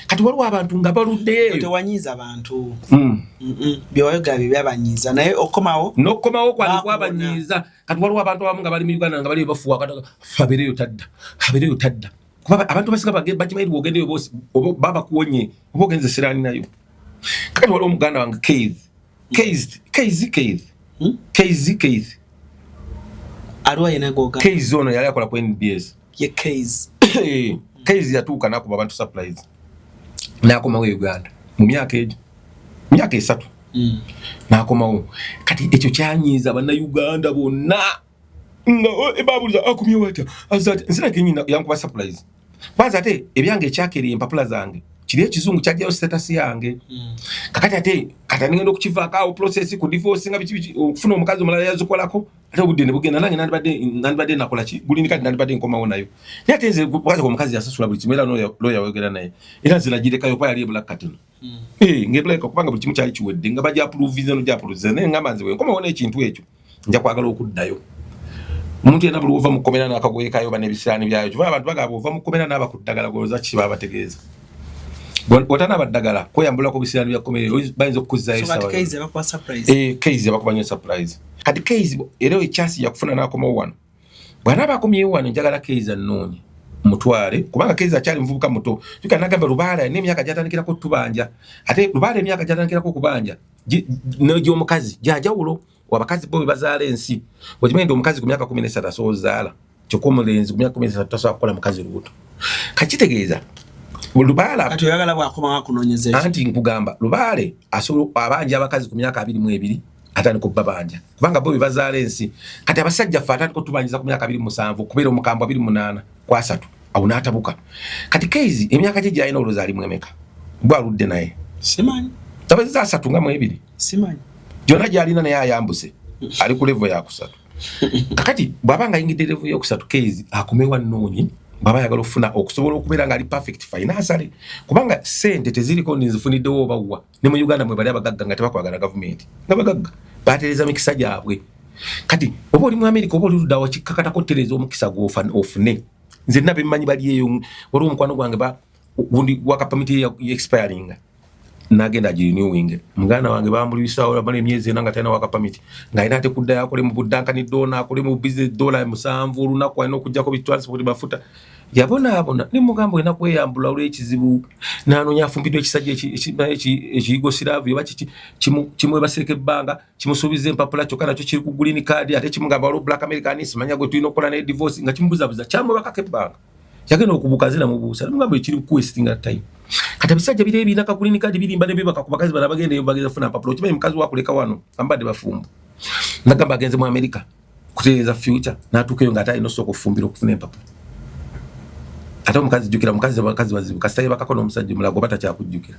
S1: Kati waliwo abantu nga baluddeyo.
S3: Tewanyiiza bantu. Byewayogera bye byabanyiiza, naye okomawo
S1: n'okukomawo kwali kwabanyiiza. Kati waliwo abantu abamu nga bali mu Uganda nga bali bafuwa kati abeereyo tadda, abeereyo tadda, kuba abantu basinga bakimanyi nti bw'ogendeyo boosi oba baba bakuwonye oba ogenze siraani nayo. Kakati waliwo omuganda wange Keith, Keith, Keith, Keith, Keith, Keith.
S3: Aliwa yena goga.
S1: Keith ono yali akola ku NBS.
S3: Ye Keith.
S1: Keith yatuuka n'akuba abantu surprise n'akomawo e Uganda mu myaka egyo, myaka 3 n'akomawo. Kati ekyo kyanyiiza bannayuganda bonna nga babuuliza akomyewo atya, azze atya. Nze nake nyina yankuba surprise kwanza, ate ebyange ekyakeereye empapula zange kiri ekizungu kyajjayo status yange. Kakati ate kati ngenda okukivaako awo process ku divorce nga biki biki okufuna omukazi omulala yazikolako, ate obudde ne bugenda nange nandibadde nakola ki gulini, kati nandibadde nkomawo nayo. Naye ate nze bwaza omukazi yasasula buli kimu, era lawyer wayogera naye era nze nagirekayo kuba yali ebula katono. Ng'ebuleka kubanga buli kimu kyali kiwedde nga bajja approvinze no gyapprovinze, naye ngamba nze bwe nkomawo n'ekintu ekyo nja kwagala okuddayo. Omuntu yenna buli wova mu kkomera n'akagoye kayo oba n'ebisiraani byayo, kyova abantu bagamba bw'ova mu kkomera n'aba ku ddagala golooza ki babategeeza. Bw'otanaaba ddagala kweyambulako bisiraani bya kkomera bayinza okukuzzaayo
S3: So
S1: essaawa
S3: kati Keith
S1: yonna.
S3: yabakuba surprise.
S1: Keith yabakuba nnyo surprise. Kati Keith era ekyasi yakufuna n'akomawo wano. Bw'anaaba akomyewo wano njagala Keith annoonye mutwale, kubanga Keith akyali muvubuka muto. Jjukira nagamba Lubaale alina emyaka gy'atandikirako okutubanja, ate Lubaale emyaka gy'atandikirako okubanja n'egy'omukazi gya njawulo. Abakazi bo bwe bazaala ensi, okimanyi nti omukazi ku myaka 13 asobola ozaala, kyokka omulenzi ku myaka 13 tasobola kukola mukazi lubuto. Kakitegeeza Lubaale
S3: Kati oyagala bw'akomawo akunoonyeza ekyo.
S1: Anti nkugamba Lubaale asobola abanja abakazi ku myaka 22 atandika obbabanja, kubanga bo bwe bazaala ensi. Kati abasajja ffe atandika otubanjiza ku myaka 27, okubeera omukambwe 28 ku 30, awo n'atabuka. Kati Keith emyaka gye gy'alina olowooza ali mu emeka? Gwe aludde naye.
S3: Simanyi.
S1: Tabazza 32.
S3: Simanyi.
S1: Gyonna gy'alina naye ayambuse, ali ku level yakusatu. Kakati bw'aba nga ayingidde level yokusatu, Keith akomewo annoonye bw'aba ayagala okufuna okusobola okubeera ng'ali perfect financially, kubanga ssente teziriko nzifuniddewo oba wa. Ne mu Uganda mwe bali abagagga nga tebakwagala gavumenti, nga bagagga batereeza mikisa gyabwe. Kati oba oli mu America oba oli luddawa, kikkakatako otereeza omukisa gw'ofune. Nze nna bemmanyi bali eyo, waliwo omukwano gwange gundi work permit ye expiringa n'agenda agirenewing. Muganda wange bamulwisawo amala emyezi 4 nga talina work permit, ng'alina ate kuddayo akole mu Dunkin Donuts, akole mu business $7 olunaku, alina okuggyako bi transport mafuta. Yabonaabona ne mugamba olina kweyambula olw'ekizibu, n'anoonya afumbiddwa ekisajja ekiyugoslavia oba kiki, kimwebaseeko ebbanga, kimusuubiza empapula, kyokka nakyo kiri ku green card, ate kimugamba waliwo Black American simanya gwe tulina okukola naye divorce, nga kimubuzabuza, kyamwebakako ebbanga. Yagenda okubuuka nze namubuusa namugamba ekiri kuwastinga time. Kati abasajja biri ebirina ka green card birimba ne bebaka ku bakazi bano abagenda eyo bagenda kufuna mpapula. Okimanyi mukazi wakuleka wano ambadde bafumbo, nagamba agenze mu America kutereeza future, n'atuuka eyo ng'ate alina osooka okufumbira okufuna empapula. Ate omukazi jjukira omukazi abakazi bazibu, kasita yebakako n'omusajja omulala goba takyakujjukira.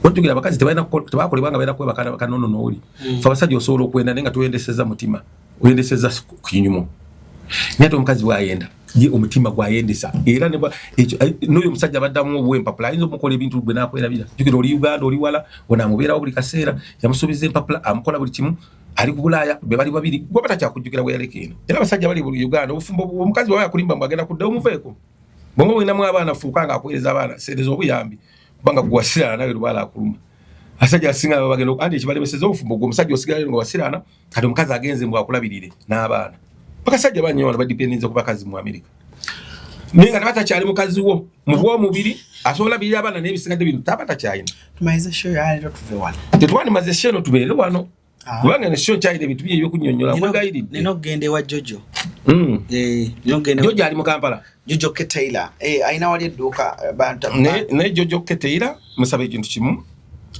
S1: Ojjukira abakazi tebakolebwa nga balina kwebaka kanono n'oli. Ffe abasajja osobola okwenda naye nga toyendeseza mutima, oyendeseza kinyumo. Naye ate omukazi bw'ayenda Ye omutima gwayendesa era n'oyo omusajja abaddamu obuwa empapula ayinza omukola ebintu gwe nakwerabira. Jukira oli Uganda, oli wala, ono amubeerawo buli kaseera, yamusuubiza empapula, amukola buli kimu, ali ku Bulaaya, be bali babiri, gwaba takyakujjukira bwe yaleka eno. Era abasajja bali buli Uganda, obufumbo, omukazi bwaba yakulimba mbu agenda kudda, omuveeko. Bw'oba olinamu abaana, fuuka nga akuweereza abaana, seereza obuyambi, kubanga gwe wasiraana nawe lubaala akuluma. Abasajja asinga baba bagenda anti ekibalemeseza obufumbo, gwe omusajja osigala nga wasiraana, kati omukazi agenze mbu akulabirire n'abaana. Bakasajja banyo wano badipendinze ku bakazi mu Amerika, naye nga tebatakyali mukazi wo mu bw'omubiri asobola labirira abaana n'ebisigadde bino taba takyalina.
S3: Tumalize show yaleero, tuve wano.
S1: Tetwandimaze show eno, tubeere wano.
S3: Ah.
S1: Kubanga eno show nkyalina ebintu bingi ebyokunnyonnyola, nkwegayiridde.
S3: Nina okugenda ewa Jojo. Nina okugenda
S1: Jojo ali mu Kampala.
S3: Jojo K Taylor, alina wali edduuka, bantu
S1: Naye Jojo K Taylor musaba ekintu kimu,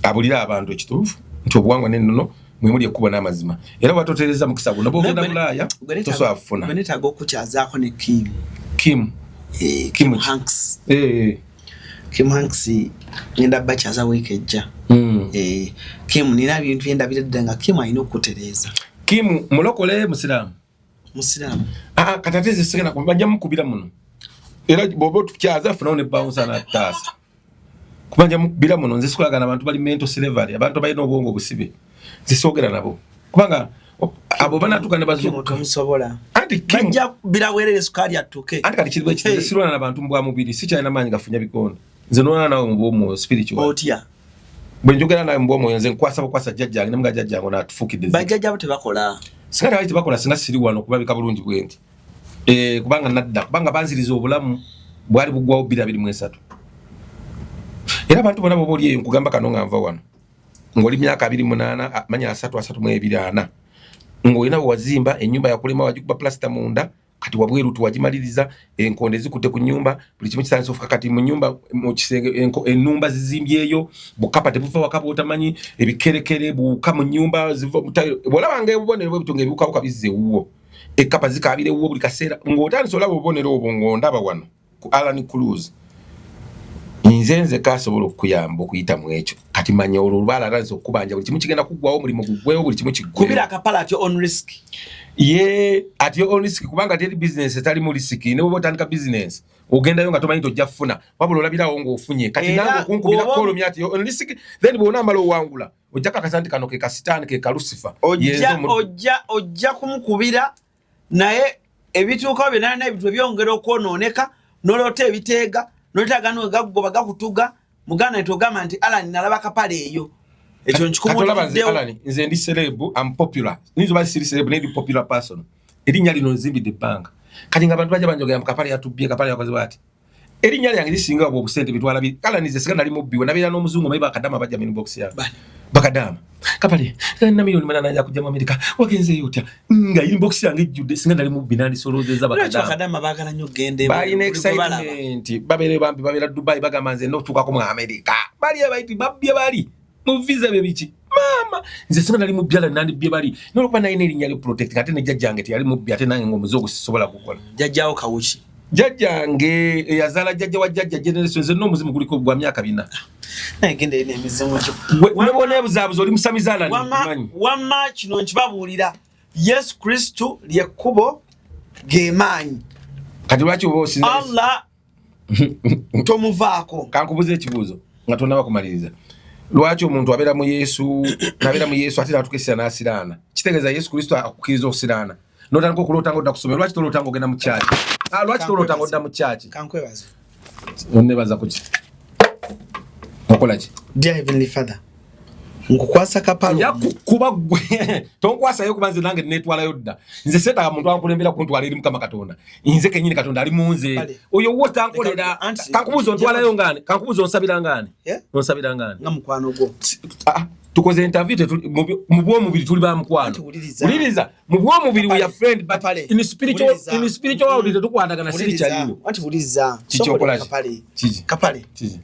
S1: abulire abantu ekituufu nti obuwangwa n'ennono mwe muli ekkubo n'amazima, era bwatotereza mukisa guno bwogenda Bulaaya tosobola kufuna.
S3: Gwe neetaaga okukyazaako ne Kim.
S1: Kim?
S3: Kim
S1: Kim ki?
S3: Hanks.
S1: Eh.
S3: Kim Hanks ngenda bakyaza wiiki ejja. Kim, nina ebintu byendabira ddala nga Kim alina okutereeza.
S1: Kim mulokole, musiraamu?
S3: Musiraamu.
S1: Ah, kati ate zesigala bajja mukubira muno, era bw'oba otukyaza funawo ne bouncer nataasa, kuba nja mukubira muno. Nze sikolagana abantu bali mental slavery, abantu abalina obwongo obusibe nze soogera nabo, kubanga abo banatuuka ne
S3: Kim
S1: bazuuka.
S3: tomusobola.
S1: Anti Kim
S3: Bajja kubira bwerere sukaali atuuke.
S1: Anti kati kiriba ekiti, sirwana nabantu mu bwa mubiri, sikyalina maanyi gafunya bikonde. Nze nolwana nawe mu bwomwoyo, spiritual.
S3: Otya?
S1: Bwe njogera nawe mu bwomwoyo, nze nkwasa bukwasa jjajjange, nemuga jjajjange ono atufuukidde.
S3: Bajjajjabo tebakola.
S1: Singa tebali tebakola, singa siri wano okulabika bulungi bwe nti. Kubanga nadda, kubanga banziriza obulamu bwali buggwawo 2023. Era abantu bonna bwoba oli eyo, nkugamba kano nga nva wano, ng'oli myaka 28, manya 30, 32, 40, ng'olina we wazimba ennyumba yakulema, wagikuba plasita munda, kati wabweru tuwagimaliriza, enkonde zikutte ku nyumba, buli kimu kitandise ofuka. Kati mu nyumba mu kisenge ennumba zizimbyeyo, bukapa tebuva waka bwotamanyi, ebikerekere buwuka mu nyumba ziva bw'olabanga obubonero bwe buto ng'ebiwukawuka bizza ewuwo, ekkapa zikaabira ewuwo buli kaseera, ng'otandise olaba obubonero obwo, ng'ondaba wano ku Alan Cruz, nze nzeka asobola okukuyamba okuyita mu ekyo. Kati manya olwo olubaala atandise okukubanja, buli kimu kigenda kuggwawo, omulimu guggwewo, buli kimu kiggwewo.
S3: Kubira akapala at your own risk.
S1: Ye at your own risk, kubanga teri business etalimu risk. Ne bwoba otandika business, ogendayo nga tomanyi tojja kufuna, wabula olabirawo ng'ofunye. Kati
S3: Era
S1: nange okunkubira
S3: bw'oba
S1: call me at your own risk, then bw'onaamala owangula, ojja kakasa nti kano ke kasitaani, ke kalusifa.
S3: Ojja ojja kumukubira, naye ebituukawo byonna nalina ebintu ebyongera okwonooneka, noloota ebiteega, noloota gano gakugoba, gakutuga. Muganda nti ogamba nti Alan nalaba kapale eyo, ekyo
S1: Katolaba nze
S3: nkikumuuliddewo.
S1: Alan, nze ndi celeb, am popular. Nyinza oba siri celeb, naye ndi popular person. Erinnya lino nzimbidde ebbanga, kati nga abantu bajja banjogera mu kapale yatubbye, kapale yakoze bwati. Erinnya lyange lisinga obwo obusente bitwala bi Alan. Nze singa nali mubbi, we nabeera n'omuzungu, maye bakadama bajja mu inbox yange.
S3: Bani?
S1: Bakadama, kapale na 8 miliyoni nja kujja mu Amerika, wagenzeeyo otya nga inbox yange ejjudde? Singa nali mubbi, nandisoloozezza
S3: Lwaki
S1: bakadama.
S3: bakadama baagala nnyo okugenda
S1: Balina
S3: ebweru, buli gwe balaba?
S1: excitement, babeera bambi, babeera Dubai, bagamba nze notuukako mu Amerika, bali abaiti babbye, bali mu visa bye biki. Maama, nze singa nali mubbi, ala nandibbye bali, nolwokuba nalina erinnya lyo protect, ate ne jjajjange teyali mubbi, ate nange ng'omuze ogwo sisobola kukola.
S3: Jjajjaawo kawuki?
S1: Jjajjange eyazaala jjajja wa jjajja generation, nze n'omuzimu guliko gwa myaka 400.
S3: Naye genda erina emizimu gyo.
S1: Ne bwoneebuzaabuza oli musamizaala.
S3: Wamma, wamma kino nkibabuulira, Yesu Kristu lyekkubo, ge maanyi.
S1: Kati lwaki oba osinza?
S3: Allah tomuvaako.
S1: Kankubuza ekibuuzo nga tonaba kumaliriza. Lwaki omuntu abeera mu Yesu, nabeera mu Yesu, ate natuka essira n'asiraana? Kitegeeza Yesu Kristo akukkiriza okusiraana, notandika okuloota nga odda kusomero. Lwaki toloota nga ogenda mu kyaki? Ah, lwaki toloota nga odda mu kyaki?
S3: Kankwebaza.
S1: Onebaza kuki? Okola ki?
S3: Dear Heavenly Father, nkukwasa kapalo.
S1: Nja kukuba ggwe. Tonkwasayo, kuba nze nange netwalayo dda. Nze seetaaga muntu ankulembera kuntwala eri Mukama Katonda. Nze kenyini Katonda ali mu nze.
S3: Kale.
S1: Oyo wo tankolera. Kankubuuza, ontwalayo ngaani? Kankubuuza, onsabira ngaani?
S3: Yeah?
S1: Onsabira ngaani?
S3: Nga mukwano gwo.
S1: Ah, tukoze interview, mu bw'omubiri tuli ba mukwano.
S3: Anti wuliriza.
S1: Wuliriza, mu bw'omubiri we are
S3: Kapale.
S1: friend, but
S3: Kapale.
S1: in spiritual,
S3: Wuliriza.
S1: in spiritual world tetukwatagana, siri
S3: Wuliriza.
S1: kyaliwo.
S3: Anti wuliriza.
S1: Kiki?
S3: Sokola.
S1: Okola ki?
S3: Kapale.
S1: Kiki?
S3: Kapale.
S1: Kiki?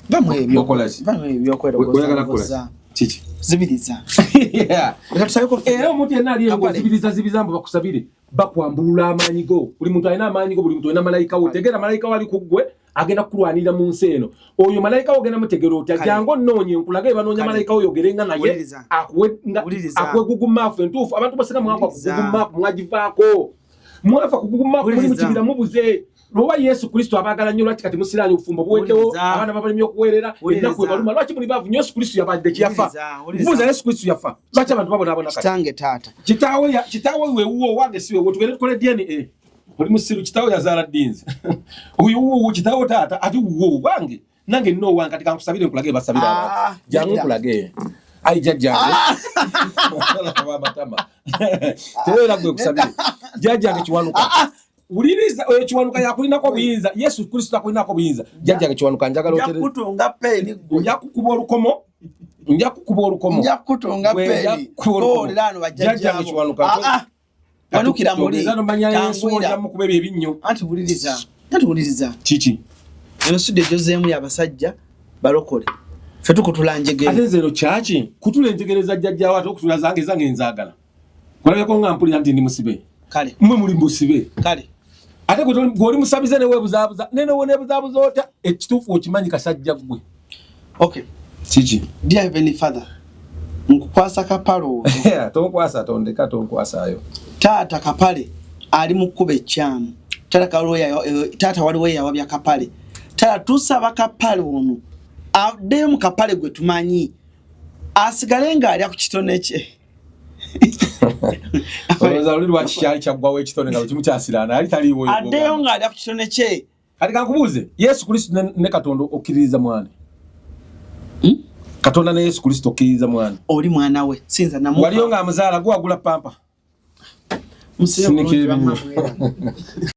S3: Bamu ebyo.
S1: Okola ki?
S3: Bamu ebyo.
S1: Oyagala kukola ki? Kiki?
S3: Zibiriza.
S1: Yeah.
S3: Leka tusabeko.
S1: Era omuntu yenna ali
S3: Kapale.
S1: ngozibiriza zibiza mbu bakusabire, bakwambulula amaanyi go. Buli muntu alina amaanyi go, buli muntu alina malayika wo. Tegeera, malayika wo ali ku ggwe, agenda kukulwanirira mu nsi eno. Oyo malayika wo ogenda mutegeera otya?
S3: Kale.
S1: Jangu onnoonye nkulage banoonya
S3: Kale.
S1: malayika wo, yogerenga naye.
S3: Wuliriza.
S1: Akuwe
S3: Wuliriza.
S1: akuwe Google Map entuufu. Abantu basinga mwakwa ku
S3: Wuliriza.
S1: Google Map mwagivaako. Mwafa kuguma muli mu
S3: Wuliriza.
S1: kibira mubuze. Lwoba Yesu Kristo abaagala nnyo, lwaki kati musiraanye? Obufumbo buweddewo,
S3: Wuliriza.
S1: abaana babalemye okuweerera,
S3: Wuliriza.
S1: ennaku ebaluma. Lwaki muli baavu nnyo? Yesu Kristo yabadde kiyafa.
S3: Wuliriza, wuliriza.
S1: Buuza, Yesu Kristo yafa, lwaki abantu babonaabona kati?
S3: Kitange taata.
S1: Kitaawe kitaawe wewuwo, owange si wewo. Tugende tukole DNA. Oli musiru. Kitaawe yazaala ddinzi oyo wuwo, kitaawe taata ate wuwo wange, nange nina owange. Kati kankusabire nkulage basabira
S3: Ah,
S1: abantu. Jangu
S3: nedda.
S1: nkulage. Ayi jjajjange, amatama teera gwe kusabire. Jjajjange Kiwanuka, wuliriza, oyo Kiwanuka yakulinako obuyinza, Yesu Kristo akulinako obuyinza. Jjajjange Kiwanuka, njagala
S3: Nja
S1: otere.
S3: kukutunga peeni gwe.
S1: Nja kukuba olukomo, nja kukuba olukomo.
S3: Nja kukutunga
S1: Gwe, nja
S3: peeni.
S1: kukuba olukomo.
S3: Owulira ano
S1: Jjajjange
S3: bajjajjaabo.
S1: Kiwanuka,
S3: Ah, ah. Wanukira muli.
S1: nomanya
S3: Tangwira.
S1: ensonga mukuba ebyo ebinnyo.
S3: Anti wuliriza, anti wuliriza.
S1: Kiki?
S3: Eno studio gyozeemu y'abasajja balokole, ffe tukutula
S1: Ate
S3: njegere.
S1: nze eno kyaki kutula enjegere za jjajjaawo, ate okutula zange, zange nzaagala kulabeko nga mpulira nti ndi musibe.
S3: Kale.
S1: Mmwe muli musibe.
S3: Kale.
S1: Ate gwe gwe oli musabize neweebuzaabuza, neneweebuzaabuza otya? Ekituufu okimanyi, kasajja ggwe.
S3: Okay.
S1: Kiki?
S3: Dear heavenly Father, nkukwasa kapale ono.
S1: Tonkwasa, tondeka, tonkwasaayo.
S3: Taata kapale ali mu kkuba ekyamu. Taata waliwo eyawabya kapale. Taata, tusaba kapale ono addeyo mu kapale gwe tumanyi, asigale ng'alya ku kitone kye.
S1: Olowooza luli lwaki kyali kyaggwawo ekitone nga kimu kyasiraana ali taliiwo?
S3: Addeyo ng'alya ku kitone kye.
S1: Kati kankubuuze, Yesu Kristo ne Katonda okkiririza mwani?
S3: Hmm?
S1: Katonda ne Yesu Kristo, okkiririza mwani?
S3: Oli mwana we sinza namufa.
S1: Waliyo ng'amuzaala, gwe wagula pampa.
S3: Musibe
S1: Sinikira
S3: bulungi
S1: ebinnyo.
S3: bamma.